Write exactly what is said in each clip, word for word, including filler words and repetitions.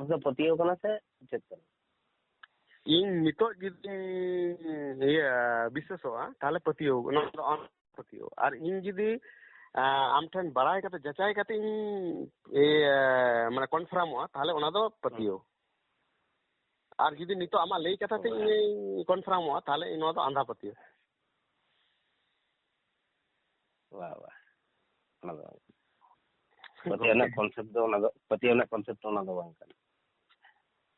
ᱫᱚ ᱯᱟᱹᱛᱭᱟᱹᱣ ᱠᱟᱱᱟ ᱥᱮ ᱪᱮᱫ ᱠᱟᱱᱟ? ᱤᱧ ᱱᱤᱛᱚᱜ ᱡᱩᱫᱤ, ᱤᱭᱟᱹ, ᱵᱤᱥᱥᱟᱹᱥᱚᱜᱼᱟ, ᱛᱟᱦᱚᱞᱮ ᱯᱟᱹᱛᱭᱟᱹᱣ, ᱱᱚᱣᱟ ᱫᱚ ᱟᱸᱫᱷᱟ ᱯᱟᱹᱛᱭᱟᱹᱣ᱾ ᱟᱨ ᱤᱧ ᱡᱩᱫᱤ, ᱟ, ᱟᱢ ᱴᱷᱮᱱ ᱵᱟᱲᱟᱭ ᱠᱟᱛᱮ, ᱡᱟᱪᱟᱭ ᱠᱟᱛᱮ ᱤᱧ, ᱤᱭᱟᱹ, ᱢᱟᱱᱮ, ᱠᱚᱱᱯᱷᱟᱨᱢᱚᱜᱼᱟ, ᱛᱟᱦᱚᱞᱮ ᱚᱱᱟ ᱫᱚ ᱯᱟᱹᱛᱭᱟᱹᱣ᱾ ᱟᱨ ᱡᱩᱫᱤ ᱱᱤᱛᱚᱜ ᱟᱢᱟᱜ ᱞᱟᱹᱭ ᱠᱟᱛᱷᱟ ᱛᱮ ᱤᱧᱤᱧ ᱠᱚᱱᱯᱷᱟᱨᱢᱚᱜᱼᱟ, ᱛᱟᱦᱚᱞᱮ ᱱᱚᱣᱟ ᱫᱚ ᱟᱸᱫᱷᱟ ᱯᱟᱹᱛᱭᱟᱹᱣ᱾ ᱵᱟ, ᱵᱟ᱾ ᱚᱱᱟ ᱫᱚ ᱵᱟᱝ ᱠᱟᱱᱟ᱾ ᱯᱟᱹᱛᱭᱟᱹᱣ ᱨᱮᱱᱟᱜ ᱠᱚᱱᱥᱮᱯᱴ ᱫᱚ ᱚᱱᱟ ᱫᱚ, ᱯᱟᱹᱛᱭᱟᱹᱣ ᱨᱮᱱᱟᱜ ᱠᱚᱱᱥᱮᱯᱴ ᱫᱚ ᱚᱱᱟ ᱫᱚ ᱵᱟᱝ ᱠᱟᱱᱟ᱾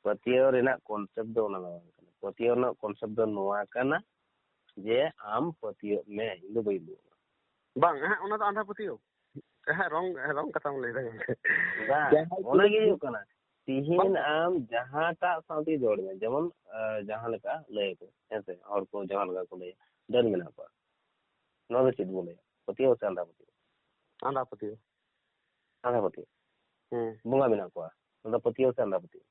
ᱯᱟᱹᱛᱭᱟᱹᱣ ᱨᱮᱱᱟᱜ ᱠᱚᱱᱥᱮᱯᱴ ᱫᱚ ᱚᱱᱟ ᱫᱚ ᱵᱟᱝ ᱠᱟᱱᱟ᱾ ᱯᱟᱹᱛᱭᱟᱹᱣ ᱨᱮᱱᱟᱜ ᱠᱚᱱᱥᱮᱯᱴ ᱫᱚ ᱱᱚᱣᱟ ᱠᱟᱱᱟ ᱡᱮ ᱟᱢ ᱯᱟᱹᱛᱭᱟᱹᱜ ᱢᱮ, ᱤᱧ ᱫᱚ ᱵᱟᱹᱧ ᱫᱩᱲᱩᱵᱼᱟ᱾ ᱵᱟᱝ, ᱦᱮᱸ, ᱚᱱᱟ ᱫᱚ ᱟᱸᱫᱷᱟ ᱯᱟᱹᱛᱭᱟᱹᱣ᱾ ᱦᱮᱸ, ᱨᱚᱝ, ᱦᱮᱸ, ᱨᱚᱝ ᱠᱟᱛᱷᱟᱢ ᱞᱟᱹᱭ ᱫᱟ ᱜᱚᱝᱠᱮ᱾ ᱵᱟᱝ, ᱡᱟᱦᱟᱸᱭ ᱚᱱᱟ ᱜᱮ ᱠᱚ ᱦᱩᱭᱩᱜ ᱠᱟᱱᱟ᱾ ᱛᱤᱦᱤᱧ ᱵᱟᱝ᱾ ᱟᱢ ᱡᱟᱦᱟᱸᱴᱟᱜ ᱥᱟᱶᱛᱮ ᱨᱚᱲ ᱢᱮ, ᱡᱮᱢᱚᱱ, ᱟ, ᱡᱟᱦᱟᱸ ᱞᱮᱠᱟ ᱞᱟᱹᱭ ᱟᱠᱚ, ᱦᱮᱸ ᱥᱮ, ᱦᱚᱲ ᱠᱚ ᱡᱟᱦᱟᱸ ᱞᱮᱠᱟ ᱠᱚ ᱞᱟᱹᱭᱟ, ᱰᱟᱹᱱ ᱢᱮᱱᱟᱜ ᱠᱚᱣᱟ᱾ ᱱᱚᱣᱟ ᱫᱚ ᱪᱮᱫ ᱵᱚ ᱞᱟᱹᱭᱟ? ᱯᱟᱹᱛᱭᱟᱹᱣ ᱥᱮ ᱟᱸᱫᱷᱟ ᱯᱟᱹᱛᱭᱟᱹᱣ? ᱟᱸᱫᱷᱟ ᱯᱟᱹᱛᱭᱟᱹᱣ᱾ ᱟᱸᱫᱷᱟ ᱯᱟᱹᱛᱭᱟᱹᱣ᱾ ᱦᱮᱸ᱾ ᱵᱚᱸᱜᱟ ᱢᱮᱱᱟᱜ ᱠᱚᱣᱟ, ᱱᱚᱣᱟ ᱫᱚ ᱯᱟᱹᱛᱭᱟᱹᱣ ᱥᱮ ᱟᱸᱫᱷᱟ ᱯᱟᱹᱛᱭᱟᱹᱣ?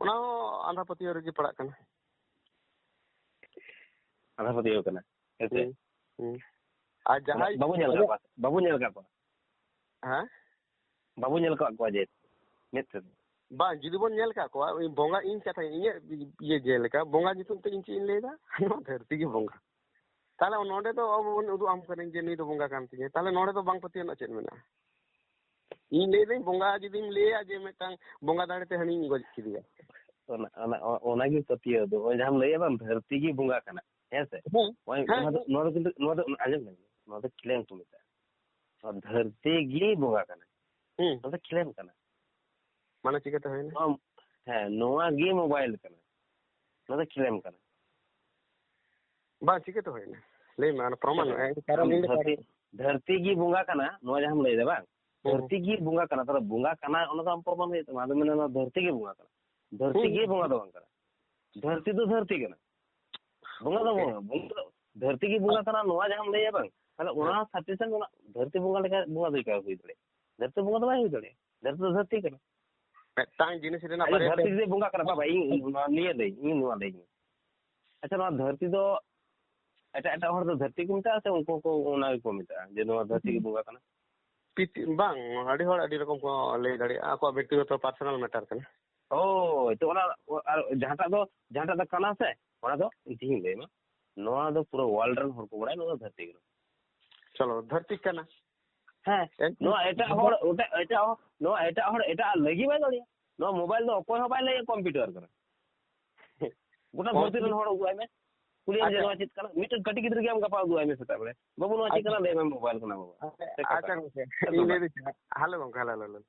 ᱚᱱᱟ ᱦᱚᱸ ᱟᱸᱫᱷᱟ ᱯᱟᱹᱛᱭᱟᱹᱣ ᱨᱮᱜᱮ ᱯᱟᱲᱟᱜ ᱠᱟᱱᱟ᱾ ᱟᱸᱫᱷᱟ ᱯᱟᱹᱛᱭᱟᱹᱣ ᱠᱟᱱᱟ, ᱦᱮᱸ ᱥᱮ? ᱦᱩᱸ, ᱦᱩᱸ᱾ ᱟᱨ ᱡᱟᱦᱟᱸᱭ ᱵᱟᱵᱚ ᱧᱮᱞ ᱟᱠᱟᱫ ᱠᱚᱣᱟ, ᱵᱟᱵᱚ ᱧᱮᱞ ᱟᱠᱟᱫ ᱠᱚᱣᱟ᱾ ᱦᱮᱸ? ᱵᱟᱵᱚ ᱧᱮᱞ ᱟᱠᱟᱫ ᱠᱚᱣᱟ ᱡᱮ ᱢᱮᱫ ᱛᱮᱫᱚ᱾ ᱵᱟᱝ, ᱡᱩᱫᱤ ᱵᱚᱱ ᱧᱮᱞ ᱟᱠᱟᱫ ᱠᱚᱣᱟ, ᱤᱧ ᱵᱚᱸᱜᱟ, ᱤᱧ ᱠᱟᱛᱷᱟ, ᱤᱧᱟᱹᱜ ᱤᱭᱟᱹ ᱡᱮᱞᱮᱠᱟ, ᱵᱚᱸᱜᱟ ᱧᱩᱛᱩᱢ ᱛᱮ ᱤᱧ ᱪᱮᱫ ᱤᱧ ᱞᱟᱹᱭ ᱮᱫᱟ? ᱱᱚᱣᱟ ᱫᱷᱟᱹᱨᱛᱤ ᱜᱮ ᱵᱚᱸᱜᱟ᱾ ᱛᱟᱦᱞᱮ ᱱᱚᱰᱮ ᱫᱚ ᱟᱵᱚ ᱵᱚᱱ ᱩᱫᱩᱜ ᱟᱢ ᱠᱟᱹᱱᱟᱹᱧ ᱡᱮ ᱱᱩᱭ ᱫᱚ ᱵᱚᱸᱜᱟ ᱠᱟᱱ ᱛᱤᱧᱟᱹ᱾ ᱛᱟᱦᱞᱮ ᱱᱚᱰᱮ ᱫᱚ ᱵᱟᱝ ᱯᱟᱹᱛᱭᱟᱹᱣ ᱨᱮᱱᱟᱜ ᱪᱮᱫ ᱢᱮᱱᱟᱜᱼᱟ? ᱤᱧ ᱞᱟᱹᱭ ᱫᱟᱹᱧ, ᱵᱚᱸᱜᱟ ᱡᱩᱫᱤᱢ ᱞᱟᱹᱭᱟ ᱡᱮ ᱢᱤᱫᱴᱟᱝ ᱵᱚᱸᱜᱟ ᱫᱟᱲᱮ ᱛᱮ ᱦᱟᱹᱱᱤᱧ ᱜᱚᱡ ᱠᱮᱫᱮᱭᱟ᱾ ᱚᱱᱟ, ᱚᱱᱟ, ᱚᱱᱟᱜᱮ ᱯᱟᱹᱛᱭᱟᱹᱣ ᱫᱚ᱾ ᱱᱚᱜᱼᱚᱭ ᱡᱟᱦᱟᱸᱢ ᱞᱟᱹᱭᱮᱫ ᱵᱟᱝ, ᱫᱷᱟᱹᱨᱛᱤ ᱜᱮ ᱵᱚᱸᱜᱟ ᱠᱟᱱᱟ, ᱦᱮᱸ ᱥᱮ? ᱦᱮᱸ, ᱱᱚᱣᱟ ᱫᱚ, ᱦᱮᱸ᱾ ᱱᱚᱣᱟ ᱫᱚ, ᱟᱸᱡᱚᱢ ᱢᱮ, ᱱᱚᱣᱟ ᱫᱚ ᱠᱷᱮᱞᱮᱢ ᱠᱚ ᱢᱮᱛᱟᱜᱼᱟ᱾ ᱱᱚᱣᱟ ᱫᱷᱟᱹᱨᱛᱤ ᱜᱮ ᱵᱚᱸᱜᱟ ᱠᱟᱱᱟ᱾ ᱦᱩᱸ᱾ ᱱᱚᱣᱟ ᱫᱚ ᱠᱷᱮᱞᱮᱢ ᱠᱟᱱᱟ᱾ ᱢᱟᱱᱮ ᱪᱤᱠᱟᱹᱛᱮ ᱦᱩᱭᱱᱟ? ᱱᱚᱣᱟ, ᱦᱮᱸ, ᱱᱚᱣᱟ ᱜᱮ ᱢᱳᱵᱟᱭᱤᱞ ᱠᱟᱱᱟ᱾ ᱱᱚᱣᱟ ᱫᱚ ᱠᱷᱮᱞᱮᱢ ᱠᱟᱱᱟ᱾ ᱵᱟᱝ, ᱪᱤᱠᱟᱹᱛᱮ ᱦᱩᱭᱱᱟ? ᱞᱟᱹᱭ ᱢᱮ, ᱚᱱᱟ ᱯᱨᱚᱢᱟᱱ ᱢᱮ᱾ ᱠᱟᱨᱚᱱ ᱤᱧ ᱫᱚ ᱫᱷᱟᱹᱨᱛᱤ, ᱫᱷᱟᱹᱨᱛᱤ ᱜᱮ ᱵᱚᱸᱜᱟ ᱠᱟᱱᱟ, ᱱᱚᱣᱟ ᱡᱟᱦᱟᱸᱢ ᱞᱟᱹᱭᱫᱟ, ᱵᱟᱝ? ᱦᱩᱸ᱾ ᱫᱷᱟᱹᱨᱛᱤ ᱜᱮ ᱵᱚᱸᱜᱟ ᱠᱟᱱᱟ, ᱛᱟᱦᱞᱮ ᱵᱚᱸᱜᱟ ᱠᱟᱱᱟ, ᱚᱱᱟ ᱫᱚ ᱟᱢ ᱯᱨᱚᱢᱟᱱ ᱦᱩᱭᱩᱜ ᱛᱟᱢᱟ᱾ ᱟᱫᱚ ᱢᱮᱱᱟ, ᱱᱚᱣᱟ ᱫᱷᱟᱹᱨᱛᱤ ᱜᱮ ᱵᱚᱸᱜᱟ ᱠᱟᱱᱟ᱾ ᱫᱷᱟᱹᱨᱛᱤ ᱦᱩᱸ᱾ ᱜᱮ ᱵᱚᱸᱜᱟ ᱫᱚ ᱵᱟᱝ ᱠᱟᱱᱟ᱾ ᱫᱷᱟᱹᱨᱛᱤ ᱫᱚ ᱫᱷᱟᱹᱨᱛᱤ ᱠᱟᱱᱟ᱾ ᱵᱚᱸᱜᱟ ᱫᱚ ᱵᱚᱸᱜᱟ, ᱵᱚᱸᱜᱟ ᱫᱚ ᱫᱷᱟᱹᱨᱛᱤ ᱜᱮ ᱵᱚᱸᱜᱟ ᱠᱟᱱᱟ, ᱱᱚᱣᱟ ᱡᱟᱦᱟᱸᱢ ᱞᱟᱹᱭᱟ, ᱵᱟᱝ? ᱛᱟᱦᱞᱮ ᱚᱱᱟ ᱦᱮᱸ᱾ ᱥᱟᱯᱷᱤᱥᱤᱭᱮᱱᱴ, ᱚᱱᱟ ᱫᱷᱟᱹᱨᱛᱤ ᱵᱚᱸᱜᱟ ᱞᱮᱠᱟ ᱵᱚᱸᱜᱟ ᱫᱚ ᱪᱤᱠᱟ ᱦᱩᱭ ᱫᱟᱲᱮᱭᱟᱜᱼᱟ? ᱫᱷᱟᱹᱨᱛᱤ ᱵᱚᱸᱜᱟ ᱫᱚ ᱵᱟᱭ ᱦᱩᱭ ᱫᱟᱲᱮᱭᱟᱜᱼᱟ᱾ ᱫᱷᱟᱹᱨᱛᱤ ᱫᱚ ᱫᱷᱟᱹᱨᱛᱤ ᱠᱟᱱᱟ᱾ ᱢᱤᱫᱴᱟᱝ ᱡᱤᱱᱤᱥ ᱨᱮᱱᱟᱜ ᱟᱪᱪᱷᱟ, ᱵᱟᱨᱭᱟ ᱫᱷᱟᱹᱨᱛᱤ ᱯᱮ- ᱡᱩᱫᱤ ᱵᱚᱸᱜᱟ ᱠᱟᱱᱟ, ᱵᱟᱵᱟ, ᱤᱧ ᱱᱚᱣᱟ ᱱᱤᱭᱟᱹ ᱞᱟᱹᱭ, ᱤᱧ ᱱᱚᱣᱟ ᱞᱟᱹᱭ ᱤᱧ᱾ ᱟᱪᱪᱷᱟ, ᱱᱚᱣᱟ ᱫᱷᱟᱹᱨᱛᱤ ᱫᱚ ᱮᱴᱟᱜ ᱮᱴᱟᱜ ᱦᱚᱲ ᱫᱚ ᱫᱷᱟᱹᱨᱛᱤ ᱠᱚ ᱢᱮᱛᱟᱜᱼᱟ ᱥᱮ ᱩᱱᱠᱩ ᱠᱚ ᱚᱱᱟ ᱜᱮᱠᱚ ᱢᱮᱛᱟᱜᱼᱟ ᱡᱮ ᱱᱚᱣᱟ ᱫᱷᱟᱹᱨᱛᱤ ᱜᱮ ᱵᱚᱸᱜᱟ ᱠᱟᱱᱟ? ᱯᱤᱛ-, ᱵᱟᱝ, ᱟᱹᱰᱤ ᱦᱚᱲ ᱟᱹᱰᱤ ᱨᱚᱠᱚᱢ ᱠᱚ ᱞᱟᱹᱭ ᱫᱟᱲᱮᱭᱟᱜᱼᱟ, ᱟᱠᱚᱣᱟᱜ ᱵᱮᱠᱛᱤᱜᱚᱛᱚ personal matter ᱠᱟᱱᱟ᱾ ᱦᱳᱭ, ᱛᱚ ᱚᱱᱟ, ᱟᱨ ᱡᱟᱦᱟᱸᱴᱟᱜ ᱫᱚ, ᱡᱟᱦᱟᱸᱴᱟᱜ ᱫᱚ ᱠᱟᱱᱟ ᱥᱮ, ᱚᱱᱟ ᱫᱚ ᱤᱧ ᱛᱮᱦᱤᱧ ᱞᱟᱹᱭ ᱟᱢᱟ, ᱱᱚᱣᱟ ᱫᱚ ᱯᱩᱨᱟᱹ world ᱨᱮᱱ ᱦᱚᱲ ᱠᱚ ᱵᱟᱲᱟᱭᱟ, ᱱᱚᱣᱟ ᱫᱚ ᱫᱷᱟᱹᱨᱛᱤ ᱠᱟᱱᱟ᱾ ᱪᱚᱞᱚ, ᱫᱷᱟᱹᱨᱛᱤ ᱠᱟᱱᱟ᱾ ᱦᱮᱸ, ᱮᱱᱠᱷᱟᱱ ᱱᱚᱣᱟ ᱮᱴᱟᱜ ᱦᱚᱲ, ᱮᱴᱟᱜ, ᱮᱴᱟᱜ ᱦᱚᱲ, ᱱᱚᱣᱟ ᱮᱴᱟᱜ ᱦᱚᱲ ᱮᱴᱟᱜ ᱞᱟᱹᱜᱤᱫ ᱵᱟᱭ ᱫᱟᱲᱮᱭᱟᱜᱼᱟ᱾ ᱱᱚᱣᱟ mobile ᱫᱚ ᱚᱠᱚᱭ ᱦᱚᱸ ᱵᱟᱭ ᱞᱟᱹᱭᱟ computer ᱠᱟᱱᱟ᱾ ᱜᱚᱴᱟ ᱦᱚᱸ᱾ ᱫᱷᱟᱹᱨᱛᱤ ᱨᱮᱱ ᱦᱚᱲ ᱩᱫᱩᱜ ᱟᱭ ᱢᱮ᱾ ᱠᱩᱞᱤᱭᱮᱢ ᱡᱮ, ᱟᱪᱪᱷᱟ᱾ ᱱᱚᱣᱟ ᱪᱮᱫ ᱠᱟᱱᱟ? ᱢᱤᱫᱴᱮᱱ ᱠᱟᱹᱴᱤᱡ ᱜᱤᱫᱽᱨᱟᱹ ᱜᱮ ᱟᱢ ᱜᱟᱯᱟ ᱩᱫᱩᱜ ᱟᱭ ᱢᱮ ᱥᱮᱛᱟᱜ ᱵᱮᱲᱟ᱾ "ᱵᱟᱹᱵᱩ, ᱱᱚᱣᱟ ᱪᱮᱫ ᱟᱪᱪᱷᱟ᱾ ᱠᱟᱱᱟ?" ᱞᱟᱹᱭ ᱢᱮ, "mobile ᱠᱟᱱᱟ ᱵᱟᱵᱟ᱾ ᱥᱮ ᱠᱟᱴᱟ ᱟᱪᱪᱷᱟ ᱠᱟᱱᱟ?" ᱜᱚᱝᱠᱮ, ᱥᱮ ᱤᱧ ᱠᱟᱱᱟ? ᱞᱟᱹᱭ ᱫᱟᱹᱧ, ᱦᱮᱞᱳ ᱜᱚᱝᱠᱮ, ᱦᱮᱞᱳ, ᱦᱮᱞᱳ, ᱦᱮᱞᱳ᱾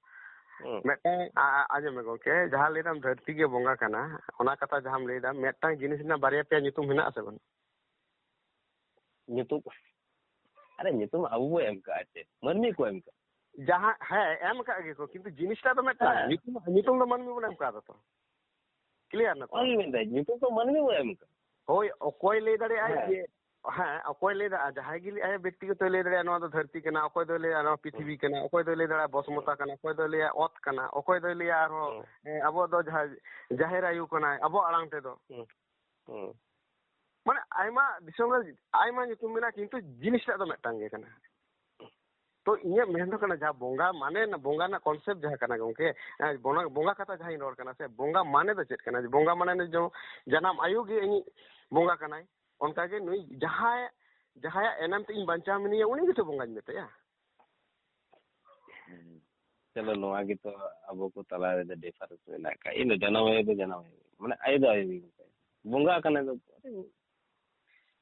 ᱦᱩᱸ᱾ ᱢᱤᱫᱴᱟᱝ, ᱟ-, ᱟ-, ᱟᱸᱡᱚᱢ ᱢᱮ ᱜᱚᱝᱠᱮ, ᱡᱟᱦᱟᱸ ᱞᱟᱹᱭ ᱫᱟᱢ ᱫᱷᱟᱹᱨᱛᱤ ᱜᱮ ᱵᱚᱸᱜᱟ ᱠᱟᱱᱟ, ᱚᱱᱟ ᱠᱟᱛᱷᱟ ᱡᱟᱦᱟᱸᱢ ᱞᱟᱹᱭ ᱫᱟ, ᱢᱤᱫᱴᱟᱝ ᱡᱤᱱᱤᱥ ᱨᱮᱱᱟᱜ ᱵᱟᱨᱭᱟ ᱯᱮᱭᱟ ᱧᱩᱛᱩᱢ ᱢᱮᱱᱟᱜ ᱟᱥᱮ ᱵᱟᱹᱱᱩᱜ? ᱧᱩᱛᱩᱢ, ᱟᱨᱮ ᱧᱩᱛᱩᱢ ᱟᱵᱚ ᱵᱚ ᱮᱢ ᱠᱟᱜᱼᱟ, ᱪᱮᱫ ᱢᱟᱹᱱᱢᱤ ᱠᱚ ᱮᱢ ᱠᱟᱜᱼᱟ? ᱡᱟᱦᱟᱸ, ᱦᱮᱸ, ᱮᱢ ᱠᱟᱜ ᱜᱮᱠᱚ, ᱠᱤᱱᱛᱩ ᱡᱤᱱᱤᱥᱴᱟ ᱫᱚ ᱢᱤᱫᱴᱟᱝ, ᱦᱮᱸ᱾ ᱧᱩᱛᱩᱢ, ᱧᱩᱛᱩᱢ ᱫᱚ ᱢᱟᱹᱱᱢᱤ ᱵᱚᱱ ᱮᱢ ᱠᱟᱣᱫᱟ ᱛᱚ᱾ Clear ᱱᱟ ᱛᱚ? ᱚᱱᱟᱧ ᱢᱮᱱᱫᱟ, ᱧᱩᱛᱩᱢ ᱫᱚ ᱢᱟᱹᱱᱢᱤ ᱵᱚ ᱮᱢ ᱠᱟᱜᱼᱟ᱾ ᱦᱳᱭ, ᱚᱠᱚᱭ ᱞᱟᱹᱭ ᱫᱟᱲᱮᱭᱟᱜᱼᱟᱭ ᱦᱮᱸ᱾ ᱡᱮ, ᱦᱮᱸ, ᱚᱠᱚᱭ ᱞᱟᱹᱭ ᱫᱟ, ᱡᱟᱦᱟᱸᱭ ᱜᱮ ᱞᱟᱹᱭ, ᱟᱭᱟᱜ ᱵᱮᱠᱛᱤᱜᱚᱛᱚᱭ ᱞᱟᱹᱭ ᱫᱟᱲᱮᱭᱟᱜᱼᱟ, ᱱᱚᱣᱟ ᱫᱚ ᱫᱷᱟᱹᱨᱛᱤ ᱠᱟᱱᱟ, ᱚᱠᱚᱭ ᱫᱚᱭ ᱞᱟᱹᱭᱟ, ᱱᱚᱣᱟ ᱯᱤᱛᱷᱤᱵᱤ ᱦᱩᱸ᱾ ᱠᱟᱱᱟ, ᱚᱠᱚᱭ ᱫᱚᱭ ᱞᱟᱹᱭ ᱫᱟᱲᱮᱭᱟᱜᱼᱟ, ᱵᱚᱥᱢᱚᱛᱟ ᱦᱩᱸ᱾ ᱠᱟᱱᱟ, ᱚᱠᱚᱭ ᱫᱚᱭ ᱞᱟᱹᱭᱟ, ᱚᱛ ᱠᱟᱱᱟ, ᱚᱠᱚᱭ ᱫᱚᱭ ᱞᱟᱹᱭᱟ ᱟᱨᱦᱚᱸ, ᱦᱩᱸ᱾ ᱮ, ᱟᱵᱚᱣᱟᱜ ᱫᱚ ᱡᱟᱦᱟᱸ ᱡᱟᱦᱮᱨ ᱟᱭᱳ ᱠᱟᱱᱟᱭ, ᱟᱵᱚᱣᱟᱜ ᱟᱲᱟᱝ ᱛᱮᱫᱚ᱾ ᱦᱩᱸ᱾ ᱦᱩᱸ᱾ ᱢᱟᱱᱮ, ᱟᱭᱢᱟ ᱫᱤᱥᱚᱢ ᱨᱮ ᱟᱭᱢᱟ ᱧᱩᱛᱩᱢ ᱢᱮᱱᱟᱜᱼᱟ, ᱠᱤᱱᱛᱩ ᱡᱤᱱᱤᱥᱴᱟᱜ ᱫᱚ ᱢᱤᱫᱴᱟᱝ ᱜᱮ ᱠᱟᱱᱟ᱾ ᱛᱚ, ᱤᱧᱟᱹᱜ ᱢᱮᱱ ᱫᱚ ᱠᱟᱱᱟ, ᱡᱟᱦᱟᱸ ᱵᱚᱸᱜᱟ ᱢᱟᱱᱮ, ᱵᱚᱸᱜᱟ ᱨᱮᱱᱟᱜ concept ᱡᱟᱦᱟᱸ ᱠᱟᱱᱟ ᱜᱚᱝᱠᱮ, ᱮ, ᱵᱚᱸᱜᱟ, ᱵᱚᱸᱜᱟ ᱠᱟᱛᱷᱟ ᱡᱟᱦᱟᱸᱧ ᱨᱚᱲ ᱠᱟᱱᱟ ᱥᱮ, ᱵᱚᱸᱜᱟ ᱢᱟᱱᱮ ᱫᱚ ᱪᱮᱫ ᱠᱟᱱᱟ? ᱵᱚᱸᱜᱟ ᱢᱟᱱᱮ ᱫᱚ ᱡᱮᱢᱚᱱ ᱡᱟᱱᱟᱢ ᱟᱭᱳ ᱜᱮ ᱤᱧᱤᱡ ᱵᱚᱸᱜᱟ ᱠᱟᱱᱟᱭ, ᱚᱱᱠᱟ ᱜᱮ ᱱᱩᱭ ᱡᱟᱦᱟᱸᱭ, ᱡᱟᱦᱟᱸᱭᱟᱜ ᱮᱱᱮᱢ ᱛᱮ ᱤᱧ ᱵᱟᱧᱪᱟᱣ ᱢᱤᱱᱟᱹᱧᱟ, ᱩᱱᱤ ᱜᱮᱛᱚ ᱵᱚᱸᱜᱟᱧ ᱢᱮᱛᱟᱭᱟ᱾ ᱦᱩᱸ᱾ ᱪᱚᱞᱚ, ᱱᱚᱣᱟ ᱜᱮᱛᱚ ᱟᱵᱚ ᱠᱚ ᱛᱟᱞᱟ ᱨᱮᱫᱚ difference ᱢᱮᱱᱟᱜ ᱟᱠᱟᱫ᱾ ᱤᱧ ᱫᱚ ᱡᱟᱱᱟᱢ ᱟᱭᱳ ᱫᱚ ᱡᱟᱱᱟᱢ ᱟᱭᱳ, ᱢᱟᱱᱮ, ᱟᱭᱳ ᱫᱚ ᱟᱭᱳ ᱜᱮ ᱢᱮᱛᱟᱭᱟ᱾ ᱵᱚᱸᱜᱟ ᱠᱟᱱᱟᱭ ᱫᱚ,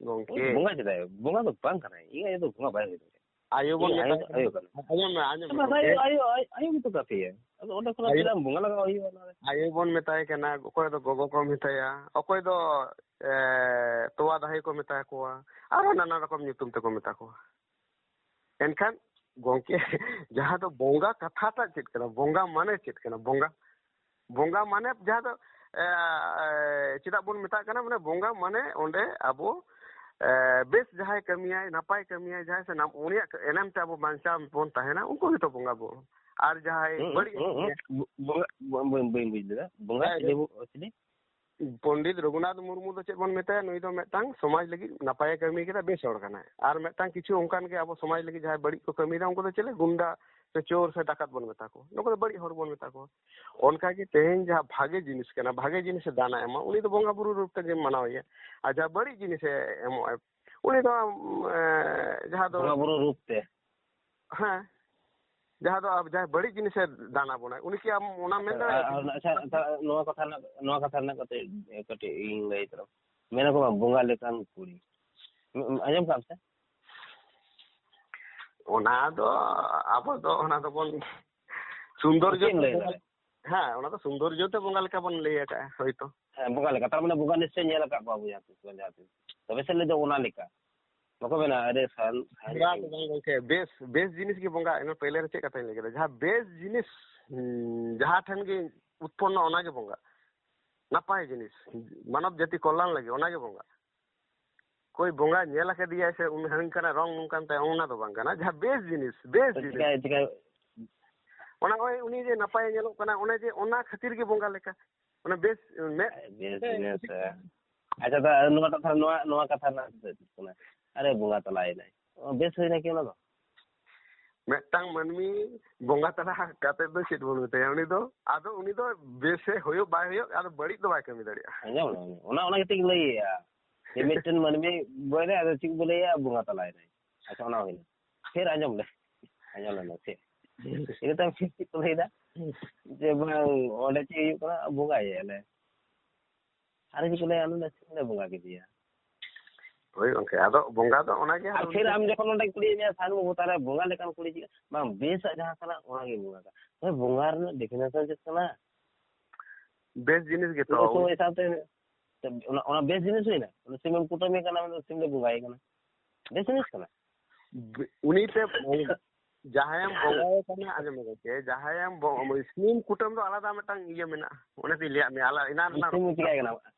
ᱜᱚᱝᱠᱮ᱾ ᱵᱚᱸᱜᱟ ᱪᱮᱫᱟᱜ? ᱵᱚᱸᱜᱟ ᱫᱚ ᱵᱟᱝ ᱠᱟᱱᱟᱭ᱾ ᱤᱧ ᱟᱭᱳ ᱫᱚ ᱵᱚᱸᱜᱟ ᱵᱟᱭ ᱦᱩᱭ ᱫᱟᱲᱮᱭᱟᱜᱼᱟ᱾ ᱟᱭᱳ ᱵᱚᱱ ᱤᱧ ᱟᱭᱳ ᱢᱮᱛᱟᱭ ᱫᱚ ᱠᱟᱱᱟ᱾ ᱟᱭᱳ ᱠᱟᱱᱟᱭ᱾ ᱟᱸᱡᱚᱢ ᱢᱮ, ᱟᱸᱡᱚᱢ ᱢᱮ, ᱵᱟᱠᱷᱟᱡ ᱜᱚᱝᱠᱮ᱾ ᱟᱭᱳ, ᱟᱭᱳ, ᱟᱭᱳ ᱜᱮᱛᱚ ᱠᱟᱹᱯᱤᱭᱟ᱾ ᱟᱫᱚ ᱚᱸᱰᱮ ᱠᱷᱚᱱᱟᱜ ᱟᱭᱳ, ᱪᱮᱫᱟᱜ ᱮᱢ ᱵᱚᱸᱜᱟ ᱞᱟᱜᱟᱣ ᱦᱩᱭᱩᱜᱼᱟ ᱚᱱᱟ ᱨᱮ? ᱟᱭᱳ ᱵᱚᱱ ᱢᱮᱛᱟᱭ ᱠᱟᱱᱟ, ᱚᱠᱚᱭ ᱫᱚ ᱜᱚᱜᱚ ᱠᱚ ᱢᱮᱛᱟᱭᱟ, ᱚᱠᱚᱭ ᱫᱚ, ᱮ, ᱛᱚᱣᱟ ᱫᱟᱦᱮ ᱠᱚ ᱢᱮᱛᱟ ᱠᱚᱣᱟ, ᱟᱨᱦᱚᱸ ᱱᱟᱱᱟ ᱨᱚᱠᱚᱢ ᱧᱩᱛᱩᱢ ᱛᱮᱠᱚ ᱢᱮᱛᱟ ᱠᱚᱣᱟ᱾ ᱮᱱᱠᱷᱟᱱ ᱜᱚᱝᱠᱮ, ᱡᱟᱦᱟᱸ ᱫᱚ ᱵᱚᱸᱜᱟ ᱠᱟᱛᱷᱟᱴᱟᱜ ᱪᱮᱫ ᱠᱟᱱᱟ? ᱵᱚᱸᱜᱟ ᱢᱟᱱᱮ ᱪᱮᱫ ᱠᱟᱱᱟ? ᱵᱚᱸᱜᱟ, ᱵᱚᱸᱜᱟ ᱢᱟᱱᱮ ᱡᱟᱦᱟᱸ ᱫᱚ, ᱮ, ᱮ, ᱪᱮᱫᱟᱜ ᱵᱚᱱ ᱢᱮᱛᱟᱜ ᱠᱟᱱᱟ? ᱢᱟᱱᱮ, ᱵᱚᱸᱜᱟ ᱢᱟᱱᱮ ᱚᱸᱰᱮ ᱟᱵᱚ, ᱮ, ᱵᱮᱥ ᱡᱟᱦᱟᱸᱭ ᱠᱟᱹᱢᱤᱭᱟᱭ, ᱱᱟᱯᱟᱭ ᱠᱟᱹᱢᱤᱭᱟᱭ ᱡᱟᱦᱟᱸᱭ, ᱥᱮ ᱱᱟᱯ-, ᱩᱱᱤᱭᱟᱜ ᱮᱱᱮᱢ ᱛᱮ ᱟᱵᱚ ᱵᱟᱧᱪᱟᱣ ᱵᱚᱱ ᱛᱟᱦᱮᱱᱟ, ᱩᱱᱠᱩ ᱜᱮᱛᱚ ᱵᱚᱸᱜᱟ ᱵᱩᱨᱩ᱾ ᱟᱨ ᱡᱟᱦᱟᱸᱭ ᱦᱩᱸ, ᱵᱟᱹᱲᱤᱡ ᱦᱩᱸ, ᱦᱩᱸ᱾ ᱠᱟᱹᱢᱤᱭᱟ, ᱵᱚ-, ᱵᱚᱸᱜᱟ, ᱵᱚ-, ᱵᱟᱹᱧ, ᱵᱟᱹᱧ ᱵᱩᱡᱽ ᱞᱮᱫᱟ᱾ ᱵᱚᱸᱜᱟ ᱦᱮᱸ, ᱪᱤᱞᱤ ᱵᱚ-, ᱪᱤᱞᱤ? ᱯᱚᱱᱰᱤᱛ ᱨᱚᱜᱷᱩᱱᱟᱛᱷ ᱢᱩᱨᱢᱩ ᱫᱚ ᱪᱮᱫ ᱵᱚᱱ ᱢᱮᱛᱟᱭᱟ? ᱱᱩᱭ ᱫᱚ ᱢᱤᱫᱴᱟᱝ ᱥᱚᱢᱟᱡᱽ ᱞᱟᱹᱜᱤᱫ ᱱᱟᱯᱟᱭᱮ ᱠᱟᱹᱢᱤ ᱠᱮᱫᱟ, ᱵᱮᱥ ᱦᱚᱲ ᱠᱟᱱᱟᱭ᱾ ᱟᱨ ᱢᱤᱫᱴᱟᱝ ᱠᱤᱪᱷᱩ ᱚᱱᱠᱟᱱ ᱜᱮ ᱟᱵᱚ ᱥᱚᱢᱟᱡᱽ ᱞᱟᱹᱜᱤᱫ ᱡᱟᱦᱟᱸᱭ ᱵᱟᱹᱲᱤᱡ ᱠᱚ ᱠᱟᱹᱢᱤᱭᱮᱫᱟ, ᱩᱱᱠᱩ ᱫᱚ ᱪᱮᱫ ᱞᱮ ᱜᱩᱱᱰᱟ ᱥᱮ ᱪᱳᱨ ᱥᱮ ᱰᱟᱠᱟᱛ ᱵᱚᱱ ᱢᱮᱛᱟ ᱠᱚᱣᱟ, ᱱᱩᱠᱩ ᱫᱚ ᱵᱟᱹᱲᱤᱡ ᱦᱚᱲ ᱵᱚᱱ ᱢᱮᱛᱟ ᱠᱚᱣᱟ᱾ ᱚᱱᱠᱟ ᱜᱮ ᱛᱮᱦᱮᱧ ᱡᱟᱦᱟᱸ ᱵᱷᱟᱜᱮ ᱡᱤᱱᱤᱥ ᱠᱟᱱᱟ, ᱵᱷᱟᱜᱮ ᱡᱤᱱᱤᱥᱮ ᱫᱟᱱᱟ ᱮᱢᱟ, ᱩᱱᱤ ᱫᱚ ᱵᱚᱸᱜᱟ ᱵᱩᱨᱩ ᱨᱩᱯ ᱛᱮᱜᱮᱢ ᱢᱟᱱᱟᱣᱮᱭᱟ᱾ ᱟᱨ ᱡᱟᱦᱟᱸ ᱵᱟᱹᱲᱤᱡ ᱡᱤᱱᱤᱥᱮ ᱮᱢᱚᱜᱼᱟ, ᱩᱱᱤ ᱫᱚ, ᱮ, ᱡᱟᱦᱟᱸ ᱫᱚ ᱵᱚᱸᱜᱟ ᱵᱩᱨᱩ ᱨᱩᱯ ᱛᱮ᱾ ᱦᱮᱸ, ᱡᱟᱦᱟᱸ ᱫᱚ ᱟᱵ-, ᱡᱟᱦᱟᱸᱭ ᱵᱟᱹᱲᱤᱡ ᱡᱤᱱᱤᱥᱮ ᱫᱟᱱ ᱟᱵᱚᱱᱟᱭ, ᱩᱱᱤ ᱠᱤ ᱟᱢ ᱚᱱᱟᱢ ᱢᱮᱱ ᱟᱪᱪᱷᱟ, ᱫᱟᱲᱮᱭᱟᱜᱼᱟ ᱟᱨ, ᱠᱤ? ᱟᱪᱪᱷᱟ, ᱟᱪᱪᱷᱟ, ᱱᱚᱣᱟ ᱠᱟᱛᱷᱟ ᱨᱮᱱᱟᱜ, ᱱᱚᱣᱟ ᱠᱟᱛᱷᱟ ᱨᱮᱱᱟᱜ ᱠᱟᱹᱴᱤᱡ, ᱠᱟᱹᱴᱤᱡ ᱤᱧ ᱞᱟᱹᱭ ᱛᱟᱞᱟᱝ᱾ ᱢᱮᱱᱟ ᱠᱚ ᱵᱟᱝ, ᱵᱚᱸᱜᱟ ᱞᱮᱠᱟᱱ ᱠᱩᱲᱤ᱾ ᱟᱸᱡᱚᱢ ᱠᱟᱜ ᱟᱢ ᱥᱮ? ᱚᱱᱟ ᱫᱚ ᱟᱵᱚ ᱫᱚ ᱚᱱᱟ ᱫᱚᱵᱚᱱ ᱥᱩᱱᱫᱚᱨ ᱪᱮᱫ ᱮᱢ ᱡᱚᱛᱚ ᱞᱟᱹᱭ ᱵᱚᱸᱜᱟ ᱫᱟᱲᱮᱭᱟᱜᱼᱟ? ᱦᱮᱸ, ᱚᱱᱟ ᱫᱚ ᱥᱩᱱᱫᱚᱨᱡᱚ ᱛᱮ ᱵᱚᱸᱜᱟ ᱞᱮᱠᱟ ᱵᱚᱱ ᱞᱟᱹᱭ ᱟᱠᱟᱜᱼᱟ ᱦᱳᱭᱛᱚ᱾ ᱦᱮᱸ, ᱵᱚᱸᱜᱟ ᱞᱮᱠᱟ᱾ ᱛᱟᱨ ᱢᱟᱱᱮ ᱵᱚᱸᱜᱟ ᱱᱤᱥᱪᱚᱭ ᱧᱮᱞ ᱟᱠᱟᱫ ᱠᱚᱣᱟ ᱵᱚᱱ ᱡᱟᱦᱟᱸ ᱛᱤᱥ ᱵᱟᱝ ᱡᱟᱦᱟᱸ ᱛᱤᱥ᱾ ᱛᱚᱵᱮ ᱥᱮ ᱞᱟᱹᱭ ᱫᱚ ᱚᱱᱟ ᱞᱮᱠᱟ᱾ ᱵᱟᱠᱚ ᱢᱮᱱᱟ, "ᱟᱨᱮ ᱥᱟᱱ-, ᱥᱟᱱ-" ᱵᱚᱸᱜᱟ ᱫᱚ ᱵᱟᱝ ᱜᱚᱝᱠᱮ, ᱵᱮᱥ, ᱵᱮᱥ ᱡᱤᱱᱤᱥ ᱜᱮ ᱵᱚᱸᱜᱟ᱾ ᱤᱱᱟᱹ ᱯᱟᱹᱭᱞᱟᱹ ᱨᱮ ᱪᱮᱫ ᱠᱟᱛᱷᱟᱧ ᱞᱟᱹᱭ ᱠᱮᱫᱟ? ᱡᱟᱦᱟᱸ ᱵᱮᱥ ᱡᱤᱱᱤᱥ, ᱦᱩᱸ, ᱡᱟᱦᱟᱸ ᱴᱷᱮᱱ ᱜᱮ ᱩᱛᱯᱚᱱᱱᱚ, ᱚᱱᱟ ᱜᱮ ᱵᱚᱸᱜᱟ᱾ ᱱᱟᱯᱟᱭ ᱡᱤᱱᱤᱥ, ᱢᱟᱱᱚᱵ ᱡᱟᱹᱛᱤ ᱠᱚᱞᱞᱟᱱ ᱞᱟᱹᱜᱤᱫ, ᱚᱱᱟ ᱜᱮ ᱵᱚᱸᱜᱟ᱾ ᱚᱠᱚᱭ ᱵᱚᱸᱜᱟ ᱧᱮᱞ ᱟᱠᱟᱫᱮᱭᱟᱭ ᱥᱮ ᱩᱱᱤ ᱦᱟᱹᱱᱤ ᱠᱟᱱᱟ, ᱨᱚᱝ ᱱᱚᱝᱠᱟᱱ ᱛᱟᱭᱟ, ᱚᱱᱟ ᱫᱚ ᱵᱟᱝ ᱠᱟᱱᱟ᱾ ᱡᱟᱦᱟᱸ ᱵᱮᱥ ᱡᱤᱱᱤᱥ, ᱵᱮᱥ ᱛᱚ ᱡᱤᱱᱤᱥ᱾ ᱪᱤᱠᱟᱹ-, ᱪᱤᱠᱟᱹ-, ᱚᱱᱟ ᱱᱚᱜᱼᱚᱭ ᱩᱱᱤ ᱡᱮ ᱱᱟᱯᱟᱭᱮ ᱧᱮᱞᱚᱜ ᱠᱟᱱᱟ, ᱚᱱᱮ ᱡᱮ ᱚᱱᱟ ᱠᱷᱟᱹᱛᱤᱨ ᱜᱮ ᱵᱚᱸᱜᱟ ᱞᱮᱠᱟ᱾ ᱚᱱᱟ ᱵᱮᱥ ᱢᱮᱫ ᱵᱮᱥ ᱛᱮ ᱡᱤᱱᱤᱥ, ᱦᱮᱸ᱾ ᱟᱪᱪᱷᱟ, ᱛᱟ-, ᱱᱚᱣᱟ ᱠᱟᱛᱷᱟ, ᱱᱚᱣᱟ, ᱱᱚᱣᱟ ᱠᱟᱛᱷᱟ ᱨᱮᱱᱟᱜ ᱪᱮᱫ ᱠᱟᱱᱟ? ᱟᱨᱮ ᱵᱚᱸᱜᱟ ᱛᱟᱞᱟᱭᱮᱱᱟᱭ᱾ ᱚ, ᱵᱮᱥ ᱦᱩᱭᱱᱟ ᱠᱤ ᱚᱱᱟ ᱫᱚ? ᱢᱤᱫᱴᱟᱝ ᱢᱟᱹᱱᱢᱤ ᱵᱚᱸᱜᱟ ᱛᱟᱞᱟ ᱠᱟᱛᱮ ᱫᱚ ᱪᱮᱫ ᱵᱚᱱ ᱢᱮᱛᱟᱭᱟ? ᱩᱱᱤ ᱫᱚ, ᱟᱫᱚ ᱩᱱᱤ ᱫᱚ ᱵᱮᱥᱮ ᱦᱩᱭᱩᱜ ᱵᱟᱭ ᱦᱩᱭᱩᱜ, ᱟᱫᱚ ᱵᱟᱹᱲᱤᱡ ᱫᱚ ᱵᱟᱭ ᱠᱟᱹᱢᱤ ᱫᱟᱲᱮᱭᱟᱜᱼᱟ᱾ ᱟᱸᱡᱚᱢ ᱢᱮ, ᱚᱱᱟ, ᱚᱱᱟ ᱠᱟᱛᱮ ᱜᱮ ᱞᱟᱹᱭᱮᱜᱼᱟ ᱡᱮ ᱢᱤᱫᱴᱮᱱ ᱢᱟᱹᱱᱢᱤ ᱵᱚᱭ ᱨᱮ ᱟᱫᱚ ᱪᱮᱫ ᱵᱚ ᱞᱟᱹᱭᱟ? ᱵᱚᱸᱜᱟ ᱛᱟᱞᱟᱭᱮᱱᱟᱭ᱾ ᱟᱪᱪᱷᱟ, ᱚᱱᱟ ᱦᱩᱭᱱᱟ᱾ ᱯᱷᱤᱨ ᱟᱸᱡᱚᱢ ᱞᱮ, ᱟᱸᱡᱚᱢ ᱞᱮ ᱱᱟᱥᱮ᱾ ᱤᱱᱟᱹ ᱛᱟᱭᱚᱢ ᱯᱷᱤᱨ ᱪᱮᱫ ᱠᱚ ᱞᱟᱹᱭᱫᱟ? ᱡᱮ ᱵᱟᱝ, ᱚᱸᱰᱮ ᱪᱮᱫ ᱦᱩᱭᱩᱜ ᱠᱟᱱᱟ? ᱵᱚᱸᱜᱟᱭᱮᱜᱼᱟ ᱞᱮ᱾ ᱟᱨ ᱪᱮᱫ ᱠᱚ ᱞᱟᱹᱭᱟ? ᱟᱞᱮ ᱞᱮ ᱥᱤᱢ ᱞᱮ ᱵᱚᱸᱜᱟ ᱠᱮᱫᱮᱭᱟ᱾ ᱦᱳᱭ ᱜᱚᱝᱠᱮ, ᱟᱫᱚ ᱵᱚᱸᱜᱟ ᱫᱚ ᱚᱱᱟᱜᱮ ᱟᱨ ᱟᱫᱚ ᱯᱷᱤᱨ ᱟᱢ ᱡᱚᱠᱷᱚᱱ ᱚᱸᱰᱮ ᱠᱩᱞᱤᱭᱮᱫ ᱢᱮᱭᱟ, ᱥᱟᱱ ᱵᱟᱹᱵᱩ, ᱛᱟᱦᱞᱮ ᱵᱚᱸᱜᱟ ᱞᱮᱠᱟᱱ ᱠᱩᱲᱤ ᱪᱮᱫ? ᱵᱟᱝ, ᱵᱮᱥᱟᱜ ᱡᱟᱦᱟᱸ ᱠᱟᱱᱟ, ᱚᱱᱟᱜᱮ ᱵᱚᱸᱜᱟ ᱠᱟᱱᱟ᱾ ᱦᱳᱭ, ᱵᱚᱸᱜᱟ ᱨᱮᱱᱟᱜ ᱰᱮᱯᱷᱤᱱᱮᱥᱚᱱ ᱪᱮᱫ ᱠᱟᱱᱟ? ᱵᱮᱥ ᱡᱤᱱᱤᱥ ᱜᱮᱛᱚ᱾ ᱩᱱ ᱥᱚᱢᱚᱭ ᱥᱟᱶᱛᱮ ᱚᱱᱟ, ᱚᱱᱟ ᱵᱮᱥ ᱡᱤᱱᱤᱥ ᱦᱩᱭᱱᱟ? ᱩᱱᱤ ᱥᱤᱢᱮᱢ ᱠᱩᱴᱟᱹᱢᱮ ᱠᱟᱱᱟ, ᱩᱱᱤ ᱥᱤᱢ ᱞᱮ ᱵᱚᱸᱜᱟᱭᱮ ᱠᱟᱱᱟ, ᱵᱮᱥ ᱡᱤᱱᱤᱥ ᱠᱟᱱᱟ? ᱵ-, ᱩᱱᱤ ᱛᱮ ᱡᱟᱦᱟᱸᱭᱮᱢ ᱵᱚᱸᱜᱟᱭᱮ ᱠᱟᱱᱟ, ᱟᱸᱡᱚᱢ ᱢᱮ ᱜᱚᱝᱠᱮ, ᱡᱟᱦᱟᱸᱭᱮᱢ ᱵᱚ-, ᱥᱤᱢ ᱠᱩᱴᱟᱹᱢ ᱫᱚ ᱟᱞᱟᱫᱟ ᱢᱤᱫᱴᱟᱝ ᱤᱭᱟᱹ ᱢᱮᱱᱟᱜᱼᱟ, ᱚᱱᱮ ᱛᱤᱧ ᱞᱟᱹᱭᱟᱫ ᱢᱮᱭᱟ, ᱟᱞᱟ-, ᱮᱱᱟᱱ ᱨᱮᱱᱟᱜ ᱥᱤᱢ ᱨᱚᱯᱚᱲ ᱪᱤᱠᱟᱹᱭ ᱠᱟᱱᱟ?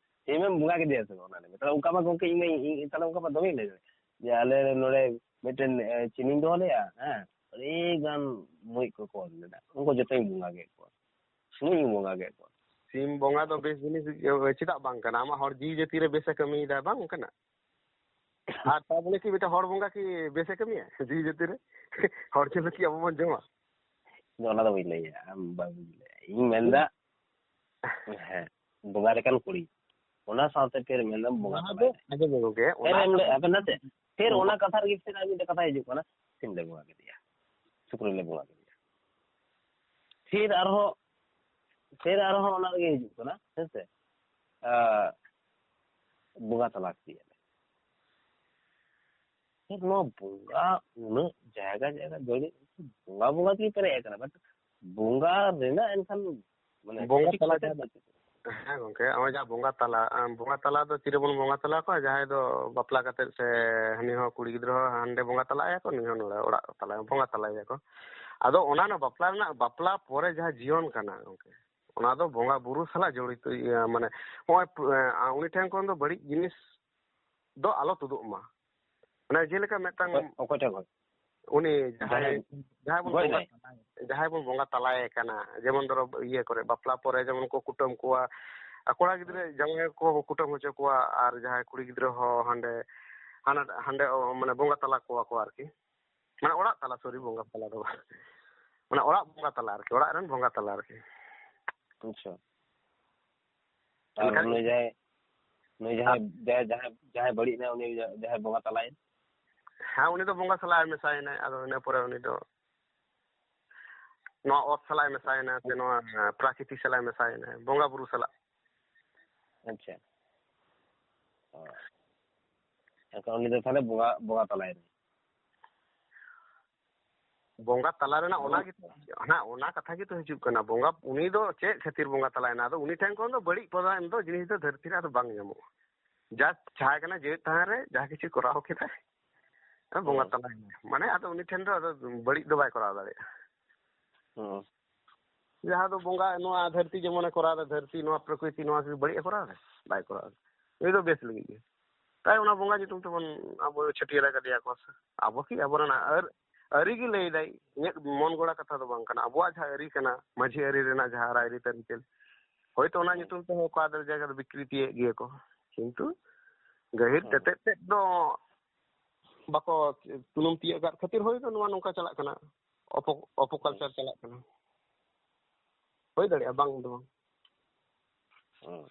ᱥᱤᱢᱮᱢ ᱵᱚᱸᱜᱟ ᱠᱮᱫᱮᱭᱟ ᱥᱮ ᱵᱟᱝ? ᱚᱱᱟ ᱞᱟᱹᱭ ᱢᱮ᱾ ᱛᱟᱦᱞᱮ ᱚᱱᱠᱟ ᱢᱟ ᱜᱚᱝᱠᱮ, ᱤᱧ ᱢᱟ, ᱤᱧ, ᱤᱧ, ᱛᱟᱦᱞᱮ ᱚᱱᱠᱟ ᱢᱟ ᱫᱚᱢᱮᱧ ᱞᱟᱹᱭ ᱫᱟᱲᱮᱭᱟᱜᱼᱟ ᱡᱮ ᱟᱞᱮ ᱱᱚᱰᱮ ᱢᱤᱫᱴᱮᱱ, ᱮ, ᱪᱤᱱᱤᱧ ᱫᱚᱦᱚ ᱞᱮᱜᱼᱟ, ᱦᱮᱸ, ᱟᱹᱰᱤ ᱜᱟᱱ ᱢᱩᱡ ᱠᱚᱠᱚ ᱚᱨ ᱞᱮᱫᱟ, ᱩᱱᱠᱩ ᱡᱚᱛᱚᱧ ᱵᱚᱸᱜᱟ ᱠᱮᱫ ᱠᱚᱣᱟ, ᱥᱩᱢᱩᱝ ᱤᱧ ᱵᱚᱸᱜᱟ ᱠᱮᱫ ᱠᱚᱣᱟ᱾ ᱥᱤᱢ ᱵᱚᱸᱜᱟ ᱫᱚ ᱵᱮᱥ ᱡᱤᱱᱤᱥ ᱪᱮᱫᱟᱜ ᱵᱟᱝ ᱠᱟᱱᱟ? ᱟᱢᱟᱜ ᱦᱚᱲ ᱡᱤᱣᱤ ᱡᱟᱹᱛᱤ ᱨᱮ ᱵᱮᱥᱮ ᱠᱟᱹᱢᱤᱭᱮᱫᱟ, ᱵᱟᱝ ᱚᱱᱠᱟᱱᱟᱜ? ᱟᱨ ᱛᱟ ᱵᱚᱞᱮ ᱠᱤ ᱢᱤᱫᱴᱮᱱ ᱦᱚᱲ ᱵᱚᱸᱜᱟ ᱠᱤ ᱵᱮᱥᱮ ᱠᱟᱹᱢᱤᱭᱟ ᱡᱤᱣᱤ ᱡᱟᱹᱛᱤ ᱨᱮ? ᱦᱚᱲ ᱡᱤᱞ ᱠᱤ ᱟᱵᱚ ᱵᱚᱱ ᱡᱚᱢᱟ? ᱤᱧ ᱫᱚ ᱚᱱᱟ ᱫᱚ ᱵᱟᱹᱧ ᱞᱟᱹᱭᱟ, ᱟᱢ ᱵᱟᱢ ᱞᱟᱹᱭᱟ᱾ ᱤᱧ ᱢᱮᱱᱫᱟ, ᱦᱮᱸ, ᱵᱚᱸᱜᱟ ᱞᱮᱠᱟᱱ ᱠᱩᱲᱤ, ᱚᱱᱟ ᱥᱟᱶᱛᱮ ᱯᱷᱤᱨ ᱢᱮᱱᱫᱟᱢ ᱵᱚᱸᱜᱟ ᱛᱟᱞᱟᱭᱮᱱᱟ᱾ ᱟᱸᱡᱚᱢ ᱢᱮ ᱜᱚᱝᱠᱮ, ᱯᱷᱤᱨ ᱮᱢ ᱞᱟᱹᱭ, ᱟᱵᱮᱱ ᱱᱟᱛᱮ, ᱯᱷᱤᱨ ᱚᱱᱟ ᱠᱟᱛᱷᱟ ᱨᱮᱜᱮ ᱯᱷᱤᱨ ᱟᱨ ᱢᱤᱫᱴᱮᱱ ᱠᱟᱛᱷᱟ ᱦᱤᱡᱩᱜ ᱠᱟᱱᱟ, ᱥᱤᱢ ᱞᱮ ᱵᱚᱸᱜᱟ ᱠᱮᱫᱮᱭᱟ, ᱥᱩᱠᱨᱤ ᱞᱮ ᱵᱚᱸᱜᱟ ᱠᱮᱫᱮᱭᱟ᱾ ᱯᱷᱤᱨ ᱟᱨᱦᱚᱸ, ᱯᱷᱤᱨ ᱟᱨᱦᱚᱸ ᱚᱱᱟ ᱨᱮᱜᱮ ᱦᱤᱡᱩᱜ ᱠᱟᱱᱟ, ᱦᱮᱸ ᱥᱮ? ᱟᱸ, ᱵᱚᱸᱜᱟ ᱛᱟᱞᱟ ᱠᱮᱫᱮᱭᱟᱞᱮ᱾ ᱯᱷᱤᱨ ᱱᱚᱣᱟ ᱵᱚᱸᱜᱟ ᱩᱱᱟᱹᱜ ᱡᱟᱭᱜᱟ ᱡᱟᱭᱜᱟ ᱵᱟᱹᱲᱤᱡ, ᱵᱚᱸᱜᱟ ᱵᱚᱸᱜᱟ ᱛᱮᱜᱮ ᱯᱮᱨᱮᱡ ᱟᱠᱟᱱᱟ, but ᱵᱚᱸᱜᱟ ᱨᱮᱱᱟᱜ ᱮᱱᱠᱷᱟᱱ ᱢᱟᱱᱮ ᱵᱚᱸᱜᱟ ᱥᱚᱴᱷᱤᱠ ᱛᱟᱞᱟ ᱠᱟᱛᱮ ᱡᱟᱦᱟᱸ ᱦᱮᱸ ᱜᱚᱝᱠᱮ, ᱱᱚᱜᱼᱚᱭ ᱡᱟᱦᱟᱸ ᱵᱚᱸᱜᱟ ᱛᱟᱞᱟ, ᱟᱢ, ᱵᱚᱸᱜᱟ ᱛᱟᱞᱟ ᱫᱚ ᱛᱤᱨᱮᱵᱚᱱ ᱵᱚᱸᱜᱟ ᱛᱟᱞᱟ ᱠᱚᱣᱟ? ᱡᱟᱦᱟᱸᱭ ᱫᱚ ᱵᱟᱯᱞᱟ ᱠᱟᱛᱮᱫ ᱥᱮ ᱦᱟᱹᱱᱤ ᱦᱚᱸ ᱠᱩᱲᱤ ᱜᱤᱫᱽᱨᱟᱹ ᱦᱚᱸ ᱦᱟᱸᱰᱮ ᱵᱚᱸᱜᱟ ᱛᱟᱞᱟᱜ ᱟᱭᱟ ᱠᱚ, ᱱᱩᱭ ᱦᱚᱸ ᱱᱚᱰᱮ ᱚᱲᱟᱜ ᱛᱟᱞᱟ ᱵᱚᱸᱜᱟ ᱛᱟᱞᱟᱭᱟ ᱠᱚ᱾ ᱟᱫᱚ ᱚᱱᱟ ᱨᱮᱱᱟᱜ ᱵᱟᱯᱞᱟ ᱨᱮᱱᱟᱜ, ᱵᱟᱯᱞᱟ ᱯᱚᱨᱮ ᱡᱟᱦᱟᱸ ᱡᱤᱭᱚᱱ ᱠᱟᱱᱟ ᱜᱚᱝᱠᱮ, ᱚᱱᱟ ᱫᱚ ᱵᱚᱸᱜᱟ ᱵᱩᱨᱩ ᱥᱟᱞᱟᱜ ᱡᱚᱲᱤᱛᱚ, ᱤᱭᱟᱹ, ᱢᱟᱱᱮ ᱱᱚᱜᱼᱚᱭ ᱯᱩ-, ᱮ, ᱩᱱᱤ ᱴᱷᱮᱱ ᱠᱷᱚᱱ ᱫᱚ ᱵᱟᱹᱲᱤᱡ ᱡᱤᱱᱤᱥ ᱫᱚ ᱟᱞᱚ ᱛᱩᱫᱩᱜ ᱢᱟ᱾ ᱢᱟᱱᱮ ᱡᱮᱞᱮᱠᱟ ᱢᱤᱫᱴᱟᱝ ᱚᱠᱚᱭ, ᱚᱠᱚᱭ ᱴᱷᱮᱱ ᱠᱷᱚᱱ? ᱩᱱᱤ ᱡᱟᱦᱟᱸᱭ, ᱡᱟᱦᱟᱸᱭ ᱡᱟᱦᱟᱸᱭ ᱵᱚᱱ ᱜᱚᱡ ᱵᱚᱸᱜᱟ ᱱᱟᱭ᱾ ᱡᱟᱦᱟᱸᱭ ᱵᱚᱱ ᱵᱚᱸᱜᱟ ᱛᱟᱞᱟᱭᱮ ᱠᱟᱱᱟ, ᱡᱮᱢᱚᱱ ᱫᱷᱚᱨᱚ ᱤᱭᱟᱹ ᱠᱚᱨᱮ, ᱵᱟᱯᱞᱟ ᱯᱚᱨᱮ ᱡᱮᱢᱚᱱ ᱠᱚ ᱠᱩᱴᱟᱹᱢ ᱠᱚᱣᱟ, ᱟᱨ ᱠᱚᱲᱟ ᱜᱤᱫᱽᱨᱟᱹ ᱡᱟᱶᱟᱭ ᱠᱚ ᱠᱩᱴᱟᱹᱢ ᱦᱚᱪᱚ ᱠᱚᱣᱟ, ᱟᱨ ᱡᱟᱦᱟᱸᱭ ᱠᱩᱲᱤ ᱜᱤᱫᱽᱨᱟᱹ ᱦᱚᱸ ᱦᱟᱸᱰᱮ, ᱦᱟᱸᱰᱮ, ᱦᱟᱸᱰᱮ, ᱚ, ᱢᱟᱱᱮ ᱵᱚᱸᱜᱟ ᱛᱟᱞᱟ ᱠᱚᱣᱟ ᱠᱚ ᱟᱨᱠᱤ, ᱢᱟᱱᱮ ᱚᱲᱟᱜ ᱛᱟᱞᱟ, ᱥᱚᱨᱤ, ᱵᱚᱸᱜᱟ ᱛᱟᱞᱟ ᱫᱚ ᱵᱟᱝ, ᱢᱟᱱᱮ ᱚᱲᱟᱜ ᱵᱚᱸᱜᱟ ᱛᱟᱞᱟ ᱟᱨᱠᱤ, ᱚᱲᱟᱜ ᱨᱮᱱ ᱵᱚᱸᱜᱟ ᱛᱟᱞᱟ ᱟᱨᱠᱤ᱾ ᱟᱪᱪᱷᱟ᱾ ᱟᱨ ᱮᱱᱠᱷᱟᱱ ᱩᱱᱤ ᱡᱟᱦᱟᱸᱭ, ᱩᱱᱤ ᱡᱟᱦᱟᱸᱭ, ᱡᱟᱦᱟᱸᱭ, ᱡᱟᱦᱟᱸᱭ, ᱡᱟᱦᱟᱸᱭ ᱵᱟᱹᱲᱤᱡ ᱮᱱᱟᱭ, ᱩᱱᱤ ᱡᱟᱦᱟᱸᱭ ᱵᱚᱸᱜᱟ ᱛᱟᱞᱟᱭᱮᱱ? ᱦᱮᱸ, ᱩᱱᱤ ᱫᱚ ᱵᱚᱸᱜᱟ ᱥᱟᱞᱟᱜ ᱮ ᱢᱮᱥᱟᱭᱮᱱᱟᱭ, ᱟᱫᱚ ᱤᱱᱟᱹ ᱯᱚᱨᱮ ᱩᱱᱤ ᱫᱚ ᱱᱚᱣᱟ ᱚᱛ ᱥᱟᱞᱟᱜ ᱮ ᱢᱮᱥᱟᱭᱮᱱᱟ, ᱥᱮ ᱱᱚᱣᱟ ᱯᱨᱟᱠᱨᱤᱛᱤ ᱥᱟᱞᱟᱜ ᱮ ᱢᱮᱥᱟᱭᱮᱱᱟ, ᱵᱚᱸᱜᱟ ᱵᱩᱨᱩ ᱥᱟᱞᱟᱜ᱾ ᱟᱪᱪᱷᱟ᱾ ᱚ᱾ ᱮᱱᱠᱷᱟᱱ ᱩᱱᱤ ᱫᱚ ᱛᱟᱦᱞᱮ ᱵᱚᱸᱜᱟ, ᱵᱚᱸᱜᱟ ᱛᱟᱞᱟᱭᱮᱱᱟ᱾ ᱵᱚᱸᱜᱟ ᱛᱟᱞᱟ ᱨᱮᱱᱟᱜ ᱚᱱᱟ ᱜᱮ, ᱦᱮᱸ, ᱚᱱᱟ ᱠᱟᱛᱷᱟ ᱜᱮᱛᱚ ᱦᱤᱡᱩᱜ ᱠᱟᱱᱟ᱾ ᱵᱚᱸᱜᱟ, ᱩᱱᱤ ᱫᱚ ᱪᱮᱫ ᱠᱷᱟᱹᱛᱤᱨ ᱵᱚᱸᱜᱟ ᱛᱟᱞᱟᱭᱮᱱᱟ? ᱟᱫᱚ ᱩᱱᱤ ᱴᱷᱮᱱ ᱠᱷᱚᱱ ᱫᱚ ᱵᱟᱹᱲᱤᱡ ᱯᱚᱫᱟᱭ ᱫᱚ ᱡᱤᱱᱤᱥ ᱫᱚ ᱫᱷᱟᱹᱨᱛᱤ ᱨᱮ ᱟᱫᱚ ᱵᱟᱝ ᱧᱟᱢᱚᱜᱼᱟ᱾ ᱡᱟ ᱡᱟᱦᱟᱸ ᱠᱟᱱᱟ, ᱡᱮᱣᱮᱫ ᱛᱟᱦᱮᱸ ᱨᱮ ᱡᱟᱦᱟᱸ ᱠᱤᱪᱷᱩ ᱠᱚᱨᱟᱣ ᱠᱮᱫᱟᱭ, ᱵᱚᱸᱜᱟ ᱦᱮᱸ᱾ ᱛᱟᱞᱟᱭᱮᱱᱟ᱾ ᱢᱟᱱᱮ ᱟᱫᱚ ᱩᱱᱤ ᱴᱷᱮᱱ ᱫᱚ ᱟᱫᱚ ᱵᱟᱹᱲᱤᱡ ᱫᱚ ᱵᱟᱭ ᱠᱚᱨᱟᱣ ᱫᱟᱲᱮᱭᱟᱜᱼᱟ᱾ ᱦᱮᱸ᱾ ᱡᱟᱦᱟᱸ ᱫᱚ ᱵᱚᱸᱜᱟ ᱱᱚᱣᱟ ᱫᱷᱟᱹᱨᱛᱤ ᱡᱮᱢᱚᱱᱮ ᱠᱚᱨᱟᱣ ᱮᱫᱟ, ᱫᱷᱟᱹᱨᱛᱤ ᱱᱚᱣᱟ ᱯᱨᱚᱠᱨᱤᱛᱤ ᱱᱚᱣᱟ ᱠᱤ ᱵᱟᱹᱲᱤᱡ ᱮ ᱠᱚᱨᱟᱣ ᱮᱫᱟ? ᱵᱟᱭ ᱠᱚᱨᱟᱣ ᱮᱫᱟ᱾ ᱱᱩᱭ ᱫᱚ ᱵᱮᱥ ᱞᱟᱹᱜᱤᱫ ᱜᱮ᱾ ᱛᱟᱭ ᱚᱱᱟ ᱵᱚᱸᱜᱟ ᱧᱩᱛᱩᱢ ᱛᱮᱵᱚᱱ ᱟᱵᱚ ᱪᱷᱟᱹᱴᱭᱟᱹᱨ ᱟᱠᱟᱫᱮᱭᱟ ᱠᱚ ᱥᱮ᱾ ᱟᱵᱚ ᱠᱤ ᱟᱵᱚ ᱨᱮᱱᱟᱜ ᱟᱹᱨ-, ᱟᱹᱨᱤ ᱜᱮ ᱞᱟᱹᱭ ᱫᱟᱭ, ᱤᱧᱟᱹᱜ ᱢᱚᱱ ᱜᱚᱲᱟ ᱠᱟᱛᱷᱟ ᱫᱚ ᱵᱟᱝ ᱠᱟᱱᱟ᱾ ᱟᱵᱚᱣᱟᱜ ᱡᱟᱦᱟᱸ ᱟᱹᱨᱤ ᱠᱟᱱᱟ, ᱢᱟᱹᱡᱷᱤ ᱟᱹᱨᱤ ᱨᱮᱱᱟᱜ ᱡᱟᱦᱟᱸ ᱨᱟᱭᱨᱤᱛ ᱟᱹᱨᱤᱪᱟᱹᱞᱤ, ᱦᱳᱭᱛᱳ ᱚᱱᱟ ᱦᱮᱸ᱾ ᱧᱩᱛᱩᱢ ᱛᱮᱦᱚᱸ ᱚᱠᱟ ᱟᱫᱷᱮᱠ ᱡᱟᱭᱜᱟ ᱫᱚ ᱵᱤᱠᱨᱤᱛᱤᱭᱮᱫ ᱜᱮᱭᱟ ᱠᱚ, ᱠᱤᱱᱛᱩ ᱜᱟᱹᱦᱤᱨ ᱦᱮᱸ᱾ ᱛᱮᱛᱮᱫ ᱛᱮᱫ ᱫᱚ ᱵᱟᱠᱚ ᱛᱩᱱᱩᱢ ᱛᱤᱭᱟᱹᱜ ᱟᱠᱟᱫ ᱠᱷᱟᱹᱛᱤᱨ ᱦᱳᱭᱛᱳ ᱱᱚᱣᱟ ᱱᱚᱝᱠᱟ ᱪᱟᱞᱟᱜ ᱠᱟᱱᱟ, ᱚᱯᱚ-, ᱚᱯᱚᱠᱟᱞᱪᱟᱨ ᱦᱮᱸ᱾ ᱪᱟᱞᱟᱜ ᱠᱟᱱᱟ᱾ ᱦᱩᱭ ᱫᱟᱲᱮᱭᱟᱜᱼᱟ, ᱵᱟᱝ ᱫᱚ ᱵᱟᱝ᱾ ᱦᱮᱸ᱾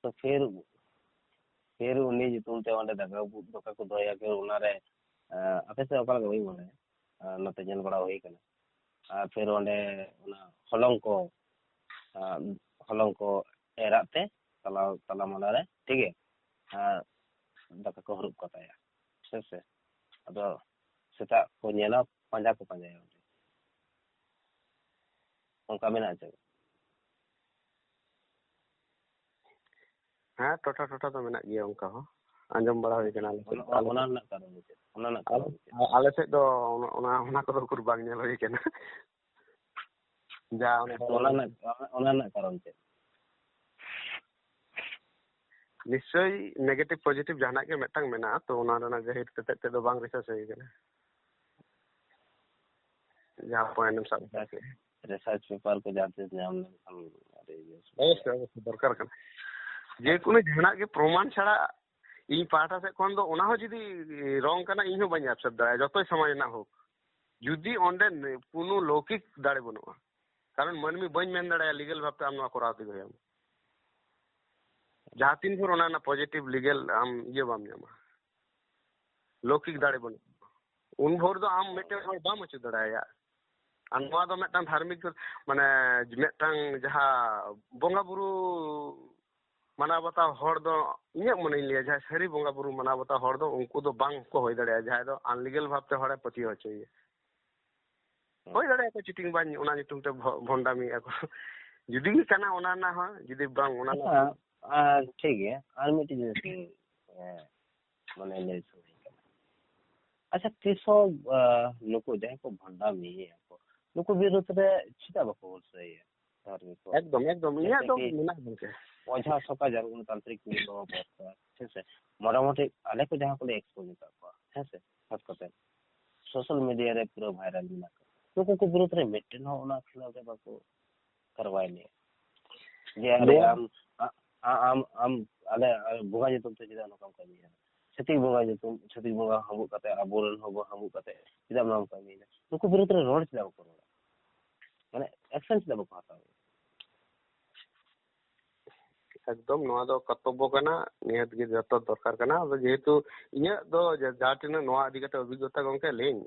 ᱛᱚ ᱯᱷᱤᱨ, ᱯᱷᱤᱨ ᱩᱱᱤ ᱧᱩᱛᱩᱢ ᱛᱮ ᱚᱸᱰᱮ ᱫᱟᱠᱟ ᱠᱚ, ᱫᱟᱠᱟ ᱠᱚ ᱫᱚᱦᱚᱭᱟ, ᱯᱷᱤᱨ ᱚᱱᱟᱨᱮ, ᱮᱸ, ᱟᱯᱮ ᱥᱮᱫ ᱚᱠᱟ ᱞᱮᱠᱟ ᱵᱟᱹᱧ ᱵᱟᱲᱟᱭᱟ, ᱮᱸ, ᱱᱚᱛᱮ ᱧᱮᱞ ᱵᱟᱲᱟ ᱦᱩᱭ ᱠᱟᱱᱟ᱾ ᱟᱨ ᱯᱷᱤᱨ ᱚᱸᱰᱮ ᱚᱱᱟ ᱦᱚᱞᱚᱝ ᱠᱚ, ᱮᱸ, ᱦᱚᱞᱚᱝ ᱠᱚ ᱮᱨᱟᱜ ᱛᱮ ᱛᱟᱞᱟ, ᱛᱟᱞᱟ ᱢᱟᱞᱟ ᱨᱮ, ᱴᱷᱤᱠ ᱜᱮᱭᱟ? ᱟᱨ ᱫᱟᱠᱟ ᱠᱚ ᱦᱟᱹᱨᱩᱵ ᱠᱟᱛᱟᱭᱟ, ᱦᱮᱸ ᱥᱮ? ᱟᱫᱚ ᱥᱮᱛᱟᱜ ᱠᱚ ᱧᱮᱞᱟ, ᱯᱟᱸᱡᱟ ᱠᱚ ᱯᱟᱸᱡᱟᱭᱟ ᱚᱸᱰᱮ᱾ ᱚᱱᱠᱟ ᱢᱮᱱᱟᱜᱼᱟ ᱪᱮ? ᱦᱮᱸ, ᱴᱚᱴᱷᱟ ᱴᱚᱴᱷᱟ ᱫᱚ ᱢᱮᱱᱟᱜ ᱜᱮᱭᱟ ᱚᱱᱠᱟ ᱦᱚᱸ, ᱟᱸᱡᱚᱢ ᱵᱟᱲᱟ ᱦᱩᱭ ᱠᱟᱱᱟ ᱟᱞᱮ ᱥᱮᱫ, ᱚᱱᱟ, ᱚᱱᱟ, ᱟᱞᱮ ᱚᱱᱟ ᱥᱮᱫ᱾ ᱨᱮᱱᱟᱜ ᱠᱟᱨᱚᱱ ᱫᱚ ᱪᱮᱫ? ᱚᱱᱟ ᱨᱮᱱᱟᱜ ᱟᱞᱮ, ᱠᱟᱨᱚᱱ ᱫᱚ ᱪᱮᱫ? ᱟᱞᱮ ᱥᱮᱫ ᱫᱚ ᱚᱱᱟ, ᱚᱱᱟ, ᱚᱱᱟ ᱠᱚᱫᱚ ᱩᱠᱩᱨ ᱵᱟᱝ ᱧᱮᱞ ᱦᱩᱭ ᱠᱟᱱᱟ᱾ ᱡᱟ ᱚᱱᱟ ᱦᱮᱸ, ᱛᱚ, ᱚᱱᱟ ᱦᱚᱞᱚᱝ ᱨᱮᱱᱟᱜ, ᱚᱱᱟ, ᱚᱱᱟ ᱨᱮᱱᱟᱜ ᱠᱟᱨᱚᱱ ᱪᱮᱫ? ᱱᱤᱥᱪᱳᱭ negative positive ᱡᱟᱦᱟᱱᱟᱜ ᱜᱮ ᱢᱤᱫᱴᱟᱝ ᱢᱮᱱᱟᱜᱼᱟ, ᱛᱚ ᱚᱱᱟ ᱨᱮᱱᱟᱜ ᱜᱟᱹᱦᱤᱨ ᱛᱮᱛᱮᱫ ᱛᱮᱫᱚ ᱵᱟᱝ research ᱦᱩᱭ ᱠᱟᱱᱟ᱾ ᱡᱟᱦᱟᱸ point ᱮᱢ ᱥᱟᱵ ᱨᱟᱠᱟᱵ ᱠᱮᱫᱼᱟ᱾ Research paper ᱠᱚ ᱡᱟᱦᱟᱸ ᱛᱤᱥ ᱧᱟᱢ ᱞᱮᱱᱠᱷᱟᱱ ᱟᱹᱰᱤ ᱵᱮᱥ᱾ ᱚᱵᱚᱥᱥᱳᱭ, ᱚᱵᱚᱥᱥᱳᱭ, ᱫᱚᱨᱠᱟᱨ ᱠᱟᱱᱟ᱾ ᱡᱮᱠᱳᱱᱳ ᱡᱟᱦᱟᱱᱟᱜ ᱜᱮ ᱯᱨᱚᱢᱟᱱ ᱪᱷᱟᱲᱟ ᱤᱧ ᱯᱟᱦᱴᱟ ᱥᱮᱫ ᱠᱷᱚᱱ ᱫᱚ ᱚᱱᱟ ᱦᱚᱸ ᱡᱩᱫᱤ wrong ᱠᱟᱱᱟ, ᱤᱧ ᱦᱚᱸ ᱵᱟᱹᱧ accept ᱫᱟᱲᱮᱭᱟᱜᱼᱟ, ᱡᱚᱛᱚᱭ ᱥᱚᱢᱟᱡᱽ ᱨᱮᱱᱟᱜ ᱦᱳᱠ, ᱡᱩᱫᱤ ᱚᱸᱰᱮ ᱱᱮ-, ᱠᱳᱱᱳ ᱞᱳᱠᱤᱠ ᱫᱟᱲᱮ ᱵᱟᱹᱱᱩᱜᱼᱟ᱾ ᱠᱟᱨᱚᱱ ᱢᱟᱹᱱᱢᱤ ᱵᱟᱹᱧ ᱢᱮᱱ ᱫᱟᱲᱮᱭᱟᱜᱼᱟ legal ᱵᱷᱟᱵᱛᱮ ᱟᱢ ᱱᱚᱣᱟ ᱠᱚᱨᱟᱣ ᱛᱮᱜᱮ ᱦᱩᱭᱩᱜᱼᱟ᱾ ᱡᱟᱦᱟᱸ ᱛᱤᱱ ᱵᱷᱳᱨ ᱚᱱᱟ ᱨᱮᱱᱟᱜ positive legal ᱟᱢ ᱤᱭᱟᱹ ᱵᱟᱢ ᱧᱟᱢᱟ, ᱞᱳᱠᱤᱠ ᱫᱟᱲᱮ ᱵᱟᱹᱱᱩᱜᱼᱟ, ᱩᱱ ᱵᱷᱳᱨ ᱫᱚ ᱟᱢ ᱢᱤᱫᱴᱮᱱ ᱦᱚᱲ ᱵᱟᱢ ᱟᱹᱪᱩ ᱫᱟᱲᱮᱭᱟᱭᱟ᱾ ᱟᱨ ᱱᱚᱣᱟ ᱫᱚ ᱢᱤᱫᱴᱟᱝ ᱫᱷᱟᱨᱢᱤᱠ, ᱢᱟᱱᱮ, ᱢᱤᱫᱴᱟᱝ ᱡᱟᱦᱟᱸ ᱵᱚᱸᱜᱟ ᱵᱩᱨᱩ ᱢᱟᱱᱟᱣ ᱵᱟᱛᱟᱣ ᱦᱚᱲ ᱫᱚ, ᱤᱧᱟᱹᱜ ᱢᱚᱱᱮᱧ ᱞᱟᱹᱭᱟ, ᱡᱟᱦᱟᱸᱭ ᱥᱟᱹᱨᱤ ᱵᱚᱸᱜᱟ ᱵᱩᱨᱩ ᱢᱟᱱᱟᱣ ᱵᱟᱛᱟᱣ ᱦᱚᱲ ᱫᱚ, ᱩᱱᱠᱩ ᱫᱚ ᱵᱟᱝ ᱠᱚ ᱦᱩᱭ ᱫᱟᱲᱮᱭᱟᱜᱼᱟ, ᱡᱟᱦᱟᱸᱭ ᱫᱚ unlegal ᱵᱷᱟᱵᱛᱮ ᱦᱚᱲᱮ ᱯᱟᱹᱛᱭᱟᱹᱣ ᱦᱚᱪᱚᱭᱮᱭᱟ᱾ ᱦᱩᱸ᱾ ᱦᱩᱭ ᱫᱟᱲᱮᱭᱟᱜᱼᱟ ᱠᱚ ᱪᱤᱴᱤᱝ ᱵᱟᱝ, ᱚᱱᱟ ᱧᱩᱛᱩᱢ ᱛᱮ ᱵᱷᱚ-, ᱵᱷᱚᱱᱰᱟᱢᱤᱭᱮᱫᱼᱟ ᱠᱚ᱾ ᱡᱩᱫᱤ ᱜᱮ ᱠᱟᱱᱟ ᱚᱱᱟ ᱨᱮᱱᱟᱜ ᱦᱚᱸ, ᱡᱩᱫᱤ ᱵᱟᱝ ᱚᱱᱟ ᱨᱮᱱᱟᱜ ᱟᱪᱪᱷᱟ, ᱦᱚᱸ᱾ ᱟᱨ ᱴᱷᱤᱠ ᱜᱮᱭᱟ, ᱟᱨ ᱢᱤᱫᱴᱤᱡ ᱡᱤᱱᱤᱥ ᱤᱧ, ᱮᱸ, ᱢᱟᱱᱮ ᱞᱟᱹᱭ ᱥᱟᱱᱟᱧ ᱠᱟᱱᱟ᱾ ᱟᱪᱪᱷᱟ, ᱛᱤᱥ ᱦᱚᱸ, ᱟᱸ, ᱱᱩᱠᱩ ᱡᱟᱦᱟᱸᱭ ᱠᱚ ᱵᱷᱚᱱᱰᱟᱢᱤᱭᱮᱫᱼᱟ ᱠᱚ, ᱱᱩᱠᱩ ᱵᱤᱨᱩᱫᱷ ᱨᱮ ᱪᱮᱫᱟᱜ ᱵᱟᱠᱚ ᱦᱩᱞᱥᱟᱹᱭᱟ ᱫᱷᱟᱨᱢᱤᱠ ᱠᱚ? ᱮᱠᱫᱚᱢ, ᱮᱠᱫᱚᱢ, ᱤᱧᱟᱹᱜ ᱡᱮᱭᱥᱮ ᱫᱚ ᱠᱤ ᱢᱮᱱᱟᱜ ᱜᱚᱝᱠᱮ᱾ ᱚᱡᱷᱟ ᱥᱚᱠᱟ ᱡᱟᱨᱩᱞ ᱛᱟᱱᱛᱨᱤᱠ ᱢᱤᱞ ᱵᱟᱵᱟ ᱵᱚᱥ, ᱦᱮᱸ ᱥᱮ? ᱢᱚᱴᱟᱢᱩᱴᱤ ᱟᱞᱮ ᱠᱚ ᱡᱟᱦᱟᱸ ᱠᱚᱞᱮ expose ᱟᱠᱟᱫ ᱠᱚᱣᱟ, ᱦᱮᱸ ᱥᱮ? ᱠᱷᱟᱥ ᱠᱟᱛᱮ social media ᱨᱮ ᱯᱩᱨᱟᱹ viral ᱢᱮᱱᱟᱜ ᱠᱚᱣᱟ᱾ ᱱᱩᱠᱩ ᱠᱚ ᱵᱤᱨᱩᱫᱷ ᱨᱮ ᱢᱤᱫᱴᱮᱱ ᱦᱚᱸ ᱚᱱᱟ ᱠᱷᱤᱞᱟᱯ ᱨᱮ ᱵᱟᱠᱚ ᱠᱟᱨᱣᱟᱭ ᱞᱮᱫᱼᱟ᱾ ᱡᱮ ᱟᱨᱮ ᱱᱚᱣᱟ ᱟᱢ, ᱟ-, ᱟ-, ᱟᱢ, ᱟᱢ ᱟᱞᱮ, ᱟᱞᱮ ᱵᱚᱸᱜᱟ ᱧᱩᱛᱩᱢ ᱛᱮ ᱪᱮᱫᱟᱜ ᱱᱚᱝᱠᱟᱢ ᱠᱟᱹᱢᱤᱭᱟ? ᱪᱷᱟᱹᱛᱤᱠ ᱵᱚᱸᱜᱟ ᱧᱩᱛᱩᱢ, ᱪᱷᱟᱹᱛᱤᱠ ᱵᱚᱸᱜᱟ ᱦᱟᱹᱵᱩᱜ ᱠᱟᱛᱮ ᱟᱵᱚᱨᱮᱱ ᱦᱚᱸᱵᱚ ᱦᱟᱹᱵᱩᱜ ᱠᱟᱛᱮ ᱪᱮᱫᱟᱜ ᱱᱚᱣᱟᱢ ᱠᱟᱹᱢᱤᱭᱮᱫᱟ? ᱱᱩᱠᱩ ᱵᱤᱨᱩᱫᱷ ᱨᱮ ᱨᱚᱲ ᱪᱮᱫᱟᱜ ᱵᱟᱠᱚ ᱨᱚᱲᱟ? ᱢᱟᱱᱮ ᱮᱠᱥᱮᱱ ᱪᱮᱫᱟᱜ ᱵᱟᱠᱚ ᱦᱟᱛᱟᱣᱟ? ᱮᱠᱫᱚᱢ, ᱱᱚᱣᱟ ᱫᱚ ᱠᱚᱨᱛᱚᱵᱽᱵᱚ ᱠᱟᱱᱟ, ᱱᱤᱦᱟᱹᱛ ᱜᱮ ᱡᱚᱛᱚ ᱫᱚᱨᱠᱟᱨ ᱠᱟᱱᱟ᱾ ᱟᱫᱚ ᱡᱮᱦᱮᱛᱩ ᱤᱧᱟᱹᱜ ᱫᱚ ᱡᱟ-, ᱡᱟᱦᱟᱸ ᱛᱤᱱᱟᱹᱜ ᱱᱚᱣᱟ ᱤᱫᱤ ᱠᱟᱛᱮ ᱚᱵᱷᱤᱜᱽᱜᱚᱛᱟ ᱜᱚᱝᱠᱮ ᱞᱟᱹᱭᱟᱹᱧ,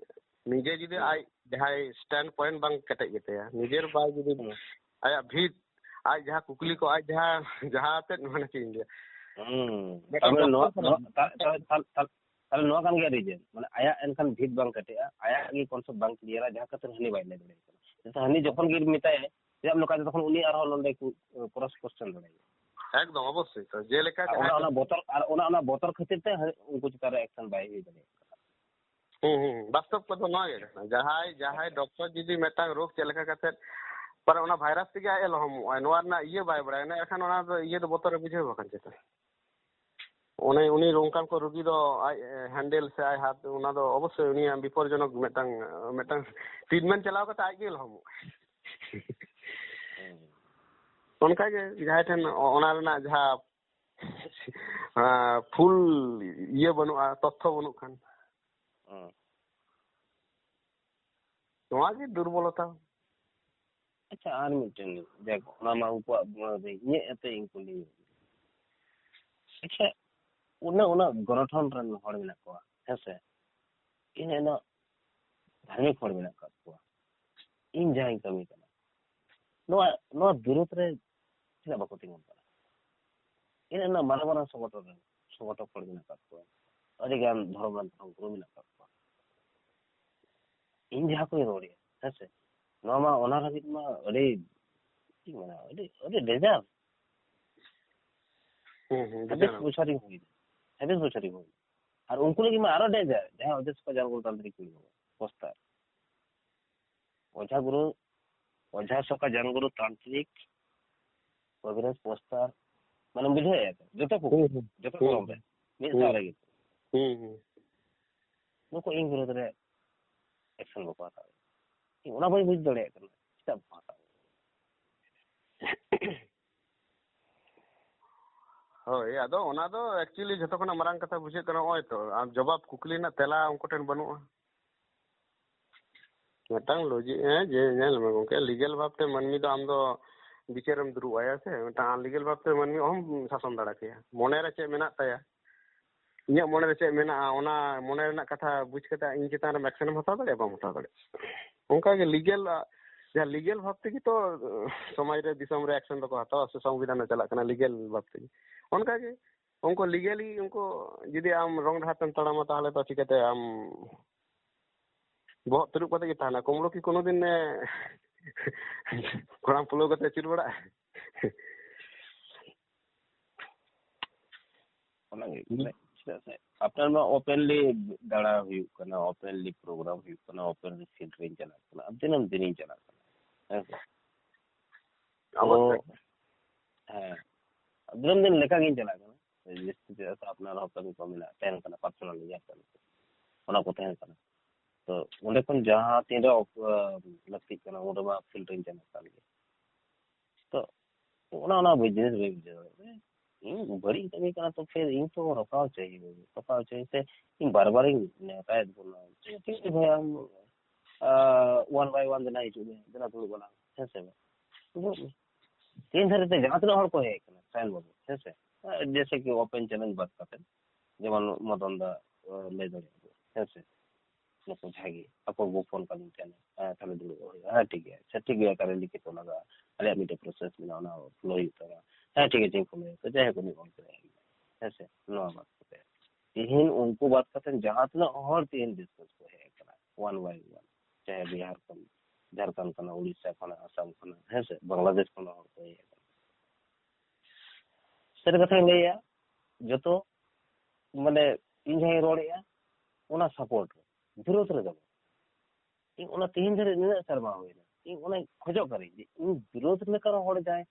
ᱱᱤᱡᱮ ᱡᱩᱫᱤ ᱦᱩᱸ᱾ ᱟᱡ ᱡᱟᱦᱟᱸᱭ stand point ᱵᱟᱝ ᱠᱮᱴᱮᱡ ᱜᱮᱛᱟᱭᱟ, ᱱᱤᱡᱮᱨ ᱵᱟᱭ ᱡᱩᱫᱤ ᱦᱩᱸ᱾ ᱟᱭᱟᱜ ᱵᱷᱤᱛ, ᱟᱡ ᱡᱟᱦᱟᱸ ᱠᱩᱠᱞᱤ ᱠᱚ, ᱟᱡ ᱡᱟᱦᱟᱸ, ᱡᱟᱦᱟᱸ ᱟᱛᱮᱫ, ᱢᱟᱱᱮ ᱪᱮᱫ ᱤᱧ ᱞᱟᱹᱭᱟ? ᱦᱩᱸ᱾ ᱢᱤᱫᱴᱟᱝ ᱛᱟᱦᱞᱮ ᱱᱚᱣᱟ, ᱰᱚᱠᱴᱚᱨ ᱠᱟᱱᱟ᱾ ᱱᱚᱣᱟ, ᱛᱟ-, ᱛᱟ-, ᱛᱟ-, ᱛᱟ-, ᱛᱟᱦᱞᱮ ᱱᱚᱣᱟ ᱠᱟᱱ ᱜᱮᱭᱟ reason᱾ ᱢᱟᱱᱮ ᱟᱭᱟᱜ ᱮᱱᱠᱷᱟᱱ ᱵᱷᱤᱛ ᱵᱟᱝ ᱠᱮᱴᱮᱡᱼᱟ, ᱟᱭᱟᱜ ᱜᱮ concept ᱵᱟᱝ clearᱟ, ᱡᱟᱦᱟᱸ ᱠᱷᱟᱹᱛᱤᱨ ᱦᱟᱹᱱᱤ ᱵᱟᱭ ᱞᱟᱹᱭ ᱫᱟᱲᱮᱭᱟᱜ ᱠᱟᱱᱟ᱾ ᱡᱮᱦᱮᱛᱩ ᱦᱟᱹᱱᱤ ᱡᱚᱠᱷᱚᱱ ᱜᱮ ᱢᱮᱛᱟᱭᱟᱭ, ᱪᱮᱫᱟᱜ ᱮᱢ ᱱᱚᱝᱠᱟᱭᱮᱫᱟ, ᱛᱚᱠᱷᱚᱱ ᱩᱱᱤ ᱟᱨᱦᱚᱸ ᱱᱚᱰᱮ ᱠᱚ, cross question ᱫᱟᱲᱮᱭᱟᱜᱼᱟ᱾ ᱮᱠᱫᱚᱢ, ᱚᱵᱚᱥᱥᱳᱭ᱾ ᱛᱚ ᱡᱮᱞᱮᱠᱟ ᱟᱨ ᱡᱟᱦᱟᱸᱭ ᱚᱱᱟ, ᱠᱚ ᱚᱱᱟ ᱵᱚᱛᱚᱨ, ᱟᱨ ᱚᱱᱟ, ᱚᱱᱟ ᱵᱚᱛᱚᱨ ᱠᱷᱟᱹᱛᱤᱨ ᱛᱮ ᱦᱟᱹ-, ᱩᱱᱠᱩ ᱪᱮᱛᱟᱱ ᱨᱮ action ᱵᱟᱭ ᱦᱩᱭ ᱫᱟᱲᱮᱭᱟᱜ ᱠᱟᱱᱟ᱾ ᱦᱩᱸ, ᱦᱩᱸ, ᱵᱟᱥᱛᱚᱵ ᱠᱚᱫᱚ ᱱᱚᱣᱟ ᱜᱮ ᱠᱟᱱᱟ᱾ ᱡᱟᱦᱟᱸᱭ, ᱡᱟᱦᱟᱸᱭ ᱰᱚᱠᱴᱚᱨ ᱡᱩᱫᱤ ᱢᱤᱫᱴᱟᱝ ᱨᱳᱜᱽ ᱪᱮᱫ ᱞᱮᱠᱟ ᱠᱟᱛᱮ ᱯᱟᱨ ᱚᱱᱟ ᱵᱷᱟᱭᱨᱟᱥ ᱛᱮᱜᱮ ᱟᱡ ᱮ ᱞᱚᱦᱚᱢᱚᱜᱼᱟᱭ, ᱱᱚᱣᱟ ᱨᱮᱱᱟᱜ ᱤᱭᱟᱹ ᱵᱟᱭ ᱵᱟᱲᱟᱭᱟ, ᱮᱱᱠᱷᱟᱱ ᱚᱱᱟ ᱫᱚ ᱤᱭᱟᱹ ᱫᱚ ᱵᱚᱛᱚᱨ ᱮ ᱵᱩᱡᱷᱟᱹᱣ ᱵᱟᱠᱷᱟᱱ ᱪᱮᱫ? ᱩᱱᱤ, ᱩᱱᱤ ᱚᱱᱠᱟᱱ ᱠᱚ ᱨᱩᱜᱤ ᱫᱚ ᱟᱡ ᱦᱮᱱᱰᱮᱞ ᱥᱮ ᱟᱡ ᱦᱟᱛ, ᱚᱱᱟ ᱫᱚ ᱚᱵᱚᱥᱥᱳᱭ ᱩᱱᱤᱭᱟᱜ ᱵᱤᱯᱚᱫᱡᱚᱱᱚᱠ ᱢᱤᱫᱴᱟᱝ, ᱢᱤᱫᱴᱟᱝ treatment ᱪᱟᱞᱟᱣ ᱠᱟᱛᱮ ᱟᱡ ᱜᱮ ᱞᱚᱦᱚᱢᱚᱜᱼᱟᱭ᱾ ᱚᱱᱠᱟᱜᱮ ᱡᱟᱦᱟᱸᱭ ᱴᱷᱮᱱ ᱚᱱᱟ ᱨᱮᱱᱟᱜ ᱡᱟᱦᱟᱸ, ᱟᱸ, full ᱤᱭᱟᱹ ᱵᱟᱹᱱᱩᱜᱼᱟ, ᱛᱚᱛᱛᱷᱚ ᱵᱟᱹᱱᱩᱜ ᱠᱷᱟᱱ᱾ ᱦᱩᱸ᱾ ᱱᱚᱣᱟ ᱜᱮ ᱫᱩᱨᱵᱚᱞᱚᱛᱟ᱾ ᱟᱪᱪᱷᱟ, ᱟᱨ ᱢᱤᱫᱴᱮᱱ, ᱡᱟᱠ, ᱚᱱᱟ ᱢᱟ ᱩᱱᱠᱩᱣᱟᱜ ᱢᱚᱱᱮ ᱨᱮ, ᱤᱧᱟᱹᱜ ᱮᱱᱛᱮ ᱤᱧ ᱠᱩᱞᱤ᱾ ᱟᱪᱪᱷᱟ, ᱩᱱᱟᱹᱜ, ᱩᱱᱟᱹᱜ ᱜᱚᱱᱚᱴᱷᱚᱱ ᱨᱮᱱ ᱦᱚᱲ ᱢᱮᱱᱟᱜ ᱠᱚᱣᱟ, ᱦᱮᱸ ᱥᱮ? ᱤᱱᱟᱹ ᱦᱤᱞᱳᱜ ᱫᱷᱟᱨᱢᱤᱠ ᱦᱚᱲ ᱢᱮᱱᱟᱜ ᱟᱠᱟᱫ ᱠᱚᱣᱟ᱾ ᱤᱧ ᱡᱟᱦᱟᱸᱧ ᱠᱟᱹᱢᱤ ᱠᱟᱱᱟ, ᱱᱚᱣᱟ, ᱱᱚᱣᱟ ᱵᱤᱨᱩᱫᱷ ᱨᱮ ᱪᱮᱫᱟᱜ ᱵᱟᱠᱚ ᱛᱤᱸᱜᱩᱱ ᱠᱟᱱᱟ? ᱤᱱᱟᱹ ᱨᱮᱱᱟᱜ ᱢᱟᱨᱟᱝ ᱢᱟᱨᱟᱝ ᱥᱚᱝᱜᱚᱴᱷᱚᱱ ᱨᱮᱱ, ᱥᱚᱝᱜᱚᱴᱷᱚᱠ ᱦᱚᱲ ᱢᱮᱱᱟᱜ ᱟᱠᱟᱫ ᱠᱚᱣᱟ, ᱟᱹᱰᱤ ᱜᱟᱱ ᱫᱷᱚᱨᱚᱢ ᱨᱮᱱ ᱫᱷᱚᱨᱚᱢ ᱜᱩᱨᱩ ᱢᱮᱱᱟᱜ ᱟᱠᱟᱫ ᱠᱚᱣᱟ᱾ ᱤᱧ ᱡᱟᱦᱟᱸ ᱠᱚᱧ ᱨᱚᱲᱮᱫᱼᱟ, ᱦᱮᱸ ᱥᱮ, ᱱᱚᱣᱟ ᱢᱟ ᱚᱱᱟ ᱞᱟᱹᱜᱤᱫ ᱢᱟ ᱟᱹᱰᱤ, ᱪᱮᱫ ᱤᱧ ᱢᱮᱱᱟ, ᱟᱹᱰᱤ, ᱟᱹᱰᱤ danger᱾ ᱦᱩᱸ, ᱦᱩᱸ, ᱪᱷᱟᱵᱵᱤᱥ ᱵᱩᱡᱷᱟᱹᱣ᱾ ᱵᱚᱪᱷᱚᱨᱤᱧ ᱦᱩᱭᱱᱟ, ᱪᱷᱟᱵᱵᱤᱥ ᱵᱚᱪᱷᱚᱨᱤᱧ ᱦᱩᱭᱱᱟ, ᱟᱨ ᱩᱱᱠᱩ ᱞᱟᱹᱜᱤᱫ ᱢᱟ ᱟᱨᱚ danger, ᱡᱟᱦᱟᱸ ᱚᱡᱚᱥᱠᱟ ᱡᱟᱱᱜᱩᱨᱩ ᱛᱟᱱᱛᱨᱤᱠ ᱯᱤᱲ ᱵᱟᱵᱟ ᱯᱳᱥᱴᱟᱨ, ᱚᱡᱷᱟ ᱜᱩᱨᱩ, ᱚᱡᱷᱟ ᱥᱚᱠᱟ ᱡᱟᱱᱜᱩᱨᱩ ᱛᱟᱱᱛᱨᱤᱠ ᱠᱚᱵᱤᱨᱟᱡᱽ ᱯᱳᱥᱴᱟᱨ, ᱢᱟᱱᱮ ᱵᱩᱡᱷᱟᱹᱣᱮᱫᱼᱟ ᱯᱮ? ᱡᱚᱛᱚ ᱠᱚ, ᱦᱩᱸ, ᱦᱩᱸ, ᱡᱚᱛᱚ ᱦᱩᱸ, ᱠᱚᱞᱚᱢ ᱨᱮ ᱢᱤᱫ ᱦᱩᱸ, ᱥᱟᱶ ᱨᱮᱜᱮ᱾ ᱦᱩᱸ, ᱦᱩᱸ᱾ ᱱᱩᱠᱩ ᱤᱧ ᱵᱤᱨᱩᱫᱷ ᱨᱮ action ᱵᱟᱠᱚ ᱦᱟᱛᱟᱣ ᱮᱫᱟ᱾ ᱤᱧ ᱚᱱᱟ ᱵᱟᱹᱧ ᱵᱩᱡᱽ ᱫᱟᱲᱮᱭᱟᱜ ᱠᱟᱱᱟ, ᱪᱮᱫᱟᱜ ᱵᱟᱠᱚ ᱦᱟᱛᱟᱣ ᱮᱫᱟ? ᱦᱳᱭ, ᱟᱫᱚ ᱚᱱᱟ ᱫᱚ actually ᱡᱷᱚᱛᱚ ᱠᱷᱚᱱᱟᱜ ᱢᱟᱨᱟᱝ ᱠᱟᱛᱷᱟ ᱵᱩᱡᱷᱟᱹᱜ ᱠᱟᱱᱟ, ᱱᱚᱜᱼᱚᱭ ᱛᱚ, ᱟᱢ ᱡᱚᱵᱟᱵ ᱠᱩᱠᱞᱤ ᱨᱮᱱᱟᱜ ᱛᱮᱞᱟ ᱩᱱᱠᱩ ᱴᱷᱮᱱ ᱵᱟᱹᱱᱩᱜᱼᱟ᱾ ᱢᱤᱫᱴᱟᱝ ᱞᱚᱡᱤ-, ᱦᱮᱸ, ᱡᱮ ᱧᱮᱞ ᱢᱮ ᱜᱚᱝᱠᱮ, ᱞᱤᱜᱮᱞ ᱵᱷᱟᱵᱛᱮ ᱢᱟᱹᱱᱢᱤ ᱫᱚ ᱟᱢ ᱫᱚ ᱵᱤᱪᱟᱹᱨᱮᱢ ᱫᱩᱲᱩᱵ ᱟᱭᱟ ᱥᱮ, ᱢᱤᱫᱴᱟᱝ ᱟᱱᱞᱤᱜᱮᱞ ᱵᱷᱟᱵᱛᱮ ᱢᱟᱹᱱᱢᱤ ᱚᱦᱚᱢ ᱥᱟᱥᱚᱱ ᱫᱟᱲᱮ ᱠᱮᱭᱟ᱾ ᱢᱚᱱᱮ ᱨᱮ ᱪᱮᱫ ᱢᱮᱱᱟᱜ ᱛᱟᱭᱟ, ᱤᱧᱟᱹᱜ ᱢᱚᱱᱮ ᱨᱮ ᱪᱮᱫ ᱢᱮᱱᱟᱜᱼᱟ, ᱚᱱᱟ ᱢᱚᱱᱮ ᱨᱮᱱᱟᱜ ᱠᱟᱛᱷᱟ ᱵᱩᱡᱽ ᱠᱟᱛᱮ ᱤᱧ ᱪᱮᱛᱟᱱ ᱨᱮ action ᱮᱢ ᱦᱟᱛᱟᱣ ᱫᱟᱲᱮᱭᱟᱜᱼᱟ? ᱵᱟᱢ ᱦᱟᱛᱟᱣ ᱫᱟᱲᱮᱭᱟᱜᱼᱟ᱾ ᱚᱱᱠᱟ ᱜᱮ ᱞᱤᱜᱮᱞ, ᱡᱟᱦᱟᱸ ᱞᱤᱜᱮᱞ ᱵᱷᱟᱵ ᱛᱮᱜᱮ ᱛᱚ ᱥᱚᱢᱟᱡᱽ ᱨᱮ, ᱫᱤᱥᱚᱢ ᱨᱮ action ᱫᱚᱠᱚ ᱦᱟᱛᱟᱣᱟ ᱥᱮ ᱥᱚᱝᱵᱤᱫᱷᱟᱱ ᱨᱮ ᱪᱟᱞᱟᱜ ᱠᱟᱱᱟ ᱞᱤᱜᱮᱞ ᱵᱷᱟᱵ ᱛᱮᱜᱮ᱾ ᱚᱱᱠᱟ ᱜᱮ ᱩᱱᱠᱩ ᱞᱤᱜᱮᱞᱤ ᱩᱱᱠᱩ ᱡᱩᱫᱤ ᱟᱢ wrong ᱰᱟᱦᱟᱨ ᱛᱮᱢ ᱛᱟᱲᱟᱢᱟ, ᱛᱟᱦᱚᱞᱮ ᱛᱚ ᱪᱤᱠᱟᱹᱛᱮ ᱟᱢ ᱵᱚᱦᱚᱜ ᱛᱤᱨᱩᱵ ᱠᱟᱛᱮ ᱜᱮ ᱛᱟᱦᱮᱱᱟ᱾ ᱠᱩᱢᱵᱽᱲᱩ ᱠᱤ ᱠᱳᱱᱳ ᱫᱤᱱ ᱮ ᱠᱚᱲᱟᱢ ᱯᱷᱩᱞᱟᱹᱣ ᱠᱟᱛᱮ ᱟᱹᱪᱩᱨ ᱵᱟᱲᱟᱜᱼᱟ? ᱚᱱᱟᱜᱮ ᱢᱟᱱᱮ, ᱪᱮᱫᱟᱜ ᱥᱮ ᱟᱯᱱᱟᱨ ᱢᱟ openly ᱫᱟᱬᱟ ᱦᱩᱭᱩᱜ ᱠᱟᱱᱟ, openly program ᱦᱩᱭᱩᱜ ᱠᱟᱱᱟ, openly field ᱨᱤᱧ ᱪᱟᱞᱟᱜ ᱠᱟᱱᱟ, ᱫᱤᱱᱟᱹᱢ ᱫᱤᱱᱤᱧ ᱪᱟᱞᱟᱜ ᱠᱟᱱᱟ, ᱦᱮᱸ ᱥᱮ? ᱛᱚ, ᱚᱵᱚᱥᱥᱳᱭ᱾ ᱦᱮᱸ, ᱫᱤᱱᱟᱹᱢ ᱫᱤᱱ ᱞᱮᱠᱟᱜᱤᱧ ᱪᱟᱞᱟᱜ ᱠᱟᱱᱟ᱾ ᱡᱟᱹᱥᱛᱤ ᱪᱮᱫᱟᱜ ᱥᱮ ᱟᱯᱱᱟᱨ ᱦᱚᱸ ᱠᱟᱹᱢᱤ ᱠᱚ ᱢᱮᱱᱟᱜᱼᱟ, ᱛᱟᱦᱮᱱ ᱠᱟᱱᱟ, personal ᱤᱭᱟᱹ ᱠᱟᱹᱢᱤ ᱠᱚ, ᱚᱱᱟ ᱠᱚ ᱛᱟᱦᱮᱱ ᱠᱟᱱᱟ᱾ ᱛᱚ ᱚᱸᱰᱮ ᱠᱷᱚᱱ ᱡᱟᱦᱟᱸ ᱛᱤᱱᱨᱮ ᱚᱠ-, ᱞᱟᱹᱠᱛᱤᱜ ᱠᱟᱱᱟ, ᱩᱱ ᱨᱮᱢᱟ field ᱨᱤᱧ ᱪᱟᱞᱟᱜ ᱠᱟᱱ ᱜᱮᱭᱟ᱾ ᱛᱚ ᱚᱱᱟ, ᱚᱱᱟ ᱵᱩᱡᱽ-, ᱡᱤᱱᱤᱥ ᱵᱟᱹᱧ ᱵᱩᱡᱷᱟᱹᱣ ᱫᱟᱲᱮᱭᱟᱜ ᱠᱟᱱᱟ᱾ ᱤᱧ ᱵᱟᱹᱲᱤᱡ ᱠᱟᱹᱢᱤ ᱠᱟᱱᱟ, ᱛᱚ ᱯᱷᱤᱨ ᱤᱧ ᱛᱚ ᱨᱚᱠᱟᱣ ᱦᱚᱪᱚᱭ ᱦᱩᱭᱩᱜᱼᱟ, ᱨᱚᱠᱟᱣ ᱦᱚᱪᱚᱭ ᱥᱮ ᱤᱧ ᱵᱟᱨ ᱵᱟᱨᱤᱧ ᱱᱮᱣᱛᱟᱭᱮᱫ ᱵᱚᱱᱟ, ᱴᱷᱤᱠ ᱜᱮ ᱵᱷᱟᱭ, ᱟᱢ, ᱟᱸ, one by one ᱫᱮᱞᱟ ᱦᱤᱡᱩᱜ ᱢᱮ, ᱫᱮᱞᱟ ᱫᱩᱲᱩᱵ ᱟᱞᱟᱝ, ᱦᱮᱸ ᱥᱮ ᱵᱟᱝ? ᱫᱩᱲᱩᱵ ᱢᱮ᱾ ᱛᱤᱱ ᱫᱷᱟᱹᱨᱤᱡ ᱛᱮ ᱡᱟᱦᱟᱸ ᱛᱤᱱᱟᱹᱜ ᱦᱚᱲ ᱠᱚ ᱦᱮᱡ ᱟᱠᱟᱱᱟ, ᱥᱟᱭᱚᱱ ᱵᱟᱹᱵᱩ, ᱦᱮᱸ ᱥᱮ, ᱡᱮᱭᱥᱮ ᱠᱤ open challenge ᱵᱟᱫ ᱠᱟᱛᱮ, ᱡᱮᱢᱚᱱ ᱢᱚᱫᱚᱱ ᱫᱟ, ᱟᱸ, ᱞᱟᱹᱭ ᱫᱟᱲᱮᱭᱟᱜᱼᱟ, ᱦᱮᱸ ᱥᱮ, ᱱᱩᱠᱩ ᱡᱟᱦᱟᱸᱭ ᱜᱮ ᱟᱠᱚ ᱠᱚ ᱯᱷᱳᱱ ᱠᱟᱹᱫᱤᱧ ᱛᱟᱦᱮᱱᱟ, ᱦᱮᱸ, ᱛᱟᱦᱞᱮ ᱫᱩᱲᱩᱵ ᱦᱩᱭᱩᱜᱼᱟ, ᱦᱮᱸ, ᱴᱷᱤᱠ ᱜᱮᱭᱟ, ᱟᱪᱪᱷᱟ, ᱴᱷᱤᱠ ᱜᱮᱭᱟ, ᱚᱠᱟᱨᱮ ᱞᱤᱠᱷᱤᱛ ᱚᱞ ᱞᱟᱜᱟᱜᱼᱟ, ᱟᱞᱮᱭᱟᱜ ᱢᱤᱫᱴᱮᱡ process ᱢᱮᱱᱟᱜᱼᱟ, ᱚᱱᱟ follow ᱦᱩᱭᱩᱜ ᱛᱟᱢᱟ, ᱦᱮᱸ, ᱴᱷᱤᱠ ᱜᱮᱭᱟ, ᱪᱮᱫ ᱮᱢ ᱠᱟᱹᱢᱤᱭᱟ, ᱛᱚ ᱡᱟᱭᱦᱳᱠ, ᱩᱱᱤ ᱚᱞ ᱠᱮᱫᱟᱭ, ᱦᱮᱸ ᱥᱮ, ᱱᱚᱣᱟ ᱵᱟᱫ ᱠᱟᱛᱮ, ᱛᱤᱦᱤᱧ ᱩᱱᱠᱩ ᱵᱟᱫ ᱠᱟᱛᱮ ᱡᱟᱦᱟᱸ ᱛᱤᱱᱟᱹᱜ ᱦᱚᱲ ᱛᱤᱦᱤᱧ discuss ᱠᱚ ᱦᱮᱡ ᱟᱠᱟᱱᱟ, one by one, ᱪᱟᱦᱮ ᱵᱤᱦᱟᱨ ᱠᱷᱚᱱ, ᱡᱷᱟᱲᱠᱷᱚᱸᱰ ᱠᱷᱚᱱᱟᱜ, ᱩᱲᱤᱥᱥᱟ ᱠᱷᱚᱱᱟᱜ, ᱟᱥᱟᱢ ᱠᱷᱚᱱᱟᱜ, ᱦᱮᱸ ᱥᱮ, ᱵᱟᱝᱞᱟᱫᱮᱥ ᱠᱷᱚᱱᱟᱜ ᱦᱚᱲ ᱠᱚ ᱦᱮᱡ ᱟᱠᱟᱱᱟ᱾ ᱥᱟᱹᱨᱤ ᱠᱟᱛᱷᱟᱧ ᱞᱟᱹᱭᱟ, ᱡᱚᱛᱚ, ᱢᱟᱱᱮ, ᱤᱧ ᱡᱟᱦᱟᱸᱧ ᱨᱚᱲᱮᱫᱼᱟ, ᱚᱱᱟ support ᱨᱮ, ᱵᱤᱨᱳᱫᱷ ᱨᱮᱫᱚ ᱵᱟᱝ᱾ ᱤᱧ ᱚᱱᱟ ᱛᱮᱦᱮᱧ ᱫᱷᱟᱹᱨᱤᱡ ᱱᱤᱱᱟᱹᱜ ᱥᱮᱨᱢᱟ ᱦᱩᱭᱱᱟ, ᱤᱧ ᱚᱱᱟᱧ ᱠᱷᱚᱡᱚᱜ ᱠᱟᱹᱱᱟᱹᱧ ᱡᱮ ᱤᱧ ᱵᱤᱨᱳᱫᱷ ᱞᱮᱠᱟᱱ ᱦᱚᱲ ᱡᱟᱦᱟᱸᱭ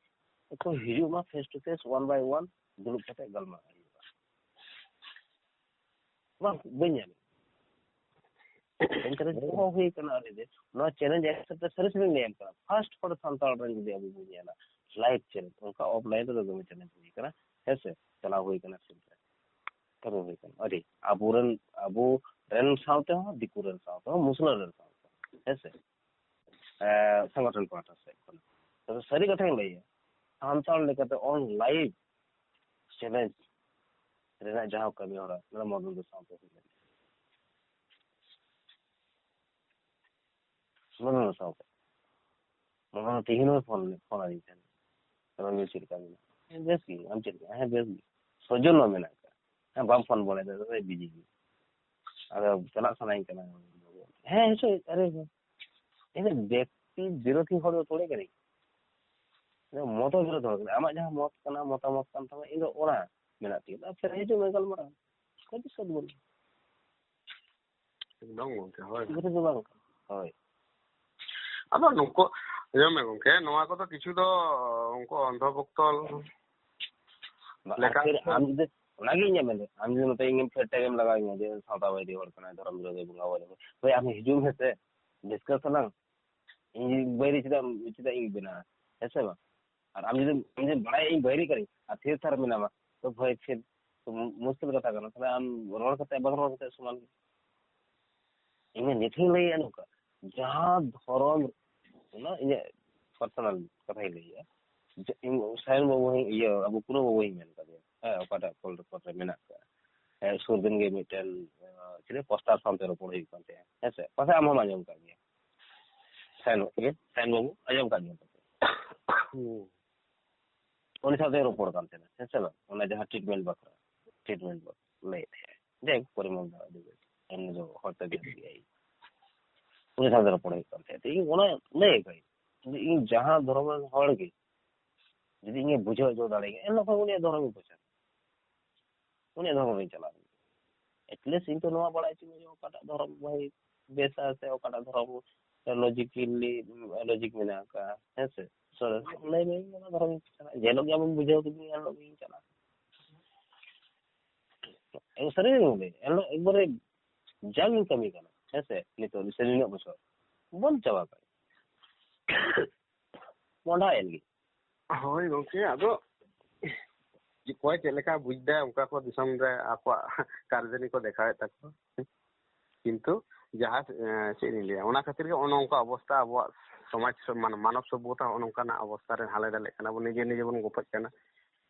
ᱠᱚ ᱦᱤᱡᱩᱜ ᱢᱟ, face to face, one by one ᱫᱩᱲᱩᱵ ᱠᱟᱛᱮ ᱜᱟᱞᱢᱟᱨᱟᱣ ᱦᱩᱭᱩᱜᱼᱟ᱾ ᱵᱟᱝ, ᱵᱟᱹᱧ ᱧᱟᱢᱮᱫ᱾ ᱮᱱᱛᱮ ᱨᱮᱦᱚᱸ ᱦᱩᱭ ᱠᱟᱱᱟ ᱟᱹᱰᱤ ᱫᱤᱱ᱾ ᱱᱚᱣᱟ challenge accept ᱫᱚ ᱥᱟᱹᱨᱤ ᱥᱟᱹᱨᱤᱧ ᱞᱟᱹᱭᱟᱢ ᱠᱟᱱᱟ, first ᱦᱚᱲ ᱥᱟᱱᱛᱟᱲ ᱨᱮᱱ ᱡᱩᱫᱤ ᱟᱵᱚ ᱵᱚᱱ ᱧᱮᱞᱟ, live challenge, ᱚᱱᱠᱟ offline ᱨᱮᱫᱚ ᱫᱚᱢᱮ challenge ᱦᱩᱭ ᱠᱟᱱᱟ᱾ ᱦᱮᱸ ᱥᱮ, ᱪᱟᱞᱟᱣ ᱦᱩᱭ ᱠᱟᱱᱟ ᱥᱤᱞᱫᱟᱹ, ᱠᱟᱹᱢᱤ ᱦᱩᱭ ᱠᱟᱱᱟ᱾ ᱟᱹᱰᱤ ᱟᱵᱚᱨᱮᱱ, ᱟᱵᱚ ᱨᱮᱱ ᱥᱟᱶᱛᱮ ᱦᱚᱸ, ᱫᱤᱠᱩ ᱨᱮᱱ ᱥᱟᱶᱛᱮ ᱦᱚᱸ, ᱢᱩᱥᱞᱟᱹ ᱨᱮᱱ ᱥᱟᱶᱛᱮ ᱦᱚᱸ, ᱦᱮᱸ ᱥᱮ, ᱮ, ᱥᱚᱝᱜᱚᱴᱷᱚᱱ ᱯᱟᱦᱴᱟ ᱥᱮᱫ ᱠᱷᱚᱱ᱾ ᱛᱚᱵᱮ ᱥᱟᱹᱨᱤ ᱠᱟᱛᱷᱟᱧ ᱞᱟᱹᱭᱟ, ᱥᱟᱱᱛᱟᱲ ᱞᱮᱠᱟᱛᱮ on live challenge ᱨᱮᱱᱟᱜ ᱡᱟᱦᱟᱸ ᱠᱟᱹᱢᱤ ᱦᱚᱨᱟ, ᱱᱚᱣᱟ ᱢᱚᱫᱚᱱ ᱫᱚ ᱥᱟᱶᱛᱮ ᱦᱩᱭ ᱞᱮᱱᱟ᱾ ᱢᱚᱫᱚᱱ ᱫᱚ ᱥᱟᱶᱛᱮ, ᱢᱚᱫᱚᱱ ᱫᱚ ᱛᱮᱦᱮᱧ ᱦᱚᱸ ᱯᱷᱳᱱ, ᱯᱷᱳᱱ ᱟᱹᱫᱤᱧ ᱛᱟᱦᱮᱸᱱᱟ, ᱢᱮᱱᱫᱟ, "ᱪᱮᱫ ᱞᱮᱠᱟ ᱢᱮᱱᱟᱜᱼᱟ?" "ᱦᱮᱸ, ᱵᱮᱥ ᱜᱮ, ᱟᱢ ᱪᱮᱫ ᱞᱮᱠᱟ?" "ᱦᱮᱸ, ᱵᱮᱥ ᱜᱮ, ᱥᱚᱡᱚᱱ ᱦᱚᱸ ᱢᱮᱱᱟᱜ ᱠᱟᱜ, ᱦᱮᱸ, ᱵᱟᱢ ᱯᱷᱳᱱ ᱵᱟᱲᱟᱭᱮᱫᱟ, ᱵᱤᱡᱤ ᱜᱮ, ᱟᱫᱚ ᱪᱟᱞᱟᱜ ᱥᱟᱱᱟᱧ ᱠᱟᱱᱟ᱾" "ᱦᱮᱸ, ᱦᱮᱸ, ᱪᱚ, ᱟᱨᱮ, ᱤᱧ ᱫᱚ ᱵᱮᱠᱛᱤ ᱵᱤᱨᱳᱫᱷᱤ ᱦᱚᱲ ᱫᱚ ᱛᱷᱚᱲᱮ ᱠᱟᱹᱱᱟᱹᱧ, ᱤᱧ ᱫᱚ ᱢᱚᱛᱚ ᱵᱤᱨᱳᱫᱷᱤ ᱦᱚᱲ ᱠᱟᱹᱱᱟᱹᱧ, ᱟᱢᱟᱜ ᱡᱟᱦᱟᱸ ᱢᱚᱛ ᱠᱟᱱᱟ, ᱢᱚᱛᱟᱢᱚᱛ ᱠᱟᱱ ᱛᱟᱢᱟ, ᱤᱧ ᱫᱚ ᱚᱱᱟ ᱢᱮᱱᱟᱜ ᱛᱤᱧᱟᱹ, ᱟᱨ ᱯᱷᱮᱨ ᱦᱤᱡᱩᱜ ᱢᱮ, ᱜᱟᱞᱢᱟᱨᱟᱣ, ᱠᱳᱱᱳ ᱫᱤᱠᱠᱟᱛ ᱵᱟᱹᱱᱩᱜᱼᱟ᱾" ᱮᱠᱫᱚᱢ ᱜᱚᱝᱠᱮ, ᱦᱳᱭ᱾ ᱜᱤᱫᱽᱨᱟᱹ ᱫᱚ ᱵᱟᱝ ᱠᱟᱱᱟ᱾ ᱦᱳᱭ᱾ ᱟᱫᱚ ᱱᱩᱠᱩ, ᱟᱸᱡᱚᱢ ᱢᱮ ᱜᱚᱝᱠᱮ, ᱱᱚᱣᱟ ᱠᱚᱫᱚ ᱠᱤᱪᱷᱩ ᱫᱚ ᱩᱱᱠᱩ ᱚᱱᱫᱷᱚ ᱵᱷᱚᱠᱛᱚ ᱵᱟ-, ᱞᱮᱠᱟ ᱟᱨ ᱯᱷᱤᱨ ᱠᱚ ᱟᱢ ᱡᱩᱫᱤ, ᱚᱱᱟᱜᱮ ᱤᱧᱟᱹᱜ ᱢᱮᱱᱫᱟ, ᱟᱢ ᱡᱩᱫᱤ ᱱᱚᱛᱮ ᱤᱧᱮᱢ ᱯᱷᱮᱨ ᱴᱮᱜᱮᱢ ᱞᱟᱜᱟᱣᱤᱧᱟ ᱡᱮ ᱥᱟᱶᱛᱟ ᱵᱟᱹᱭᱨᱤ ᱦᱚᱲ ᱠᱟᱱᱟᱭ, ᱫᱷᱚᱨᱚᱢ ᱵᱤᱨᱳᱫᱷᱤ, ᱵᱚᱸᱜᱟ ᱵᱟᱹᱭᱨᱤ, ᱦᱳᱭ, ᱟᱢ ᱦᱤᱡᱩᱜ ᱢᱮᱥᱮ, ᱰᱤᱥᱠᱟᱥ ᱟᱞᱟᱝ᱾ ᱤᱧ ᱵᱟᱹᱭᱨᱤ ᱪᱮᱫᱟᱜ, ᱪᱮᱫᱟᱜ ᱤᱧ ᱵᱮᱱᱟᱣᱟ? ᱦᱮᱸ ᱥᱮ ᱵᱟᱝ? ᱟᱨ ᱟᱢ ᱡᱩᱫᱤ, ᱟᱢ ᱡᱩᱫᱤᱢ ᱵᱟᱲᱟᱭᱟ ᱤᱧ ᱵᱟᱹᱭᱨᱤ ᱠᱟᱹᱱᱟᱹᱧ ᱟᱨ ᱛᱷᱤᱨ ᱛᱷᱟᱨ ᱢᱮᱱᱟᱢᱟ, ᱛᱚ ᱵᱷᱟᱹᱭ ᱯᱷᱤᱨ ᱛᱚ ᱢᱩ-, ᱢᱩᱥᱠᱤᱞ ᱠᱟᱛᱷᱟ ᱠᱟᱱᱟ᱾ ᱛᱟᱦᱞᱮ ᱟᱢ ᱨᱚᱲ ᱠᱟᱛᱮ ᱵᱟᱝ ᱨᱚᱲ ᱠᱟᱛᱮ ᱥᱚᱢᱟᱱ ᱜᱮ᱾ ᱤᱧ ᱢᱟ ᱱᱤᱛ ᱦᱚᱸᱧ ᱞᱟᱹᱭᱮᱫᱼᱟ ᱱᱚᱝᱠᱟ, ᱡᱟᱦᱟᱸ ᱫᱷᱚᱨᱚᱢ, ᱚᱱᱟ ᱤᱧᱟᱹᱜ ᱯᱟᱨᱥᱚᱱᱟᱞ ᱠᱟᱛᱷᱟᱧ ᱞᱟᱹᱭᱮᱫᱼᱟ, ᱡᱮ ᱤᱧ ᱥᱟᱭᱚᱱ ᱵᱟᱹᱵᱩ ᱦᱚᱸᱧ, ᱤᱭᱟᱹ, ᱟᱵᱚ ᱠᱩᱱᱟᱹ ᱵᱟᱹᱵᱩ ᱦᱚᱸᱧ ᱢᱮᱱ ᱠᱟᱫᱮᱭᱟ, ᱦᱮᱸ, ᱚᱠᱟᱴᱟᱜ ᱠᱚᱞ ᱨᱮᱠᱚᱨᱰ ᱨᱮ ᱢᱮᱱᱟᱜ ᱠᱟᱜᱼᱟ, ᱦᱮᱸ, ᱥᱩᱨ ᱫᱤᱱ ᱜᱮ ᱢᱤᱫᱴᱮᱱ, ᱟᱸ, ᱪᱮᱫ ᱯᱳᱥᱴᱟᱨ ᱥᱟᱶᱛᱮ ᱨᱚᱯᱚᱲ ᱦᱩᱭᱩᱜ ᱠᱟᱱ ᱛᱟᱦᱮᱸᱫ, ᱦᱮᱸ ᱥᱮ, ᱯᱟᱥᱮᱡ ᱟᱢ ᱦᱚᱸᱢ ᱟᱸᱡᱚᱢ ᱠᱟᱜ ᱜᱮᱭᱟ᱾ ᱥᱟᱭᱚᱱ, ᱤᱭᱟᱹ, ᱥᱟᱭᱚᱱ ᱵᱟᱹᱵᱩ ᱟᱸᱡᱚᱢ ᱠᱟᱜ ᱜᱮᱭᱟ ᱯᱟᱥᱮᱡ᱾ ᱦᱩᱸ᱾ ᱩᱱᱤ ᱥᱟᱶᱛᱮ ᱨᱚᱯᱚᱲ ᱠᱟᱱ ᱛᱟᱦᱮᱱᱟ, ᱦᱮᱸ ᱥᱮ ᱵᱟᱝ? ᱚᱱᱟ ᱡᱟᱦᱟᱸ ᱴᱨᱤᱴᱢᱮᱱᱴ ᱵᱟᱠᱷᱨᱟ, ᱴᱨᱤᱴᱢᱮᱱᱴ ᱵᱟᱠᱷᱨᱟ ᱞᱟᱹᱭᱮᱫ ᱛᱟᱦᱮᱸᱫ᱾ ᱡᱟᱭᱦᱳᱠ, ᱯᱚᱨᱤᱢᱚᱞ ᱫᱟ ᱟᱹᱰᱤ ᱵᱮᱥ, ᱮᱢᱱᱤ ᱫᱚ ᱦᱚᱲ ᱛᱮ ᱵᱮᱥ ᱜᱮᱭᱟᱭ᱾ ᱩᱱᱤ ᱥᱟᱶᱛᱮ ᱨᱚᱯᱚᱲ ᱦᱩᱭᱩᱜ ᱠᱟᱱ ᱛᱟᱦᱮᱸᱫ᱾ ᱤᱧ ᱚᱱᱟ ᱞᱟᱹᱭ ᱟᱠᱟᱫᱟᱹᱧ, ᱡᱩᱫᱤ ᱤᱧ ᱡᱟᱦᱟᱸ ᱫᱷᱚᱨᱚᱢ ᱨᱮᱱ ᱦᱚᱲ ᱜᱮ ᱡᱩᱫᱤ ᱤᱧᱮ ᱵᱩᱡᱷᱟᱹᱣ ᱦᱚᱪᱚ ᱫᱟᱲᱮᱭᱟᱹᱧᱟ, ᱮᱱ ᱦᱤᱞᱳᱜ ᱠᱷᱚᱱ ᱩᱱᱤᱭᱟᱜ ᱫᱷᱚᱨᱚᱢ ᱤᱧ ᱯᱟᱹᱪᱷᱞᱟᱹ᱾ ᱩᱱᱤᱭᱟᱜ ᱫᱷᱚᱨᱚᱢ ᱨᱤᱧ ᱪᱟᱞᱟᱜᱼᱟ᱾ At least ᱤᱧ ᱛᱚ ᱱᱚᱣᱟ ᱵᱟᱲᱟᱭ ᱦᱚᱪᱚᱧ ᱢᱮ ᱡᱮ ᱚᱠᱟᱴᱟᱜ ᱫᱷᱚᱨᱚᱢ ᱵᱷᱟᱹᱜᱤ ᱵᱮᱥᱟ ᱥᱮ ᱚᱠᱟᱴᱟᱜ ᱫᱷᱚᱨᱚᱢ ᱞᱚᱡᱤᱠᱮᱞᱤ, ᱞᱚᱡᱤᱠ ᱢᱮᱱᱟᱜ ᱟᱠᱟᱫᱼᱟ, ᱦᱮᱸ ᱥᱮ? ᱥᱚᱨᱮᱥ ᱞᱟᱹᱭ ᱢᱮ, ᱚᱱᱟ ᱫᱷᱚᱨᱚᱢ ᱤᱧ ᱪᱟᱞᱟᱜᱼᱟ᱾ ᱡᱮ ᱦᱤᱞᱳᱜ ᱜᱮ ᱟᱢᱮᱢ ᱵᱩᱡᱷᱟᱹᱣ ᱠᱮᱫᱤᱧᱟ, ᱮᱱ ᱦᱤᱞᱳᱜ ᱜᱮ ᱤᱧ ᱪᱟᱞᱟᱜᱼᱟ᱾ ᱮ, ᱥᱟᱹᱨᱤ ᱜᱮ ᱜᱚᱢᱠᱮ, ᱮᱱ ᱦᱤᱞᱳᱜ ᱮᱠᱵᱟᱨᱮ ᱡᱟᱝ ᱤᱧ ᱠᱟᱹᱢᱤ ᱠᱟᱱᱟ, ᱦᱮᱸ ᱥᱮ? ᱱᱤᱛᱚᱜ ᱥᱮ ᱱᱤᱱᱟᱹᱜ ᱵᱚᱪᱷᱚᱨ ᱵᱚᱱ ᱪᱟᱵᱟ ᱠᱟᱜ, ᱢᱚᱸᱰᱷᱟ ᱮᱱ ᱜᱮ᱾ ᱦᱳᱭ ᱜᱚᱢᱠᱮ, ᱟᱫᱚ ᱚᱠᱚᱭ ᱪᱮᱫ ᱞᱮᱠᱟ ᱵᱩᱡᱽ ᱫᱟᱭ, ᱚᱱᱠᱟ ᱠᱚ ᱫᱤᱥᱚᱢ ᱨᱮ ᱟᱠᱚᱣᱟᱜ ᱠᱟᱨᱡᱟᱱᱤ ᱠᱚ ᱫᱮᱠᱷᱟᱣᱮᱫ ᱛᱟᱠᱚᱣᱟ᱾ ᱠᱤᱱᱛᱩ ᱡᱟᱦᱟᱸ, ᱮᱸ, ᱪᱮᱫ ᱤᱧ ᱞᱟᱹᱭᱟ, ᱚᱱᱟ ᱠᱷᱟᱹᱛᱤᱨ ᱜᱮ ᱚᱱᱮ ᱚᱱᱠᱟ ᱚᱵᱚᱥᱛᱟ ᱟᱵᱚᱣᱟᱜ ᱥᱚᱢᱟᱡᱽ, ᱢᱟᱱᱮ ᱢᱟᱱᱚᱵ ᱥᱚᱵᱷᱚᱛᱟ ᱦᱚᱸ ᱚᱱᱮ ᱚᱱᱠᱟᱱᱟᱜ ᱚᱵᱚᱥᱛᱟ ᱨᱮ ᱦᱟᱞᱮ ᱰᱟᱞᱮᱜ ᱠᱟᱱᱟ ᱵᱚᱱ, ᱱᱤᱡᱮ ᱱᱤᱡᱮ ᱵᱚᱱ ᱜᱚᱯᱚᱡ ᱠᱟᱱᱟ᱾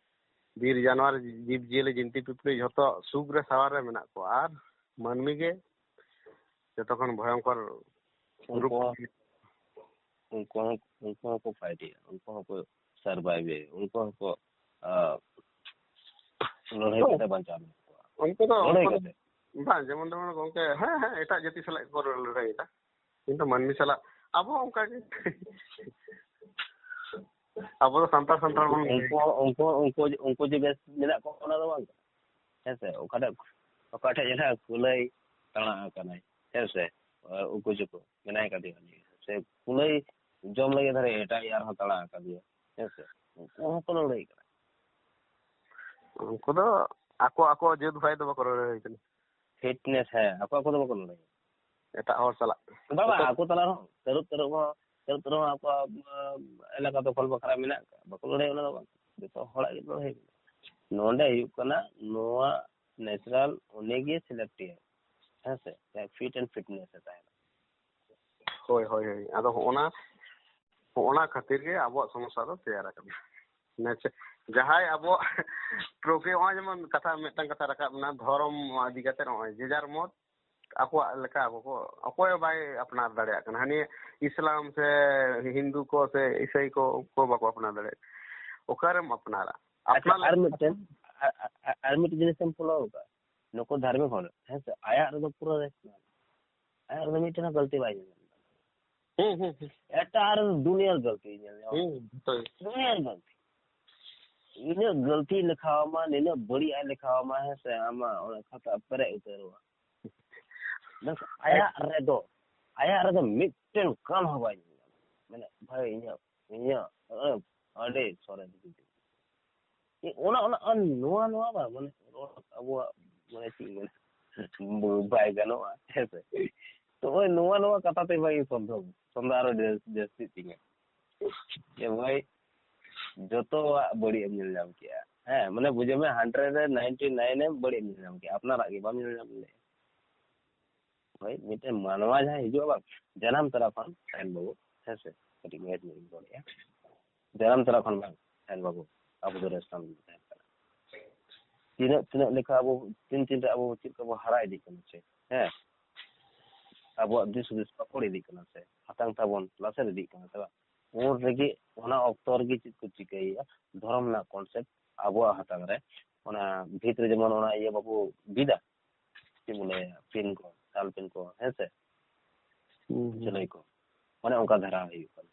ᱵᱤᱨ ᱡᱟᱱᱣᱟᱨ, ᱡᱤᱵᱽ ᱡᱤᱭᱟᱹᱞᱤ, ᱡᱤᱱᱛᱤ ᱯᱤᱯᱤᱲᱤ ᱡᱷᱚᱛᱚ ᱥᱩᱠ ᱨᱮ ᱥᱟᱶᱟᱨ ᱨᱮ ᱢᱮᱱᱟᱜ ᱠᱚᱣᱟ, ᱟᱨ ᱢᱟᱹᱱᱢᱤ ᱜᱮ ᱡᱚᱛᱚ ᱠᱷᱚᱱ ᱵᱷᱚᱭᱚᱝᱠᱚᱨ ᱩᱱᱠᱩ ᱨᱩᱯ᱾ ᱦᱚᱸ, ᱩᱱᱠᱩ ᱦᱚᱸ, ᱩᱱᱠᱩ ᱦᱚᱸᱠᱚ ᱯᱷᱟᱭᱤᱴ ᱮᱜᱼᱟ, ᱩᱱᱠᱩ ᱦᱚᱸᱠᱚ ᱥᱟᱨᱵᱷᱟᱭᱤᱵᱷ ᱮᱜᱼᱟ, ᱩᱱᱠᱩ ᱦᱚᱸᱠᱚ, ᱟᱸ, ᱞᱟᱹᱲᱦᱟᱹᱭ ᱠᱟᱛᱮ ᱵᱟᱧᱪᱟᱣ ᱢᱮᱱᱟᱜ ᱠᱚᱣᱟ᱾ ᱩᱱᱠᱩ ᱫᱚ, ᱞᱟᱹᱲᱦᱟᱹᱭ ᱩᱱᱠᱩ ᱫᱚ ᱠᱟᱛᱮ᱾ ᱵᱟᱝ, ᱡᱮᱢᱚᱱ ᱛᱮᱢᱚᱱ ᱜᱚᱝᱠᱮ, ᱦᱮᱸ, ᱦᱮᱸ, ᱮᱴᱟᱜ ᱡᱟᱹᱛᱤ ᱥᱟᱞᱟᱜ ᱜᱮᱠᱚ ᱞᱟᱹᱲᱦᱟᱹᱭᱮᱫᱟ, ᱠᱤᱱᱛᱩ ᱢᱟᱹᱱᱢᱤ ᱥᱟᱞᱟᱜ ᱟᱵᱚ ᱦᱚᱸ ᱚᱱᱠᱟ ᱜᱮ᱾ ᱟᱵᱚ ᱫᱚ ᱥᱟᱱᱛᱟᱲ, ᱥᱟᱱᱛᱟᱲ ᱵᱚᱱ ᱩᱱᱠᱩ, ᱩᱱᱠᱩ, ᱩᱱᱠᱩ, ᱩᱱᱠᱩ ᱡᱮ ᱵᱮᱥ ᱢᱮᱱᱟᱜ ᱠᱚᱣᱟ, ᱚᱱᱟ ᱫᱚ ᱵᱟᱝ ᱠᱟᱱᱟ᱾ ᱦᱮᱸ ᱥᱮ? ᱚᱠᱟ ᱴᱷᱮᱡ, ᱚᱠᱟ ᱴᱷᱮᱡ ᱡᱟᱦᱟᱸ ᱠᱩᱞᱟᱹᱭ ᱛᱟᱬᱟ ᱟᱠᱟᱱᱟᱭ, ᱦᱮᱸ ᱥᱮ? ᱩᱠᱩ ᱪᱩᱠᱩ ᱢᱮᱱᱟᱭ ᱠᱟᱫᱮᱭᱟ ᱩᱱᱤ᱾ ᱥᱮ ᱠᱩᱞᱟᱹᱭ ᱡᱚᱢ ᱞᱟᱹᱜᱤᱫ ᱫᱷᱟᱨᱮ ᱮᱴᱟᱜ ᱤᱡ ᱟᱨᱦᱚᱸ ᱛᱟᱬᱟ ᱟᱠᱟᱫᱮᱭᱟ, ᱦᱮᱸ ᱥᱮ? ᱩᱱᱠᱩ ᱦᱚᱸᱠᱚ ᱞᱟᱹᱲᱦᱟᱹᱭ ᱠᱟᱱᱟ᱾ ᱩᱱᱠᱩ ᱫᱚ ᱟᱠᱚ, ᱟᱠᱚ ᱡᱟᱹᱛ ᱵᱷᱟᱭ ᱫᱚ ᱵᱟᱠᱚ ᱞᱟᱹᱲᱦᱟᱹᱭ ᱠᱟᱱᱟ᱾ ᱯᱷᱤᱴᱱᱮᱥ, ᱦᱮᱸ, ᱟᱠᱚ, ᱟᱠᱚ ᱫᱚ ᱵᱟᱠᱚ ᱞᱟᱹᱲᱦᱟᱹᱭ᱾ ᱮᱴᱟᱜ ᱦᱚᱲ ᱥᱟᱞᱟᱜ᱾ ᱵᱟᱵᱟ, ᱮᱴᱟᱜ ᱟᱠᱚ ᱛᱟᱞᱟ ᱨᱮᱦᱚᱸ, ᱛᱟᱹᱨᱩᱵ, ᱛᱟᱹᱨᱩᱵ ᱦᱚᱸ, ᱛᱟᱹᱨᱩᱵ, ᱛᱟᱹᱨᱩᱵ ᱦᱚᱸ ᱟᱠᱚᱣᱟᱜ, ᱟᱸ, ᱮᱞᱟᱠᱟ ᱫᱚᱠᱷᱚᱞ ᱵᱟᱠᱷᱨᱟ ᱢᱮᱱᱟᱜ ᱟᱠᱟᱫ, ᱵᱟᱠᱚ ᱞᱟᱹᱲᱦᱟᱹᱭ, ᱚᱱᱟ ᱫᱚ ᱵᱟᱝ᱾ ᱡᱚᱛᱚ ᱦᱚᱲᱟᱜ ᱜᱮ ᱞᱟᱹᱲᱦᱟᱹᱭ ᱢᱮᱱᱟᱜᱼᱟ᱾ ᱱᱚᱰᱮ ᱦᱩᱭᱩᱜ ᱠᱟᱱᱟ, ᱱᱚᱣᱟ ᱱᱮᱪᱟᱨᱟᱞ ᱩᱱᱤ ᱜᱮ ᱥᱤᱞᱮᱠᱴ ᱮᱭᱟᱭ, ᱦᱮᱸ ᱥᱮ? ᱯᱷᱤᱴ ᱮᱱᱰ ᱯᱷᱤᱴᱱᱮᱥ ᱮ ᱛᱟᱦᱮᱱᱟ᱾ ᱦᱳᱭ, ᱦᱳᱭ, ᱦᱳᱭ᱾ ᱟᱫᱚ ᱦᱚᱸᱜᱼᱚᱱᱟ, ᱦᱚᱸᱜᱼᱚᱱᱟ ᱠᱷᱟᱹᱛᱤᱨ ᱜᱮ ᱟᱵᱚᱣᱟᱜ ᱥᱚᱢᱚᱥᱥᱟ ᱫᱚ ᱛᱮᱭᱟᱨ ᱟᱠᱟᱱᱟ᱾ ᱟᱪᱪᱷᱟ, ᱡᱟᱦᱟᱸᱭ ᱟᱵᱚᱣᱟᱜ ᱴᱨᱚᱯᱷᱤ, ᱱᱚᱜᱼᱚᱭ ᱡᱮᱢᱚᱱ ᱠᱟᱛᱷᱟ, ᱢᱤᱫᱴᱟᱝ ᱠᱟᱛᱷᱟ ᱨᱟᱠᱟᱵ ᱮᱱᱟ, ᱫᱷᱚᱨᱚᱢ ᱤᱫᱤ ᱠᱟᱛᱮ ᱱᱚᱜᱼᱚᱭ ᱡᱮ ᱡᱟᱨ ᱢᱚᱛ ᱟᱠᱚᱣᱟᱜ ᱞᱮᱠᱟ ᱟᱠᱚ ᱠᱚ, ᱚᱠᱚᱭ ᱦᱚᱸ ᱵᱟᱭ ᱟᱯᱱᱟᱨ ᱫᱟᱲᱮᱭᱟᱜ ᱠᱟᱱᱟ᱾ ᱦᱟᱹᱱᱤ ᱤᱥᱞᱟᱢ ᱥᱮ ᱦᱤᱱᱫᱩ ᱠᱚ ᱥᱮ ᱤᱥᱟᱹᱭ ᱠᱚ, ᱚᱠᱚᱭ ᱵᱟᱠᱚ ᱟᱯᱱᱟᱨ ᱫᱟᱲᱮᱭᱟᱜ ᱠᱟᱱᱟ᱾ ᱚᱠᱟᱨᱮᱢ ᱟᱯᱱᱟᱨᱟ? ᱟᱪᱪᱷᱟ, ᱟᱯᱱᱟᱨ ᱟᱨ ᱞᱮᱠᱟ ᱢᱤᱫᱴᱮᱱ, ᱟᱨ, ᱟᱨ, ᱟᱨ ᱢᱤᱫᱴᱮᱱ ᱡᱤᱱᱤᱥ ᱮᱢ ᱯᱷᱚᱞᱳ ᱟᱠᱟᱫᱟ, ᱱᱩᱠᱩ ᱫᱷᱟᱨᱢᱤᱠ ᱦᱚᱲ, ᱦᱮᱸ ᱥᱮ, ᱟᱭᱟᱜ ᱨᱮᱫᱚ ᱯᱩᱨᱟᱹ ᱨᱮᱥᱯᱮᱠᱴ, ᱟᱭᱟᱜ ᱨᱮᱫᱚ ᱢᱤᱫᱴᱮᱱ ᱦᱚᱸ ᱜᱟᱹᱞᱛᱤ ᱵᱟᱭ ᱧᱮᱞ ᱧᱟᱢ᱾ ᱦᱩᱸ, ᱦᱩᱸ, ᱦᱩᱸ᱾ ᱮᱴᱟᱜ ᱨᱮ ᱫᱩᱱᱤᱭᱟᱹ ᱜᱟᱹᱞᱛᱤ ᱧᱮᱞ ᱧᱟᱢ᱾ ᱦᱩᱸ, ᱡᱚᱛᱚ ᱜᱮ᱾ ᱫᱩᱱᱤᱭᱟᱹ ᱜᱟᱹᱞᱛᱤ᱾ ᱤᱱᱟᱹᱜ ᱜᱟᱹᱞᱛᱤ ᱞᱮᱠᱷᱟᱣ ᱟᱢᱟ, ᱱᱤᱱᱟᱹᱜ ᱵᱟᱹᱲᱤᱡ ᱟᱭ ᱞᱮᱠᱷᱟᱣ ᱟᱢᱟ, ᱦᱮᱸ ᱥᱮ, ᱟᱢᱟᱜ ᱚᱱᱟ ᱠᱷᱟᱛᱟ ᱯᱮᱨᱮᱡ ᱩᱛᱟᱹᱨᱚᱜᱼᱟ᱾ ᱢᱮᱱᱠᱷᱟᱱ ᱟᱭᱟᱜ ᱨᱮᱫᱚ, ᱟᱭᱟᱜ ᱨᱮᱫᱚ ᱢᱤᱫᱴᱮᱱ ᱠᱟᱱ ᱦᱚᱸ ᱵᱟᱭ ᱧᱮᱞ ᱧᱟᱢᱟ᱾ ᱢᱮᱱᱟ, "ᱵᱷᱟᱭ, ᱤᱧᱟᱹᱜ, ᱤᱧᱟᱹᱜ, ᱟᱹᱰᱤ ᱥᱚᱨᱮᱥ ᱵᱷᱤᱰᱤᱭᱳ᱾" ᱚᱱᱟ, ᱚᱱᱟ, ᱟᱨ ᱱᱚᱣᱟ, ᱱᱚᱣᱟ ᱵᱟᱝ, ᱢᱟᱱᱮ, ᱨᱚᱲ ᱟᱵᱚᱣᱟᱜ, ᱢᱟᱱᱮ, ᱪᱮᱫ ᱤᱧ ᱢᱮᱱᱟ, ᱵᱟᱭ ᱜᱟᱱᱚᱜᱼᱟ, ᱦᱮᱸ ᱥᱮ? ᱛᱚ, ᱳᱭ ᱱᱚᱣᱟ, ᱱᱚᱣᱟ ᱠᱟᱛᱷᱟ ᱛᱮ ᱵᱷᱟᱹᱜᱤ ᱥᱚᱱᱫᱮᱦᱚ, ᱥᱚᱱᱫᱮᱦᱚ ᱟᱨᱚ ᱡᱟᱹᱥ-, ᱡᱟᱹᱥᱛᱤᱜ ᱛᱤᱧᱟᱹ᱾ ᱡᱮ ᱵᱷᱟᱹᱭ, ᱡᱚᱛᱚᱣᱟᱜ ᱵᱟᱹᱲᱤᱡ ᱮᱢ ᱧᱮᱞ ᱧᱟᱢ ᱠᱮᱜᱼᱟ᱾ ᱦᱮᱸ, ᱢᱟᱱᱮ ᱵᱩᱡᱷᱟᱹᱣ ᱢᱮ, ᱦᱟᱱᱰᱨᱮᱰ ᱨᱮ ᱱᱟᱭᱤᱱᱴᱤ ᱱᱟᱭᱤᱱ ᱮᱢ ᱵᱟᱹᱲᱤᱡ ᱮᱢ ᱧᱮᱞ ᱧᱟᱢ ᱠᱮᱜᱼᱟ, ᱟᱯᱱᱟᱨᱟᱜ ᱜᱮ ᱵᱟᱢ ᱧᱮᱞ ᱧᱟᱢ ᱞᱮᱜᱼᱟ᱾ ᱦᱳᱭ, ᱢᱤᱫᱴᱮᱱ ᱢᱟᱱᱣᱟ ᱡᱟᱦᱟᱸᱭ ᱦᱤᱡᱩᱜᱼᱟ ᱵᱟᱝ, ᱡᱟᱱᱟᱢ ᱛᱚᱨᱟ ᱠᱷᱚᱱ ᱥᱟᱭᱮᱱ ᱵᱟᱹᱵᱩ, ᱦᱮᱸ ᱥᱮ, ᱠᱟᱹᱴᱤᱡ ᱢᱮᱪ ᱧᱚᱜ ᱤᱧ ᱨᱚᱲᱮᱜᱼᱟ, ᱡᱟᱱᱟᱢ ᱛᱚᱨᱟ ᱠᱷᱚᱱ ᱵᱟᱝ, ᱥᱟᱭᱮᱱ ᱵᱟᱹᱵᱩ, ᱟᱵᱚ ᱫᱚ ᱨᱮᱥᱱᱟᱞ ᱵᱚᱱ ᱛᱟᱦᱮᱱ ᱠᱟᱱᱟ᱾ ᱛᱤᱱᱟᱹᱜ, ᱛᱤᱱᱟᱹᱜ ᱞᱮᱠᱟ ᱟᱵᱚ, ᱛᱤᱱ ᱛᱤᱱ ᱨᱮ ᱟᱵᱚ ᱪᱮᱫ ᱞᱮᱠᱟ ᱵᱚ ᱦᱟᱨᱟ ᱤᱫᱤᱜ ᱠᱟᱱᱟ ᱥᱮ, ᱦᱮᱸ, ᱟᱵᱚᱣᱟᱜ ᱫᱤᱥ ᱦᱩᱫᱤᱥ ᱯᱟᱠᱚᱲ ᱤᱫᱤᱜ ᱠᱟᱱᱟ ᱥᱮ, ᱦᱟᱛᱟᱝ ᱛᱟᱵᱚᱱ ᱞᱟᱥᱮᱨ ᱤᱫᱤᱜ ᱠᱟᱱᱟ ᱥᱮ ᱵᱟᱝ, ᱩᱱ ᱨᱮᱜᱮ, ᱚᱱᱟ ᱚᱠᱛᱚ ᱨᱮᱜᱮ ᱪᱮᱫ ᱠᱚ ᱪᱤᱠᱟᱹᱭᱮᱫᱼᱟ, ᱫᱷᱚᱨᱚᱢ ᱨᱮᱱᱟᱜ ᱠᱚᱱᱥᱮᱯᱴ ᱟᱵᱚᱣᱟᱜ ᱦᱟᱛᱟᱝ ᱨᱮ, ᱚᱱᱟ ᱵᱷᱤᱛ ᱨᱮ ᱡᱮᱢᱚᱱ ᱚᱱᱟ ᱤᱭᱟᱹ ᱵᱟᱵᱚ ᱵᱤᱫᱟ, ᱪᱮᱫ ᱵᱚ ᱞᱟᱹᱭᱟ, ᱯᱤᱱ ᱠᱚ, ᱥᱟᱞ ᱯᱤᱱ ᱠᱚ, ᱦᱮᱸ ᱥᱮ? ᱦᱩᱸ, ᱦᱩᱸ᱾ ᱥᱤᱞᱟᱹᱭ ᱠᱚ, ᱚᱱᱮ ᱚᱱᱠᱟ ᱫᱷᱟᱨᱟ ᱦᱩᱭᱩᱜ ᱠᱟᱱᱟ᱾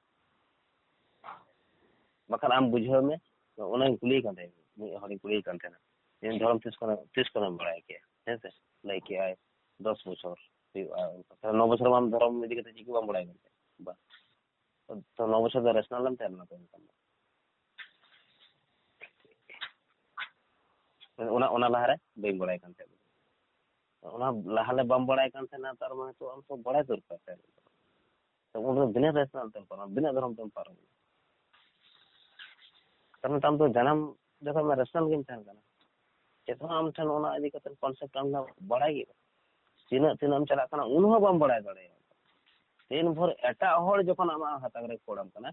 ᱵᱟᱠᱷᱟᱱ ᱟᱢ ᱵᱩᱡᱷᱟᱹᱣ ᱢᱮ, ᱚᱱᱟᱧ ᱠᱩᱞᱤᱭᱮ ᱠᱟᱱ ᱛᱟᱦᱮᱸᱫ, ᱢᱤᱫ ᱦᱚᱲᱤᱧ ᱠᱩᱞᱤᱭᱮ ᱠᱟᱱ ᱛᱟᱦᱮᱱᱟ, ᱡᱮ, "ᱫᱷᱚᱨᱚᱢ ᱛᱤᱥ ᱠᱷᱚᱱᱮᱢ, ᱛᱤᱥ ᱠᱷᱚᱱᱮᱢ ᱵᱟᱲᱟᱭ ᱠᱮᱜᱼᱟ?" ᱦᱮᱸ ᱥᱮ? ᱞᱟᱹᱭ ᱠᱮᱜᱼᱟᱭ, "ᱫᱚᱥ ᱵᱚᱪᱷᱚᱨ ᱦᱩᱭᱩᱜᱼᱟ ᱚᱱᱠᱟ᱾ ᱛᱟᱦᱞᱮ ᱱᱚ ᱵᱚᱪᱷᱚᱨ ᱢᱟ ᱟᱢ ᱫᱷᱚᱨᱚᱢ ᱤᱫᱤ ᱠᱟᱛᱮ ᱪᱮᱫ ᱜᱮ ᱵᱟᱢ ᱵᱟᱲᱟᱭ ᱠᱟᱱ ᱛᱟᱦᱮᱸᱫ?" ᱵᱟ᱾ ᱛᱚ, ᱱᱚ ᱵᱚᱪᱷᱚᱨ ᱫᱚ ᱨᱮᱥᱱᱟᱞ ᱮᱢ ᱛᱟᱦᱮᱸ ᱞᱮᱱᱟ ᱛᱚ ᱮᱱᱠᱷᱟᱱ ᱫᱚ? ᱚᱱᱟ, ᱚᱱᱟ ᱞᱟᱦᱟᱨᱮ ᱵᱟᱹᱧ ᱵᱟᱲᱟᱭ ᱠᱟᱱ ᱛᱟᱦᱮᱸᱫ᱾ ᱚᱱᱟ ᱞᱟᱦᱟᱞᱮ ᱵᱟᱢ ᱵᱟᱲᱟᱭ ᱠᱟᱱ ᱛᱟᱦᱮᱱᱟ, ᱛᱟᱨ ᱢᱟᱱᱮ ᱛᱚ ᱟᱢ ᱛᱚ ᱵᱟᱲᱟᱭ ᱫᱚᱨᱠᱟᱨ ᱛᱟᱦᱮᱸ ᱠᱟᱱᱟ᱾ ᱛᱚ ᱩᱱ ᱨᱮ ᱵᱤᱱᱟᱹ ᱨᱮᱥᱱᱟᱞ ᱛᱮᱢ ᱯᱟᱨᱚᱢ, ᱵᱤᱱᱟᱹ ᱫᱷᱚᱨᱚᱢ ᱛᱮᱢ ᱯᱟᱨᱚᱢ᱾ ᱠᱟᱨᱚᱱ ᱟᱢ ᱫᱚ ᱡᱟᱱᱟᱢ ᱡᱚᱠᱷᱚᱱ ᱢᱟ ᱨᱮᱥᱱᱟᱞ ᱜᱮᱢ ᱛᱟᱦᱮᱱ ᱠᱟᱱᱟ᱾ ᱪᱮᱫ ᱦᱚᱸ ᱟᱢ ᱴᱷᱮᱱ ᱚᱱᱟ ᱤᱫᱤ ᱠᱟᱛᱮ ᱠᱚᱱᱥᱮᱯᱴ ᱟᱢ ᱫᱚ ᱵᱟᱲᱟᱭ ᱜᱮ ᱵᱟᱝ᱾ ᱛᱤᱱᱟᱹᱜ, ᱛᱤᱱᱟᱹᱜ ᱮᱢ ᱪᱟᱞᱟᱜ ᱠᱟᱱᱟ, ᱩᱱ ᱦᱚᱸ ᱵᱟᱢ ᱵᱟᱲᱟᱭ ᱫᱟᱲᱮᱭᱟᱜᱼᱟ᱾ ᱛᱤᱱ ᱵᱷᱳᱨ ᱮᱴᱟᱜ ᱦᱚᱲ ᱡᱚᱠᱷᱚᱱ ᱟᱢᱟᱜ ᱦᱟᱛᱟᱝ ᱨᱮ ᱠᱚᱲᱟᱢ ᱠᱟᱱᱟ,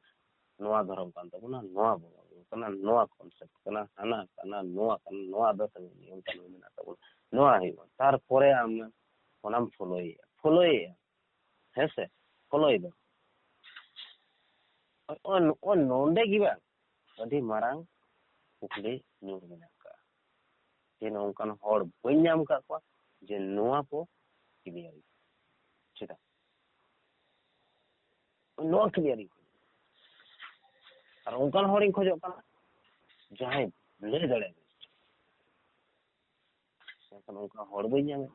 ᱱᱚᱣᱟ ᱫᱷᱚᱨᱚᱢ ᱠᱟᱱ ᱛᱟᱵᱚᱱᱟ, ᱱᱚᱣᱟ ᱵᱚᱸᱜᱟ ᱵᱩᱨᱩ ᱠᱟᱱᱟ, ᱱᱚᱣᱟ ᱠᱚᱱᱥᱮᱯᱴ ᱠᱟᱱᱟ, ᱦᱟᱱᱟ ᱠᱟᱱᱟ, ᱱᱚᱣᱟ ᱠᱟᱱᱟ, ᱱᱚᱣᱟ ᱫᱚ ᱱᱤᱭᱚᱢ ᱠᱟᱹᱱᱩᱱ ᱢᱮᱱᱟᱜ ᱛᱟᱵᱚᱱᱟ, ᱱᱚᱣᱟ ᱦᱩᱭᱩᱜᱼᱟ᱾ ᱛᱟᱨᱯᱚᱨᱮ ᱟᱢ ᱚᱱᱟᱢ ᱯᱷᱳᱞᱳᱭᱮᱫᱼᱟ, ᱯᱷᱳᱞᱳᱭᱮᱫᱼᱟ, ᱦᱮᱸ ᱥᱮ? ᱯᱷᱳᱞᱳᱭᱮᱫᱟ᱾ ᱱᱚᱜᱼᱚᱭ, ᱱᱚᱜᱼᱚᱭ ᱱᱚᱰᱮ ᱜᱮ ᱵᱟᱝ, ᱟᱹᱰᱤ ᱢᱟᱨᱟᱝ ᱠᱩᱠᱞᱤ ᱧᱩᱨ ᱢᱮᱱᱟᱜ ᱟᱠᱟᱫᱼᱟ᱾ ᱡᱮ ᱱᱚᱝᱠᱟᱱ ᱦᱚᱲ ᱵᱟᱹᱧ ᱧᱟᱢ ᱟᱠᱟᱫ ᱠᱚᱣᱟ ᱡᱮ ᱱᱚᱣᱟ ᱠᱚ ᱠᱞᱤᱭᱟᱨᱤᱧ᱾ ᱪᱮᱫᱟᱜ? ᱱᱚᱣᱟ ᱠᱞᱤᱭᱟᱨᱤᱧ ᱠᱷᱚᱡᱚᱜ᱾ ᱟᱨ ᱚᱱᱠᱟᱱ ᱦᱚᱲᱤᱧ ᱠᱷᱚᱡᱚᱜ ᱠᱟᱱᱟ ᱡᱟᱦᱟᱸᱭ ᱞᱟᱹᱭ ᱫᱟᱲᱮᱭᱟᱜᱼᱟ᱾ ᱢᱮᱱᱠᱷᱟᱱ ᱚᱱᱠᱟ ᱦᱚᱲ ᱵᱟᱹᱧ ᱧᱟᱢᱮᱫ᱾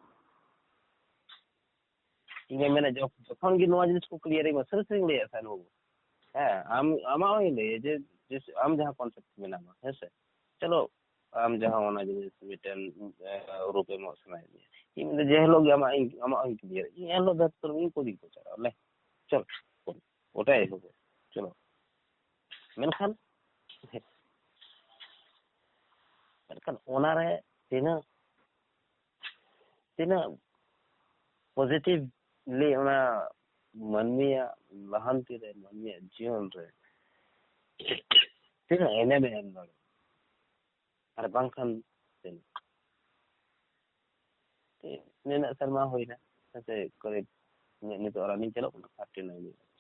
ᱤᱧ ᱢᱮᱱᱟ, ᱡᱚᱠ-, ᱡᱚᱠᱷᱚᱱ ᱜᱮ ᱱᱚᱣᱟ ᱡᱤᱱᱤᱥ ᱠᱚ ᱠᱞᱤᱭᱟᱨᱤᱧ ᱢᱟ, ᱥᱟᱹᱨᱤ ᱥᱟᱹᱨᱤᱧ ᱞᱟᱹᱭᱟ ᱥᱟᱭᱮᱱ ᱵᱟᱹᱵᱩ᱾ ᱦᱮᱸ, ᱟᱢ, ᱟᱢᱟᱜ ᱦᱚᱸᱧ ᱞᱟᱹᱭᱟ ᱡᱮ, ᱡᱮ ᱟᱢ ᱡᱟᱦᱟᱸ ᱠᱚᱱᱥᱮᱯᱴ ᱢᱮᱱᱟᱢᱟ, ᱦᱮᱸ ᱥᱮ? ᱪᱚᱞᱚ, ᱟᱢ ᱡᱟᱦᱟᱸ ᱚᱱᱟ ᱡᱤᱱᱤᱥ ᱢᱤᱫᱴᱮᱱ, ᱮ, ᱨᱩᱯ ᱮᱢᱚᱜ ᱥᱟᱱᱟᱭᱮᱫ ᱢᱮᱭᱟ, ᱤᱧ ᱢᱮᱱᱫᱟ, ᱡᱮ ᱦᱤᱞᱳᱜ ᱜᱮ ᱟᱢᱟᱜ ᱤᱧ, ᱟᱢᱟᱜ ᱦᱚᱸᱧ ᱠᱞᱤᱭᱟᱨ, ᱤᱧ ᱮᱱ ᱦᱤᱞᱳᱜ ᱫᱷᱟᱹᱨᱤᱡ ᱛᱮ ᱤᱧ ᱠᱳᱪᱤᱝ ᱠᱚ ᱪᱟᱞᱟᱜᱼᱟ, ᱞᱮ, ᱪᱚᱞᱚ, ᱚᱴᱟᱭ ᱦᱩᱭᱩᱜᱼᱟ, ᱪᱚᱞᱚ᱾ ᱢᱮᱱᱠᱷᱟᱱ ᱠᱷᱟᱱ ᱚᱱᱟᱨᱮ ᱛᱤᱱᱟᱹᱜ ᱛᱤᱱᱟᱹᱜ positively ᱚᱱᱟ ᱢᱟᱹᱱᱢᱤᱭᱟᱜ ᱞᱟᱦᱟᱱᱛᱤ ᱨᱮ, ᱢᱟᱹᱱᱢᱤᱭᱟᱜ ᱡᱤᱭᱚᱱ ᱨᱮ ᱛᱤᱱᱟᱹᱜ ᱮᱱᱮᱢᱮ ᱮᱢ ᱫᱟᱲᱮᱭᱟᱜᱼᱟ, ᱟᱨ ᱵᱟᱝᱠᱷᱟᱱ ᱛᱤᱱᱟᱹᱜ ᱱᱤᱱᱟᱹᱜ ᱥᱮᱨᱢᱟ ᱦᱩᱭᱱᱟ, ᱦᱮᱸᱥᱮ, ᱠᱚᱨᱤᱵ ᱤᱧᱟᱹᱜ ᱱᱤᱛᱚᱜ running ᱪᱟᱞᱟᱜ ᱠᱟᱱᱟ thirty nine years,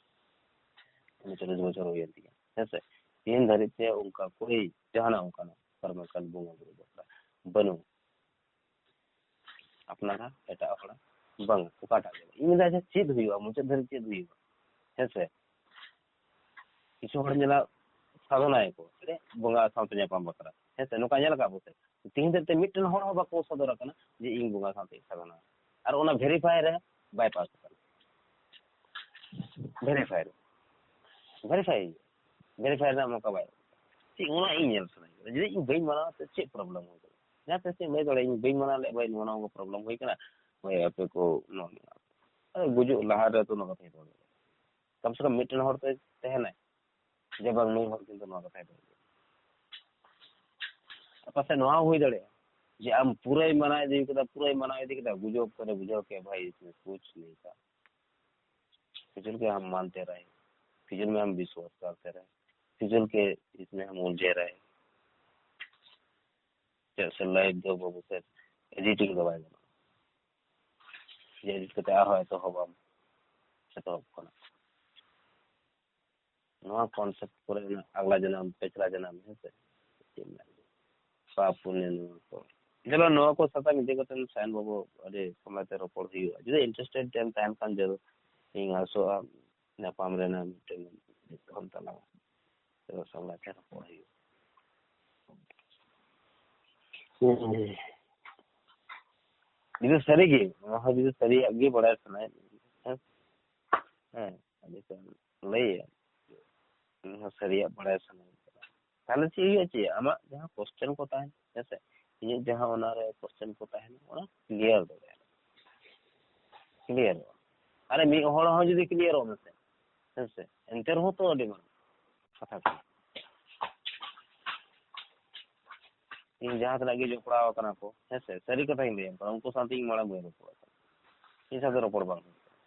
ᱩᱱᱪᱚᱞᱞᱤᱥ ᱵᱚᱪᱷᱚᱨ ᱦᱩᱭᱮᱱ ᱛᱤᱧᱟ, ᱦᱮᱸᱥᱮ᱾ ᱛᱤᱦᱤᱧ ᱫᱷᱟᱹᱨᱤᱡ ᱛᱮ ᱚᱱᱠᱟ ᱠᱚᱭ ᱡᱟᱦᱟᱱᱟᱜ ᱚᱱᱠᱟᱱᱟᱜ ᱯᱟᱨᱢᱟᱠᱟᱞ ᱵᱚᱸᱜᱟ ᱵᱩᱨᱩ ᱵᱟᱠᱷᱨᱟ ᱵᱟᱹᱱᱩᱜ, ᱟᱯᱱᱟᱨᱟᱜ, ᱮᱴᱟᱜ ᱦᱚᱲᱟᱜ ᱵᱟᱝ, ᱚᱠᱟᱴᱟᱜ ᱜᱮ ᱵᱟᱝ᱾ ᱤᱧ ᱢᱮᱱᱫᱟ, ᱟᱪᱪᱷᱟ, ᱪᱮᱫ ᱦᱩᱭᱩᱜᱼᱟ, ᱢᱩᱪᱟᱹᱫ ᱫᱷᱟᱹᱨᱤᱡ ᱪᱮᱫ ᱦᱩᱭᱩᱜᱼᱟ? ᱦᱮᱸᱥᱮ, ᱠᱤᱪᱷᱩ ᱦᱚᱲ ᱧᱮᱞᱟ ᱥᱟᱫᱷᱚᱱᱟᱭᱟᱠᱚ, ᱪᱮᱫ? ᱵᱚᱸᱜᱟ ᱥᱟᱶᱛᱮ ᱧᱟᱯᱟᱢ ᱵᱟᱠᱷᱨᱟ, ᱦᱮᱸᱥᱮ, ᱱᱚᱝᱠᱟ ᱧᱮᱞ ᱟᱠᱟᱫ ᱵᱚ ᱥᱮ? ᱛᱤᱦᱤᱧ ᱫᱷᱟᱹᱨᱤᱡ ᱛᱮ ᱢᱤᱫᱴᱮᱱ ᱦᱚᱲ ᱦᱚᱸ ᱵᱟᱠᱚ ᱥᱚᱫᱚᱨ ᱟᱠᱟᱱᱟ ᱡᱮ ᱤᱧ ᱵᱚᱸᱜᱟ ᱥᱟᱶᱛᱮ ᱥᱟᱫᱷᱚᱱᱟ, ᱟᱨ ᱚᱱᱟ verify ᱨᱮ ᱵᱟᱭ ᱯᱟᱥ ᱟᱠᱟᱱᱟ᱾ verify ᱨᱮ, verify ᱦᱩᱭᱩᱜᱼᱟ, verify ᱨᱮᱱᱟᱜ ᱢᱚᱠᱟ ᱵᱟᱭ, ᱪᱮᱫ ᱚᱱᱟ ᱤᱧ ᱧᱮᱞ ᱥᱟᱱᱟᱧ ᱠᱟᱱᱟ᱾ ᱡᱩᱫᱤ ᱤᱧ ᱵᱟᱹᱧ ᱢᱟᱱᱟᱣᱟ, ᱛᱚ ᱪᱮᱫ problem ᱦᱩᱭ ᱠᱟᱱᱟ? ᱡᱟᱦᱟᱸ ᱛᱤᱥ ᱤᱧ ᱞᱟᱹᱭ ᱫᱟᱲᱮᱭᱟᱜᱼᱟ, ᱤᱧ ᱵᱟᱹᱧ ᱢᱟᱱᱟᱣ ᱞᱮᱫ, ᱵᱷᱟᱹᱭ, ᱱᱚᱣᱟ ᱱᱚᱣᱟ ᱠᱚ problem ᱦᱩᱭ ᱠᱟᱱᱟ, ᱵᱷᱟᱹᱭ, ᱟᱯᱮ ᱠᱚ ᱱᱚᱣᱟ ᱢᱮᱱᱟᱜᱼᱟ᱾ ᱟᱫᱚ ᱜᱩᱡᱩᱜ ᱞᱟᱦᱟ ᱨᱮ ᱛᱚ ᱱᱚᱣᱟ ᱠᱟᱛᱷᱟᱧ ᱨᱚᱲ ᱫᱟᱲᱮᱭᱟᱜᱼᱟ᱾ ᱠᱚᱢ ᱥᱮ ᱠᱚᱢ ᱢᱤᱫᱴᱮᱱ ᱦᱚᱲ ᱛᱚᱭ ᱛᱟᱦᱮᱱᱟᱭ ᱡᱮ, ᱵᱟᱝ, ᱱᱩᱭ ᱦᱚᱲ ᱠᱤᱱᱛᱩ ᱱᱚᱣᱟ ᱠᱟᱛᱷᱟᱭ ᱨᱚᱲ ᱫᱟ᱾ ᱯᱟᱥᱮ ᱱᱚᱣᱟ ᱦᱚᱸ ᱦᱩᱭ ᱫᱟᱲᱮᱭᱟᱜᱼᱟ ᱡᱮ ᱟᱢ ᱯᱩᱨᱟᱹᱭ ᱢᱟᱱᱟᱣ ᱤᱫᱤ ᱠᱮᱫᱟ, ᱯᱩᱨᱟᱹᱭ ᱢᱟᱱᱟᱣ ᱤᱫᱤ ᱠᱮᱫᱟ, ᱜᱩᱡᱩᱜ ᱚᱠᱛᱚ ᱨᱮ ᱵᱩᱡᱷᱟᱹᱣ ᱠᱮᱫ, ᱵᱷᱟᱭ, ᱤᱥᱢᱮ ᱠᱩᱪ ᱱᱟᱦᱤᱸ ᱛᱷᱟ, ᱯᱷᱤᱡᱩᱞ ᱠᱮ ᱦᱟᱢ ᱢᱟᱱᱛᱮ ᱨᱟᱦᱮ, ᱯᱷᱤᱡᱩᱞ ᱢᱮ ᱦᱟᱢ ᱵᱤᱥᱣᱟᱥ ᱠᱟᱨᱛᱮ ᱨᱟᱦᱮ, ᱯᱷᱤᱡᱩᱞ ᱠᱮ ᱤᱥᱢᱮ ᱦᱟᱢ ᱩᱞᱡᱷᱮ ᱨᱟᱦᱮ᱾ ᱪᱮᱫᱟᱜ ᱥᱮ life ᱫᱚ ᱵᱟᱹᱵᱩ ᱥᱮ editing ᱫᱚ ᱵᱟᱭ ᱜᱟᱱᱚᱜᱼᱟ᱾ ᱡᱮ edit ᱠᱟᱛᱮ ᱟᱨᱦᱚᱸ ᱮᱛᱚᱦᱚᱵᱟᱢ, ᱮᱛᱚᱦᱚᱵ ᱠᱷᱚᱱᱟᱜ᱾ ᱱᱚᱣᱟ concept ᱠᱚᱨᱮ ᱢᱮᱱᱟᱜᱼᱟ, ᱟᱜᱽᱞᱟ ᱡᱟᱱᱟᱢ, ᱯᱮᱪᱷᱞᱟ ᱡᱟᱱᱟᱢ, ᱦᱮᱸ ᱥᱮ? ᱪᱮᱫ ᱢᱮᱱᱟᱜᱼᱟ? ᱯᱟᱯ ᱯᱩᱱᱱᱚ ᱱᱚᱣᱟ ᱠᱚ᱾ ᱪᱚᱞᱚ, ᱱᱚᱣᱟ ᱠᱚ ᱥᱟᱛᱟᱢ ᱤᱫᱤ ᱠᱟᱛᱮ ᱥᱟᱭᱚᱱ ᱵᱟᱹᱵᱩ ᱟᱹᱰᱤ ᱥᱚᱢᱚᱭ ᱛᱮ ᱨᱚᱯᱚᱲ ᱦᱩᱭᱩᱜᱼᱟ᱾ ᱡᱩᱫᱤ interested ᱮᱢ ᱛᱟᱦᱮᱱ ᱠᱷᱟᱱ, ᱡᱟᱹᱨᱩᱲ ᱤᱧ ᱟᱥᱚᱜᱼᱟ ᱧᱟᱯᱟᱢ ᱨᱮᱱᱟᱜ ᱢᱤᱫᱴᱮᱱ ᱫᱷᱚᱱ ᱛᱟᱞᱟᱝ ᱥᱟᱞᱟᱜ ᱛᱮ ᱨᱚᱯᱚᱲ ᱦᱩᱭᱩᱜᱼᱟ᱾ ᱦᱩᱸ᱾ ᱡᱩᱫᱤ ᱥᱟᱹᱨᱤ ᱜᱮ, ᱱᱚᱣᱟ ᱦᱚᱸ ᱡᱩᱫᱤ ᱥᱟᱹᱨᱤᱭᱟᱜ ᱜᱮ ᱵᱟᱲᱟᱭ ᱥᱟᱱᱟᱭᱮᱫ ᱢᱮᱭᱟ, ᱦᱮᱸ, ᱦᱮᱸ, ᱟᱹᱰᱤ ᱠᱚ ᱞᱟᱹᱭᱟ, ᱱᱚᱣᱟ ᱦᱚᱸ ᱥᱟᱹᱨᱤᱭᱟᱜ ᱵᱟᱲᱟᱭ ᱥᱟᱱᱟᱭᱮᱫ ᱢᱮᱭᱟ, ᱛᱟᱦᱞᱮ ᱪᱮᱫ ᱦᱩᱭᱩᱜᱼᱟ? ᱪᱮᱫ ᱟᱢᱟᱜ ᱡᱟᱦᱟᱸ question ᱠᱚ ᱛᱟᱦᱮᱱ, ᱦᱮᱸ ᱥᱮ, ᱤᱧᱟᱹᱜ ᱡᱟᱦᱟᱸ ᱚᱱᱟᱨᱮ question ᱠᱚ ᱛᱟᱦᱮᱱᱟ, ᱚᱱᱟ clear ᱫᱟᱲᱮᱭᱟᱜᱼᱟ, clearᱚᱜᱼᱟ᱾ ᱟᱨ ᱢᱤᱫ ᱦᱚᱲ ᱦᱚᱸ ᱡᱩᱫᱤ clearᱚᱜ ᱢᱮᱥᱮ, ᱦᱮᱸ ᱥᱮ, ᱮᱱᱛᱮ ᱨᱮᱦᱚᱸ ᱛᱚ ᱟᱹᱰᱤ ᱢᱟᱨᱟᱝ ᱠᱟᱛᱷᱟ ᱠᱟᱱᱟ᱾ ᱤᱧ ᱡᱟᱦᱟᱸ ᱛᱤᱱᱟᱹᱜ ᱜᱮ ᱡᱚᱯᱲᱟᱣ ᱟᱠᱟᱱᱟ ᱠᱚ, ᱦᱮᱸ ᱥᱮ, ᱥᱟᱹᱨᱤ ᱠᱟᱛᱷᱟᱧ ᱞᱟᱹᱭᱟᱢ ᱠᱟᱱᱟ, ᱩᱱᱠᱩ ᱥᱟᱶᱛᱮ ᱤᱧ ᱢᱟᱲᱟᱝ ᱵᱟᱹᱧ ᱨᱚᱯᱚᱲ ᱟᱠᱟᱱᱟ᱾ ᱤᱧ ᱥᱟᱶᱛᱮ ᱨᱚᱯᱚᱲ ᱵᱟᱝ ᱦᱩᱭ ᱟᱠᱟᱱᱟ᱾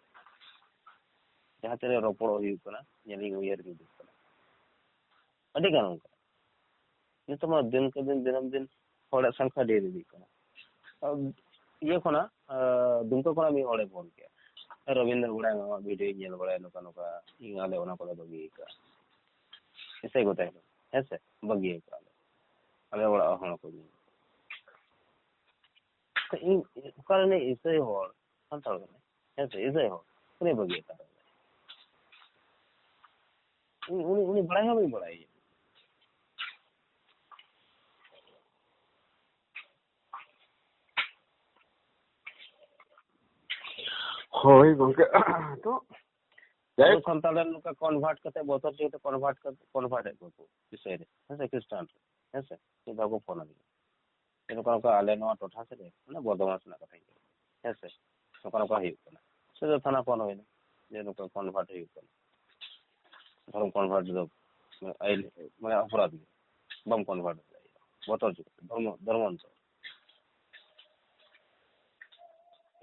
ᱡᱟᱦᱟᱸ ᱛᱤᱱᱟᱹᱜ ᱨᱚᱯᱚᱲᱚᱜ ᱦᱩᱭᱩᱜ ᱠᱟᱱᱟ, ᱧᱮᱞᱤᱧ ᱩᱭᱦᱟᱹᱨ ᱜᱮ ᱦᱤᱡᱩᱜ ᱠᱟᱱᱟ᱾ ᱟᱹᱰᱤ ᱜᱟᱱ ᱚᱱᱠᱟ᱾ ᱱᱤᱛᱚᱜ ᱢᱟ ᱫᱤᱱ ᱠᱮ ᱫᱤᱱ, ᱫᱤᱱᱟᱹᱢ ᱫᱤᱱ ᱦᱚᱲᱟᱜ ᱥᱚᱝᱠᱷᱟ ᱰᱷᱮᱨ ᱤᱫᱤᱜ ᱠᱟᱱᱟ᱾ ᱟᱨ ᱤᱭᱟᱹ ᱠᱷᱚᱱᱟᱜ, ᱟᱨ ᱫᱩᱢᱠᱟᱹ ᱠᱷᱚᱱᱟᱜ ᱢᱤᱫ ᱦᱚᱲᱮ ᱯᱷᱳᱱ ᱠᱮᱜᱼᱟ, "ᱨᱚᱵᱤᱱᱫᱨᱚ ᱵᱚᱲᱟᱭ, ᱟᱢᱟᱜ ᱵᱷᱤᱰᱤᱭᱳᱧ ᱧᱮᱞ ᱵᱟᱲᱟᱭᱟ, ᱱᱚᱝᱠᱟ ᱱᱚᱝᱠᱟ, ᱤᱧ ᱟᱞᱮ ᱚᱱᱟ ᱠᱚᱞᱮ ᱵᱟᱹᱜᱤ ᱟᱠᱟᱫᱼᱟ, ᱮᱥᱟᱭ ᱠᱚ ᱛᱟᱦᱮᱸ ᱠᱟᱱᱟ, ᱦᱮᱸ ᱥᱮ, ᱵᱟᱹᱜᱤ ᱟᱠᱟᱫᱼᱟ ᱞᱮ, ᱟᱞᱮ ᱚᱲᱟᱜ ᱦᱚᱲ ᱠᱚ ᱧᱮᱞ ᱠᱮᱫᱟ᱾" ᱤᱧ ᱚᱠᱟ ᱨᱤᱱᱤᱡ ᱤᱥᱟᱹᱭ ᱦᱚᱲ, ᱥᱟᱱᱛᱟᱲ ᱠᱟᱱᱟᱭ, ᱦᱮᱸ ᱥᱮ, ᱤᱥᱟᱹᱭ ᱦᱚᱲ, ᱩᱱᱤ ᱵᱟᱹᱜᱤ ᱟᱠᱟᱫ, ᱩᱱᱤ, ᱩᱱᱤ, ᱩᱱᱤ ᱵᱟᱲᱟᱭ ᱦᱚᱸ ᱵᱟᱹᱧ ᱵᱟᱲᱟᱭᱟ᱾ ᱦᱳᱭ ᱜᱚᱝᱠᱮ, ᱛᱚ ᱟᱵᱚ ᱡᱟᱭᱦᱳᱠ᱾ ᱥᱟᱱᱛᱟᱲ ᱨᱮᱱ ᱱᱚᱝᱠᱟ convert ᱠᱟᱛᱮ, ᱵᱚᱛᱚᱨ ᱪᱚ ᱠᱟᱛᱮ convert ᱠᱟᱛᱮ, convert ᱮᱫ ᱠᱚᱣᱟ ᱠᱚ ᱤᱥᱟᱹᱭ ᱨᱮ, ᱦᱮᱸ ᱥᱮ, ᱠᱷᱨᱤᱥᱴᱟᱱ ᱨᱮ, ᱦᱮᱸ ᱥᱮ, ᱢᱤᱫ ᱫᱷᱟᱣ ᱠᱚ ᱯᱷᱳᱱ ᱟᱹᱫᱤᱧᱟ᱾ ᱡᱮ ᱱᱚᱝᱠᱟ ᱱᱚᱝᱠᱟ ᱟᱞᱮ ᱱᱚᱣᱟ ᱴᱚᱴᱷᱟ ᱥᱮᱫ ᱨᱮ, ᱢᱟᱱᱮ ᱵᱚᱨᱫᱷᱚᱢᱟᱱ ᱥᱮᱱᱟᱜ ᱠᱟᱛᱷᱟᱧ ᱞᱟᱹᱭ ᱫᱟ, ᱦᱮᱸ ᱥᱮ, ᱱᱚᱝᱠᱟ ᱱᱚᱝᱠᱟ ᱦᱩᱭᱩᱜ ᱠᱟᱱᱟ, ᱥᱮ ᱛᱷᱟᱱᱟ ᱯᱷᱳᱱ ᱦᱩᱭᱱᱟ ᱡᱮ ᱱᱚᱝᱠᱟ convert ᱦᱩᱭᱩᱜ ᱠᱟᱱᱟ, ᱫᱷᱚᱨᱚᱢ convert ᱫᱚ ᱟᱹᱭᱤᱱ, ᱢᱟᱱᱮ ᱚᱯᱚᱨᱟᱫᱷ ᱜᱮ, ᱵᱟᱢ convert ᱫᱟᱲᱮᱭᱟᱜᱼᱟ, ᱵᱚᱛᱚᱨ ᱪᱮᱫ, ᱫᱷᱚᱨᱢᱚ, ᱫᱷᱚᱨᱢᱚ ᱚᱱᱛᱚᱨ᱾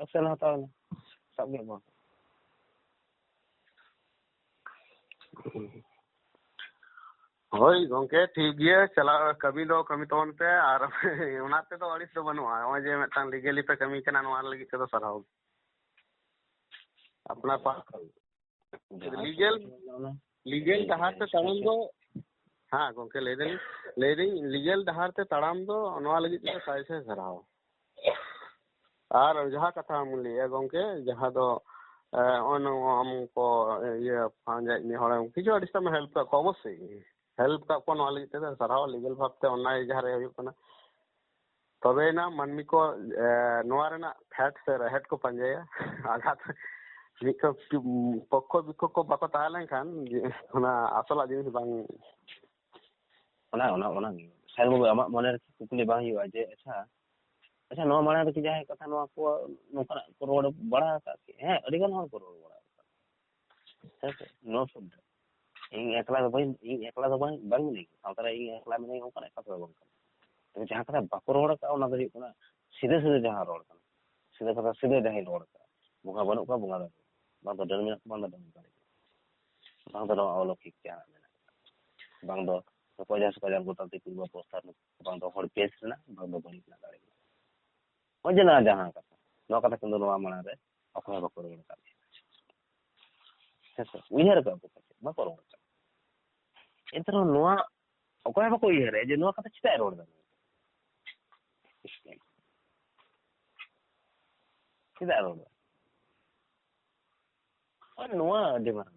Action ᱦᱟᱛᱟᱣ ᱮᱱᱟ, ᱥᱟᱵ ᱠᱮᱫ ᱠᱚᱣᱟ᱾ ᱦᱳᱭ ᱜᱚᱝᱠᱮ, ᱴᱷᱤᱠ ᱜᱮᱭᱟ, ᱪᱟᱞᱟᱜ, ᱠᱟᱹᱢᱤ ᱫᱚ ᱠᱟᱹᱢᱤ ᱛᱟᱵᱚᱱ ᱯᱮ, ᱟᱨ ᱚᱱᱟ ᱛᱮᱫᱚ ᱟᱹᱲᱤᱥ ᱫᱚ ᱵᱟᱹᱱᱩᱜᱼᱟ᱾ ᱱᱚᱜᱼᱚᱭ ᱡᱮ ᱢᱤᱫᱴᱟᱝ legally ᱯᱮ ᱠᱟᱹᱢᱤ ᱠᱟᱱᱟ, ᱱᱚᱣᱟ ᱞᱟᱹᱜᱤᱫ ᱛᱮᱫᱚ ᱥᱟᱨᱦᱟᱣ᱾ ᱟᱯᱱᱟᱨ ᱯᱟᱦᱴᱟ ᱠᱷᱚᱱ᱾ ᱡᱟᱦᱟᱸ legal, ᱥᱩᱵᱤᱫᱷᱟ ᱚᱱᱟ legal ᱰᱟᱦᱟᱨ ᱛᱮ ᱛᱟᱲᱟᱢ ᱫᱚ, ᱦᱮᱸ ᱜᱚᱝᱠᱮ, ᱞᱟᱹᱭ ᱫᱟᱞᱤᱧ, ᱞᱟᱹᱭ ᱫᱟᱹᱧ legal ᱰᱟᱦᱟᱨ ᱛᱮ ᱛᱟᱲᱟᱢ ᱫᱚ ᱱᱚᱣᱟ ᱞᱟᱹᱜᱤᱫ ᱛᱮ ᱥᱟᱭ ᱥᱟᱭ ᱥᱟᱨᱦᱟᱣ᱾ ᱟᱨ ᱡᱟᱦᱟᱸ ᱠᱟᱛᱷᱟᱢ ᱞᱟᱹᱭᱮᱜᱼᱟ ᱜᱚᱝᱠᱮ, ᱡᱟᱦᱟᱸ ᱫᱚ, ᱮ, ᱱᱚᱜᱼᱚᱭ ᱱᱚᱣᱟ ᱟᱢ ᱠᱚ, ᱤᱭᱟᱹ, ᱯᱟᱸᱡᱟᱭᱮᱫ ᱢᱮᱭᱟ ᱦᱚᱲᱮᱢ, ᱠᱤᱪᱷᱩ ᱟᱹᱰᱤ ᱥᱮᱛᱟᱜ ᱮᱢ help ᱠᱟᱜ ᱠᱚᱣᱟ, ᱚᱵᱚᱥᱥᱳᱭ help ᱠᱟᱜ ᱠᱚᱣᱟ, ᱱᱚᱣᱟ ᱞᱟᱹᱜᱤᱫ ᱛᱮᱫᱚ ᱥᱟᱨᱦᱟᱣ, legal ᱵᱷᱟᱵᱽ ᱛᱮ ᱚᱱᱱᱟᱭ ᱡᱟᱦᱟᱸ ᱨᱮ ᱦᱩᱭᱩᱜ ᱠᱟᱱᱟ᱾ ᱛᱚᱵᱮᱭᱮᱱᱟ ᱢᱟᱹᱱᱢᱤ ᱠᱚ, ᱮ, ᱱᱚᱣᱟ ᱨᱮᱱᱟᱜ ᱯᱷᱮᱰ ᱥᱮ ᱨᱮᱦᱮᱫ ᱠᱚ ᱯᱟᱸᱡᱟᱭᱟ᱾ ᱟᱜᱷᱟᱛ, ᱢᱤᱫ ᱠᱚ, ᱯᱚᱠᱠᱷᱚ ᱵᱤᱯᱚᱠᱠᱷᱚ ᱵᱟᱠᱚ ᱛᱟᱦᱮᱸ ᱞᱮᱱᱠᱷᱟᱱ ᱡᱮ ᱚᱱᱟ ᱟᱥᱚᱞᱟᱜ ᱡᱤᱱᱤᱥ ᱵᱟᱝ᱾ ᱚᱱᱟ, ᱚᱱᱟ, ᱚᱱᱟ ᱜᱮ᱾ ᱥᱟᱭ ᱵᱟᱹᱵᱩ, ᱟᱢᱟᱜ ᱢᱚᱱᱮ ᱨᱮ ᱠᱩᱠᱞᱤ ᱵᱟᱝ ᱦᱩᱭᱩᱜᱼᱟ ᱡᱮ, ᱟᱪᱪᱷᱟ, ᱟᱪᱪᱷᱟ, ᱱᱚᱣᱟ ᱢᱟᱲᱟᱝ ᱨᱮ ᱠᱤ ᱡᱟᱦᱟᱸᱭ ᱠᱟᱛᱷᱟ ᱱᱚᱣᱟ ᱠᱚ ᱱᱚᱝᱠᱟᱱᱟᱜ ᱠᱚ ᱨᱚᱲ ᱵᱟᱲᱟ ᱟᱠᱟᱫ ᱜᱮ? ᱦᱮᱸ, ᱟᱹᱰᱤ ᱜᱟᱱ ᱦᱚᱲ ᱠᱚ ᱨᱚᱲ ᱵᱟᱲᱟ ᱟᱠᱟᱫ᱾ ᱦᱮᱸ ᱥᱮ? ᱱᱚᱣᱟ ᱥᱩᱨ ᱨᱮ᱾ ᱤᱧ ᱮᱠᱞᱟ ᱫᱚ ᱵᱟᱹᱧ, ᱤᱧ ᱮᱠᱞᱟ ᱫᱚ ᱵᱟᱝ, ᱵᱟᱝ ᱢᱤᱱᱟᱹᱧᱟ᱾ ᱥᱟᱶᱛᱟ ᱨᱮ ᱤᱧ ᱮᱠᱞᱟ ᱢᱤᱱᱟᱹᱧᱟ, ᱚᱱᱠᱟᱱᱟᱜ ᱠᱟᱛᱷᱟ ᱫᱚ ᱵᱟᱝ ᱠᱟᱱᱟ᱾ ᱛᱚᱵᱮ ᱡᱟᱦᱟᱸ ᱠᱟᱛᱷᱟ ᱵᱟᱠᱚ ᱨᱚᱲ ᱟᱠᱟᱫᱼᱟ, ᱚᱱᱟ ᱫᱚ ᱦᱩᱭᱩᱜ ᱠᱟᱱᱟ ᱥᱤᱫᱷᱟᱹ ᱥᱤᱫᱷᱟᱹ ᱡᱟᱦᱟᱸ ᱨᱚᱲ ᱠᱟᱱᱟ, ᱥᱤᱫᱷᱟᱹ ᱠᱟᱛᱷᱟ ᱥᱤᱫᱷᱟᱹ ᱡᱟᱦᱟᱸᱭ ᱨᱚᱲ ᱟᱠᱟᱫᱼᱟ, ᱵᱚᱸᱜᱟ ᱵᱟᱹᱱᱩᱜ ᱠᱚᱣᱟ, ᱵᱚᱸᱜᱟ ᱫᱟᱲᱮ ᱵᱟᱝ ᱫᱚ ᱰᱟᱹᱱ ᱢᱮᱱᱟᱜ ᱠᱚᱣᱟ, ᱵᱟᱝ ᱫᱚ ᱰᱟᱹᱱ ᱫᱟᱲᱮ ᱵᱟᱝ ᱫᱚ ᱱᱚᱣᱟ ᱚᱞᱚᱠᱤᱠ ᱡᱟᱦᱟᱸ ᱢᱮᱱᱟᱜ ᱟᱠᱟᱫᱟ, ᱵᱟᱝ ᱫᱚ ᱚᱠᱚᱭ ᱡᱟᱦᱟᱸ ᱥᱮ ᱡᱟᱦᱟᱸ ᱜᱚᱴᱟ ᱛᱮ ᱯᱩᱨᱵᱚ ᱚᱵᱚᱥᱛᱷᱟ ᱨᱮ, ᱵᱟᱝ ᱫᱚ ᱦᱚᱲ ᱵᱮᱥ ᱨᱮᱱᱟᱜ, ᱵᱟᱝ ᱫᱚ ᱵᱟᱹᱲᱤᱡ ᱨᱮᱱᱟᱜ ᱫᱟᱲᱮ ᱢᱮᱱᱟᱜ ᱟᱠᱟᱫᱟ᱾ ᱱᱚᱜᱼᱚᱭ ᱡᱮ ᱱᱚᱣᱟ ᱡᱟᱦᱟᱸ ᱠᱟᱛᱷᱟ, ᱱᱚᱣᱟ ᱠᱟᱛᱷᱟ ᱠᱤᱱᱛᱩ ᱱᱚᱣᱟ ᱢᱟᱲᱟᱝ ᱨᱮ ᱚᱠᱚᱭ ᱦᱚᱸ ᱵᱟᱠᱚ ᱨᱚᱲ ᱟᱠᱟᱫ ᱜᱮᱭᱟ᱾ ᱦᱮᱸ ᱥᱮ? ᱩᱭᱦᱟᱹᱨ ᱟᱠᱟᱫ ᱠᱚ ᱯᱟᱪᱮᱫ, ᱵᱟᱠᱚ ᱨᱚᱲ ᱟᱠᱟᱫ᱾ ᱮᱱᱛᱮ ᱨᱮᱦᱚᱸ ᱱᱚᱣᱟ ᱚᱠᱚᱭ ᱦᱚᱸ ᱵᱟᱠᱚ ᱩᱭᱦᱟᱹᱨᱮᱫᱼᱟ ᱡᱮ ᱱᱚᱣᱟ ᱠᱟᱛᱷᱟ ᱪᱮᱫᱟᱜ ᱮ ᱨᱚᱲ ᱮᱫᱟ? ᱪᱮᱫᱟᱜ ᱮ ᱨᱚᱲ ᱮᱫᱟ? ᱦᱳᱭ, ᱱᱚᱣᱟ ᱟᱹᱰᱤ ᱢᱟᱨᱟᱝ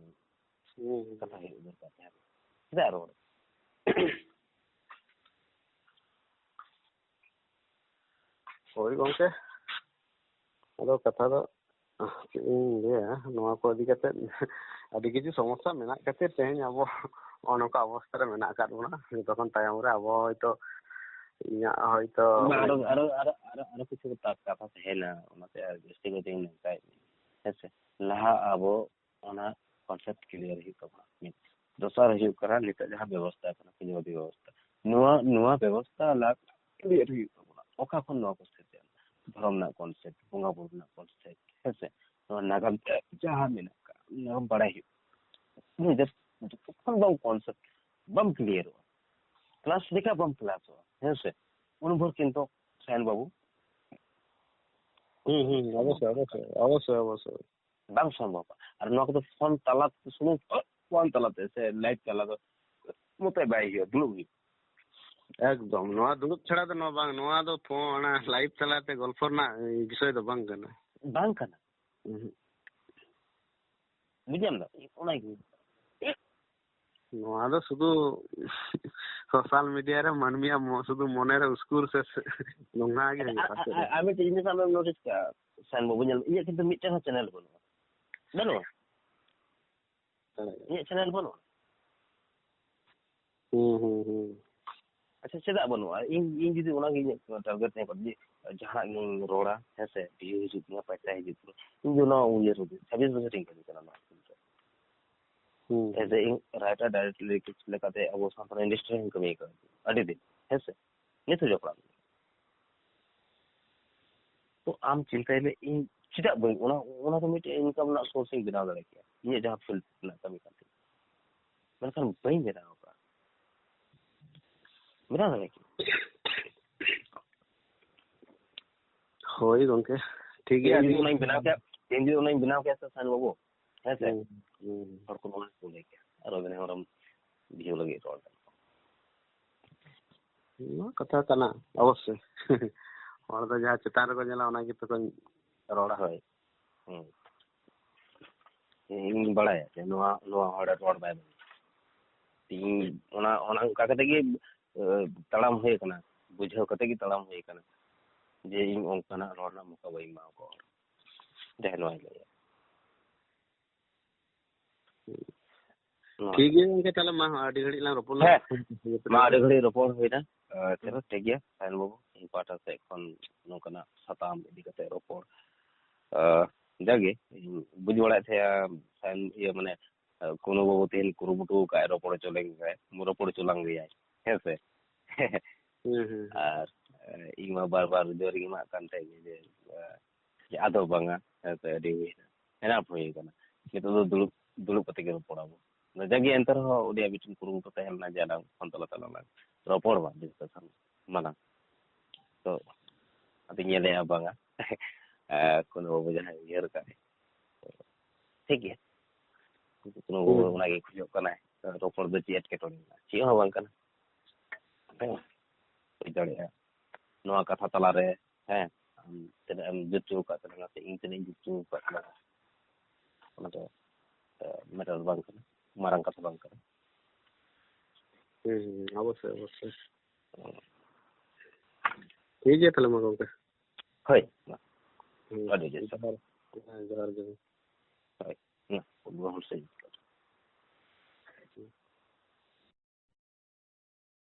ᱦᱩᱸ, ᱦᱩᱸ᱾ ᱠᱟᱛᱷᱟ ᱦᱩᱭᱩᱜ ᱫᱚᱨᱠᱟᱨ ᱛᱟᱦᱮᱸ ᱠᱟᱱᱟ᱾ ᱪᱮᱫᱟᱜ ᱨᱚᱲ? ᱦᱳᱭ ᱜᱚᱝᱠᱮ, ᱟᱫᱚ ᱠᱟᱛᱷᱟ ᱫᱚ ᱪᱮᱫ ᱤᱧ ᱞᱟᱹᱭᱟ, ᱱᱚᱣᱟ ᱠᱚ ᱤᱫᱤ ᱠᱟᱛᱮᱫ ᱟᱹᱰᱤ ᱠᱤᱪᱷᱩ ᱥᱚᱢᱚᱥᱥᱟ ᱢᱮᱱᱟᱜ ᱠᱷᱟᱹᱛᱤᱨ ᱛᱮᱦᱮᱧ ᱟᱵᱚ ᱱᱚᱜᱼᱚ ᱱᱚᱝᱠᱟ ᱚᱵᱚᱥᱛᱟ ᱨᱮ ᱢᱮᱱᱟᱜ ᱟᱠᱟᱫ ᱵᱚᱱᱟ᱾ ᱡᱚᱛᱚ ᱠᱷᱚᱱ ᱛᱟᱭᱚᱢ ᱨᱮ ᱟᱵᱚ ᱦᱚᱭᱛᱳ, ᱤᱧᱟᱹᱜ ᱦᱚᱭᱛᱳ ᱵᱟᱝ, ᱟᱨᱚ, ᱟᱨᱚ, ᱟᱨᱚ, ᱟᱨᱚ, ᱟᱨᱚ ᱠᱤᱪᱷᱩ ᱠᱟᱛᱷᱟ, ᱠᱟᱛᱷᱟ ᱛᱟᱦᱮᱱᱟ, ᱚᱱᱟᱛᱮ ᱟᱨ ᱡᱟᱹᱥᱛᱤ ᱠᱟᱛᱮ ᱤᱧ ᱱᱚᱝᱠᱟᱭᱮᱫ ᱢᱮᱭᱟ᱾ ᱦᱮᱸ ᱥᱮ? ᱞᱟᱦᱟ ᱟᱵᱚ ᱚᱱᱟ concept clear ᱦᱩᱭᱩᱜ ᱛᱟᱵᱚᱱᱟ᱾ ᱢᱤᱫ᱾ ᱫᱚᱥᱟᱨ ᱦᱩᱭᱩᱜ ᱠᱟᱱᱟ, ᱱᱤᱛᱚᱜ ᱡᱟᱦᱟᱸ ᱵᱮᱵᱚᱥᱛᱷᱟ ᱠᱟᱱᱟ, ᱯᱩᱸᱡᱤᱵᱟᱫᱤ ᱵᱮᱵᱚᱥᱛᱷᱟ, ᱱᱚᱣᱟ, ᱱᱚᱣᱟ ᱵᱮᱵᱚᱥᱛᱷᱟ ᱞᱟᱦᱟ clear ᱦᱩᱭᱩᱜ ᱛᱟᱵᱚᱱᱟ᱾ ᱚᱠᱟ ᱠᱷᱚᱱ ᱱᱚᱣᱟ ᱠᱚ ᱥᱮᱴ ᱮᱱᱟ? ᱫᱷᱚᱨᱚᱢ ᱨᱮᱱᱟᱜ concept, ᱵᱚᱸᱜᱟ ᱵᱩᱨᱩ ᱨᱮᱱᱟᱜ concept, ᱦᱮᱸ ᱥᱮ? ᱱᱚᱣᱟ ᱱᱟᱜᱟᱢ ᱡᱟᱦᱟᱸ ᱢᱮᱱᱟᱜ ᱟᱠᱟᱫ, ᱱᱟᱜᱟᱢ ᱵᱟᱲᱟᱭ ᱦᱩᱭᱩᱜ᱾ ᱱᱤᱡᱮ ᱡᱚᱛᱚᱠᱷᱚᱱ ᱵᱟᱝ concept ᱵᱟᱢ clearᱚᱜᱼᱟ, class ᱞᱮᱠᱟ ᱵᱟᱢ classᱚᱜᱼᱟ, ᱦᱮᱸ ᱥᱮ? ᱩᱱ ᱵᱷᱳᱨ ᱠᱤᱱᱛᱩ ᱥᱟᱭᱚᱱ ᱵᱟᱹᱵᱩ ᱦᱩᱸ, ᱦᱩᱸ, ᱚᱵᱚᱥᱥᱳᱭ, ᱚᱵᱚᱥᱥᱳᱭ, ᱚᱵᱚᱥᱥᱳᱭ, ᱚᱵᱚᱥᱥᱳᱭ᱾ ᱵᱟᱝ ᱥᱚᱢᱵᱷᱚᱵᱟ᱾ ᱟᱨ ᱱᱚᱣᱟ ᱠᱚᱫᱚ ᱯᱷᱳᱱ ᱛᱟᱞᱟ, ᱥᱩᱢᱩᱝ ᱯᱷᱳᱱ ᱛᱟᱞᱟᱛᱮ ᱥᱮ live ᱛᱟᱞᱟ ᱫᱚ ᱢᱚᱛᱚᱡ ᱵᱟᱭ ᱦᱩᱭᱩᱜᱼᱟ, ᱫᱩᱲᱩᱵ ᱦᱩᱭᱩᱜᱼᱟ᱾ ᱮᱠᱫᱚᱢ, ᱱᱚᱣᱟ ᱫᱩᱲᱩᱵ ᱪᱷᱟᱲᱟ ᱫᱚ ᱱᱚᱣᱟ ᱵᱟᱝ, ᱱᱚᱣᱟ ᱫᱚ ᱯᱷᱳᱱ, ᱚᱱᱟ live ᱛᱟᱞᱟᱛᱮ ᱜᱚᱞᱯᱷᱚ ᱨᱮᱱᱟᱜ ᱵᱤᱥᱚᱭ ᱫᱚ ᱵᱟᱝ ᱠᱟᱱᱟ᱾ ᱵᱟᱝ ᱠᱟᱱᱟ᱾ ᱩᱦᱩᱸ᱾ ᱵᱩᱡᱷᱟᱹᱣ ᱫᱟ? ᱚᱱᱟ ᱜᱮ᱾ ᱱᱚᱣᱟ ᱫᱚ ᱥᱩᱫᱷᱩ social media ᱨᱮ ᱢᱟᱹᱱᱢᱤᱭᱟᱜ ᱢᱚ-, ᱥᱩᱫᱷᱩ ᱢᱚᱱᱮ ᱨᱮ ᱩᱥᱠᱩᱨ ᱥᱮ, ᱥᱮ ᱱᱚᱝᱠᱟ ᱜᱮ ᱟᱨ, ᱦᱩᱭᱩᱜᱼᱟ, ᱟᱨ, ᱥᱮ ᱟᱨ, ᱵᱟᱝ? ᱟᱨ ᱢᱤᱫᱴᱮᱡ ᱡᱤᱱᱤᱥ ᱟᱢᱮᱢ notice ᱠᱟᱜᱼᱟ, ᱥᱟᱭᱚᱱ ᱵᱟᱹᱵᱩ, ᱧᱮᱞ ᱢᱮ, ᱤᱧᱟᱹᱜ ᱠᱤᱱᱛᱩ ᱢᱤᱫᱴᱮᱱ ᱦᱚᱸ channel ᱵᱟᱹᱱᱩᱜᱼᱟ᱾ ᱵᱟᱹᱱᱩᱜᱼᱟ? ᱦᱮᱸ᱾ ᱤᱧᱟᱹᱜ channel ᱵᱟᱹᱱᱩᱜᱼᱟ᱾ ᱦᱩᱸ, ᱦᱩᱸ, ᱦᱩᱸ᱾ ᱟᱪᱪᱷᱟ, ᱪᱮᱫᱟᱜ ᱵᱟᱹᱱᱩᱜᱼᱟ? ᱤᱧ, ᱤᱧ ᱡᱩᱫᱤ ᱚᱱᱟᱜᱮ ᱤᱧᱟᱹᱜ target ᱛᱟᱦᱮᱸ ᱠᱚᱜᱼᱟ, ᱡᱮ ᱡᱟᱦᱟᱱᱟᱜ ᱜᱤᱧ ᱨᱚᱲᱟ, ᱦᱮᱸ ᱥᱮ, view ᱦᱤᱡᱩᱜ ᱛᱤᱧᱟ, ᱯᱚᱭᱥᱟ ᱦᱤᱡᱩᱜ ᱛᱤᱧᱟ, ᱤᱧ ᱫᱚ ᱱᱚᱣᱟ ᱩᱭᱦᱟᱹᱨ ᱠᱟᱛᱮ ᱪᱷᱟᱵᱵᱤᱥ ᱵᱚᱪᱷᱚᱨ ᱤᱧ ᱠᱟᱹᱢᱤ ᱠᱟᱱᱟ ᱱᱚᱣᱟ field ᱨᱮ᱾ ᱦᱩᱸ᱾ As a writer, direct lyricist ᱞᱮᱠᱟᱛᱮ ᱟᱵᱚ ᱥᱟᱱᱛᱟᱲ industry ᱨᱮᱧ ᱠᱟᱹᱢᱤ ᱠᱟᱱᱟ ᱟᱹᱰᱤ ᱫᱤᱱ, ᱦᱮᱸ ᱥᱮ᱾ ᱱᱤᱛ ᱦᱚᱸ ᱡᱚᱯᱲᱟᱣ ᱢᱮᱱᱟᱜᱼᱟ᱾ ᱛᱚ ᱟᱢ ᱪᱤᱱᱛᱟᱹᱭ ᱢᱮ, ᱤᱧ ᱪᱮᱫᱟᱜ ᱵᱟᱹᱧ, ᱚᱱᱟ, ᱚᱱᱟ ᱫᱚ ᱢᱤᱫᱴᱮᱱ ᱤᱱᱠᱟᱢ ᱨᱮᱱᱟᱜ ᱥᱳᱨᱥ ᱤᱧ ᱵᱮᱱᱟᱣ ᱫᱟᱲᱮ ᱠᱮᱭᱟ, ᱤᱧᱟᱹᱜ ᱡᱟᱦᱟᱸ ᱯᱷᱤᱞᱰ ᱨᱮᱱᱟᱜ ᱠᱟᱹᱢᱤ ᱠᱟᱱ ᱛᱤᱧᱟ, ᱢᱮᱱᱠᱷᱟᱱ ᱵᱟᱹᱧ ᱵᱮᱱᱟᱣ ᱟᱠᱟᱫᱼᱟ᱾ ᱵᱮᱱᱟᱣ ᱫᱟᱲᱮ ᱠᱮᱭᱟ᱾ ᱦᱳᱭ ᱜᱚᱝᱠᱮ, ᱴᱷᱤᱠ ᱜᱮᱭᱟ᱾ ᱤᱧ ᱡᱩᱫᱤ ᱚᱱᱟᱧ ᱵᱮᱱᱟᱣ ᱠᱮᱭᱟ, ᱤᱧ ᱡᱩᱫᱤ ᱚᱱᱟᱧ ᱵᱮᱱᱟᱣ ᱠᱮᱭᱟ ᱥᱮ ᱥᱟᱭᱤᱱ ᱵᱟᱹᱵᱩ, ᱦᱮᱸ ᱥᱮ, ᱦᱩᱸ, ᱦᱩᱸ᱾ ᱦᱚᱲ ᱠᱚ ᱱᱚᱣᱟ ᱠᱚ ᱞᱟᱹᱭ ᱠᱮᱭᱟ, ᱟᱨ ᱚᱵᱤᱱ ᱦᱮᱢᱵᱨᱚᱢ ᱵᱷᱤᱭᱩ ᱞᱟᱹᱜᱤᱫ ᱨᱚᱲ ᱫᱟ᱾ ᱱᱚᱣᱟ ᱠᱟᱛᱷᱟ ᱠᱟᱱᱟ ᱚᱵᱚᱥᱥᱳᱭ᱾ ᱦᱚᱲ ᱫᱚ ᱡᱟᱦᱟᱸ ᱪᱮᱛᱟᱱ ᱨᱮᱠᱚ ᱧᱮᱞᱟ, ᱚᱱᱟ ᱜᱮᱛᱚ ᱠᱚ ᱨᱚᱲᱟ᱾ ᱦᱳᱭ᱾ ᱦᱩᱸ᱾ ᱤᱧ ᱵᱟᱲᱟᱭᱟ ᱡᱮ ᱱᱚᱣᱟ, ᱱᱚᱣᱟ ᱦᱚᱲᱮ ᱨᱚᱲ ᱫᱟᱭ᱾ ᱤᱧ ᱚᱱᱟ, ᱚᱱᱟ ᱚᱱᱠᱟ ᱠᱟᱛᱮ ᱜᱮ, ᱮ, ᱛᱟᱲᱟᱢ ᱦᱩᱭ ᱟᱠᱟᱱᱟ, ᱵᱩᱡᱷᱟᱹᱣ ᱠᱟᱛᱮ ᱜᱮ ᱛᱟᱲᱟᱢ ᱦᱩᱭ ᱟᱠᱟᱱᱟ ᱡᱮ ᱤᱧ ᱚᱱᱠᱟᱱᱟᱜ ᱨᱚᱲ ᱨᱮᱱᱟᱜ ᱢᱚᱠᱟ ᱵᱟᱹᱧ ᱮᱢᱟ ᱠᱚᱣᱟ᱾ ᱡᱟᱦᱟᱸᱭ ᱱᱚᱣᱟᱭ ᱞᱟᱹᱭᱟ᱾ ᱱᱚᱣᱟ ᱴᱷᱤᱠ ᱜᱮᱭᱟ ᱜᱚᱝᱠᱮ, ᱛᱟᱦᱞᱮ ᱢᱟ ᱟᱹᱰᱤ ᱜᱷᱟᱹᱲᱤᱡ ᱞᱟᱝ ᱨᱚᱯᱚᱲ ᱱᱟ᱾ ᱦᱮᱸ, ᱢᱟ ᱟᱹᱰᱤ ᱜᱷᱟᱹᱲᱤᱡ ᱨᱚᱯᱚᱲ ᱦᱩᱭᱱᱟ᱾ ᱟᱨ ᱪᱚᱞᱚ ᱴᱷᱤᱠ ᱜᱮᱭᱟ, ᱥᱟᱭᱚᱱ ᱵᱟᱹᱵᱩ, ᱤᱧ ᱯᱟᱦᱴᱟ ᱥᱮᱫ ᱠᱷᱚᱱ ᱱᱚᱝᱠᱟᱱᱟᱜ ᱥᱟᱛᱟᱢ ᱤᱫᱤ ᱠᱟᱛᱮ ᱨᱚᱯᱚᱲ, ᱟᱨ ᱡᱟᱜᱮ ᱤᱧ ᱵᱩᱡᱽ ᱵᱟᱲᱟᱭᱮᱫ ᱛᱟᱦᱮᱸᱜᱼᱟ, ᱥᱟᱭᱚᱱ, ᱤᱭᱟᱹ, ᱢᱟᱱᱮ, ᱟᱨ ᱠᱩᱱᱩ ᱵᱟᱹᱵᱩ ᱛᱮᱦᱮᱧ ᱠᱩᱨᱩᱢᱩᱴᱩ ᱟᱠᱟᱫ ᱨᱚᱯᱚᱲ ᱦᱚᱪᱚ ᱞᱮᱱ ᱜᱮ, ᱨᱚᱯᱚᱲ ᱦᱚᱪᱚ ᱞᱟᱝ ᱜᱮᱭᱟᱭ, ᱦᱮᱸ ᱥᱮ? ᱦᱩᱸ, ᱦᱩᱸ, ᱦᱩᱸ᱾ ᱟᱨ, ᱮ, ᱤᱧ ᱢᱟ ᱵᱟᱨ ᱵᱟᱨ ᱡᱳᱨ ᱜᱮ ᱮᱢᱟᱜ ᱠᱟᱱ ᱛᱟᱦᱮᱸ ᱜᱮ ᱡᱮ, ᱮ, ᱡᱮ ᱟᱫᱚ ᱵᱟᱝᱟ, ᱦᱮᱸ ᱥᱮ? ᱟᱹᱰᱤ ᱦᱩᱭᱱᱟ, ᱮᱱᱟᱯ ᱦᱩᱭ ᱟᱠᱟᱱᱟ᱾ ᱱᱤᱛᱚᱜ ᱫᱚ ᱫᱩᱲᱩᱵ, ᱫᱩᱲᱩᱵ ᱠᱟᱛᱮ ᱜᱮ ᱨᱚᱯᱚᱲ ᱟᱵᱚ᱾ ᱟᱫᱚ ᱡᱟᱜᱮ ᱮᱱᱛᱮ ᱨᱮᱦᱚᱸ ᱩᱱᱤᱭᱟᱜ ᱢᱤᱫᱴᱮᱱ ᱠᱩᱨᱩᱢᱩᱴᱩ ᱛᱟᱦᱮᱸ ᱞᱮᱱᱟ ᱡᱮ ᱟᱞᱟᱝ ᱯᱷᱳᱱ ᱛᱟᱞᱟ ᱛᱟᱞᱟ ᱞᱟᱝ ᱨᱚᱯᱚᱲ ᱢᱟ, ᱰᱤᱥᱠᱟᱥᱚᱱ ᱢᱟᱞᱟᱝ᱾ ᱛᱚ, ᱟᱫᱚᱧ ᱧᱮᱞᱮᱜᱼᱟ ᱵᱟᱝᱟ, ᱮ, ᱠᱩᱱᱩ ᱵᱟᱹᱵᱩ ᱡᱟᱦᱟᱸᱭ ᱩᱭᱦᱟᱹᱨ ᱠᱟᱜ ᱴᱷᱤᱠ ᱜᱮᱭᱟ᱾ ᱠᱩᱱᱩ ᱵᱟᱹᱵᱩ ᱦᱩᱸ᱾ ᱚᱱᱟᱜᱮ ᱠᱷᱚᱡᱚᱜ ᱠᱟᱱᱟᱭ, ᱨᱚᱯᱚᱲ ᱫᱚ ᱪᱮᱫ ᱮᱴᱠᱮᱴᱚᱬᱮ ᱢᱮᱱᱟᱜᱼᱟ? ᱪᱮᱫ ᱦᱚᱸ ᱵᱟᱝ ᱠᱟᱱᱟ᱾ ᱦᱮᱸ, ᱦᱩᱭ ᱫᱟᱲᱮᱭᱟᱜᱼᱟ᱾ ᱱᱚᱣᱟ ᱠᱟᱛᱷᱟ ᱛᱟᱞᱟᱨᱮ, ᱦᱮᱸ, ᱟᱢ ᱛᱤᱱᱟᱹᱜ ᱮᱢ ᱡᱩᱛ ᱦᱚᱪᱚ ᱟᱠᱟᱫ ᱛᱟᱞᱟᱝᱟ ᱥᱮ ᱤᱧ ᱛᱤᱱᱟᱹᱜ ᱤᱧ ᱡᱩᱛ ᱦᱚᱪᱚ ᱟᱠᱟᱫ ᱛᱟᱞᱟᱝᱟ, ᱚᱱᱟ ᱫᱚ, ᱮ, ᱢᱮᱴᱟᱨ ᱵᱟᱝ ᱠᱟᱱᱟ, ᱢᱟᱨᱟᱝ ᱠᱟᱛᱷᱟ ᱵᱟᱝ ᱠᱟᱱᱟ᱾ ᱦᱩᱸ, ᱦᱩᱸ, ᱚᱵᱚᱥᱥᱳᱭ, ᱚᱵᱚᱥᱥᱳᱭ᱾ ᱴᱷᱤᱠ ᱜᱮᱭᱟ ᱛᱟᱦᱞᱮ ᱢᱟ ᱜᱚᱝᱠᱮ᱾ ᱦᱳᱭ, ᱢᱟ, ᱦᱩᱸ, ᱟᱹᱰᱤ ᱟᱹᱰᱤ ᱥᱟᱨᱦᱟᱣ᱾ ᱡᱚᱦᱟᱨ, ᱦᱮᱸ, ᱡᱚᱦᱟᱨ ᱜᱮ᱾ ᱦᱳᱭ, ᱢᱟ, ᱩᱱᱠᱩ ᱦᱚᱲ ᱥᱮᱫ᱾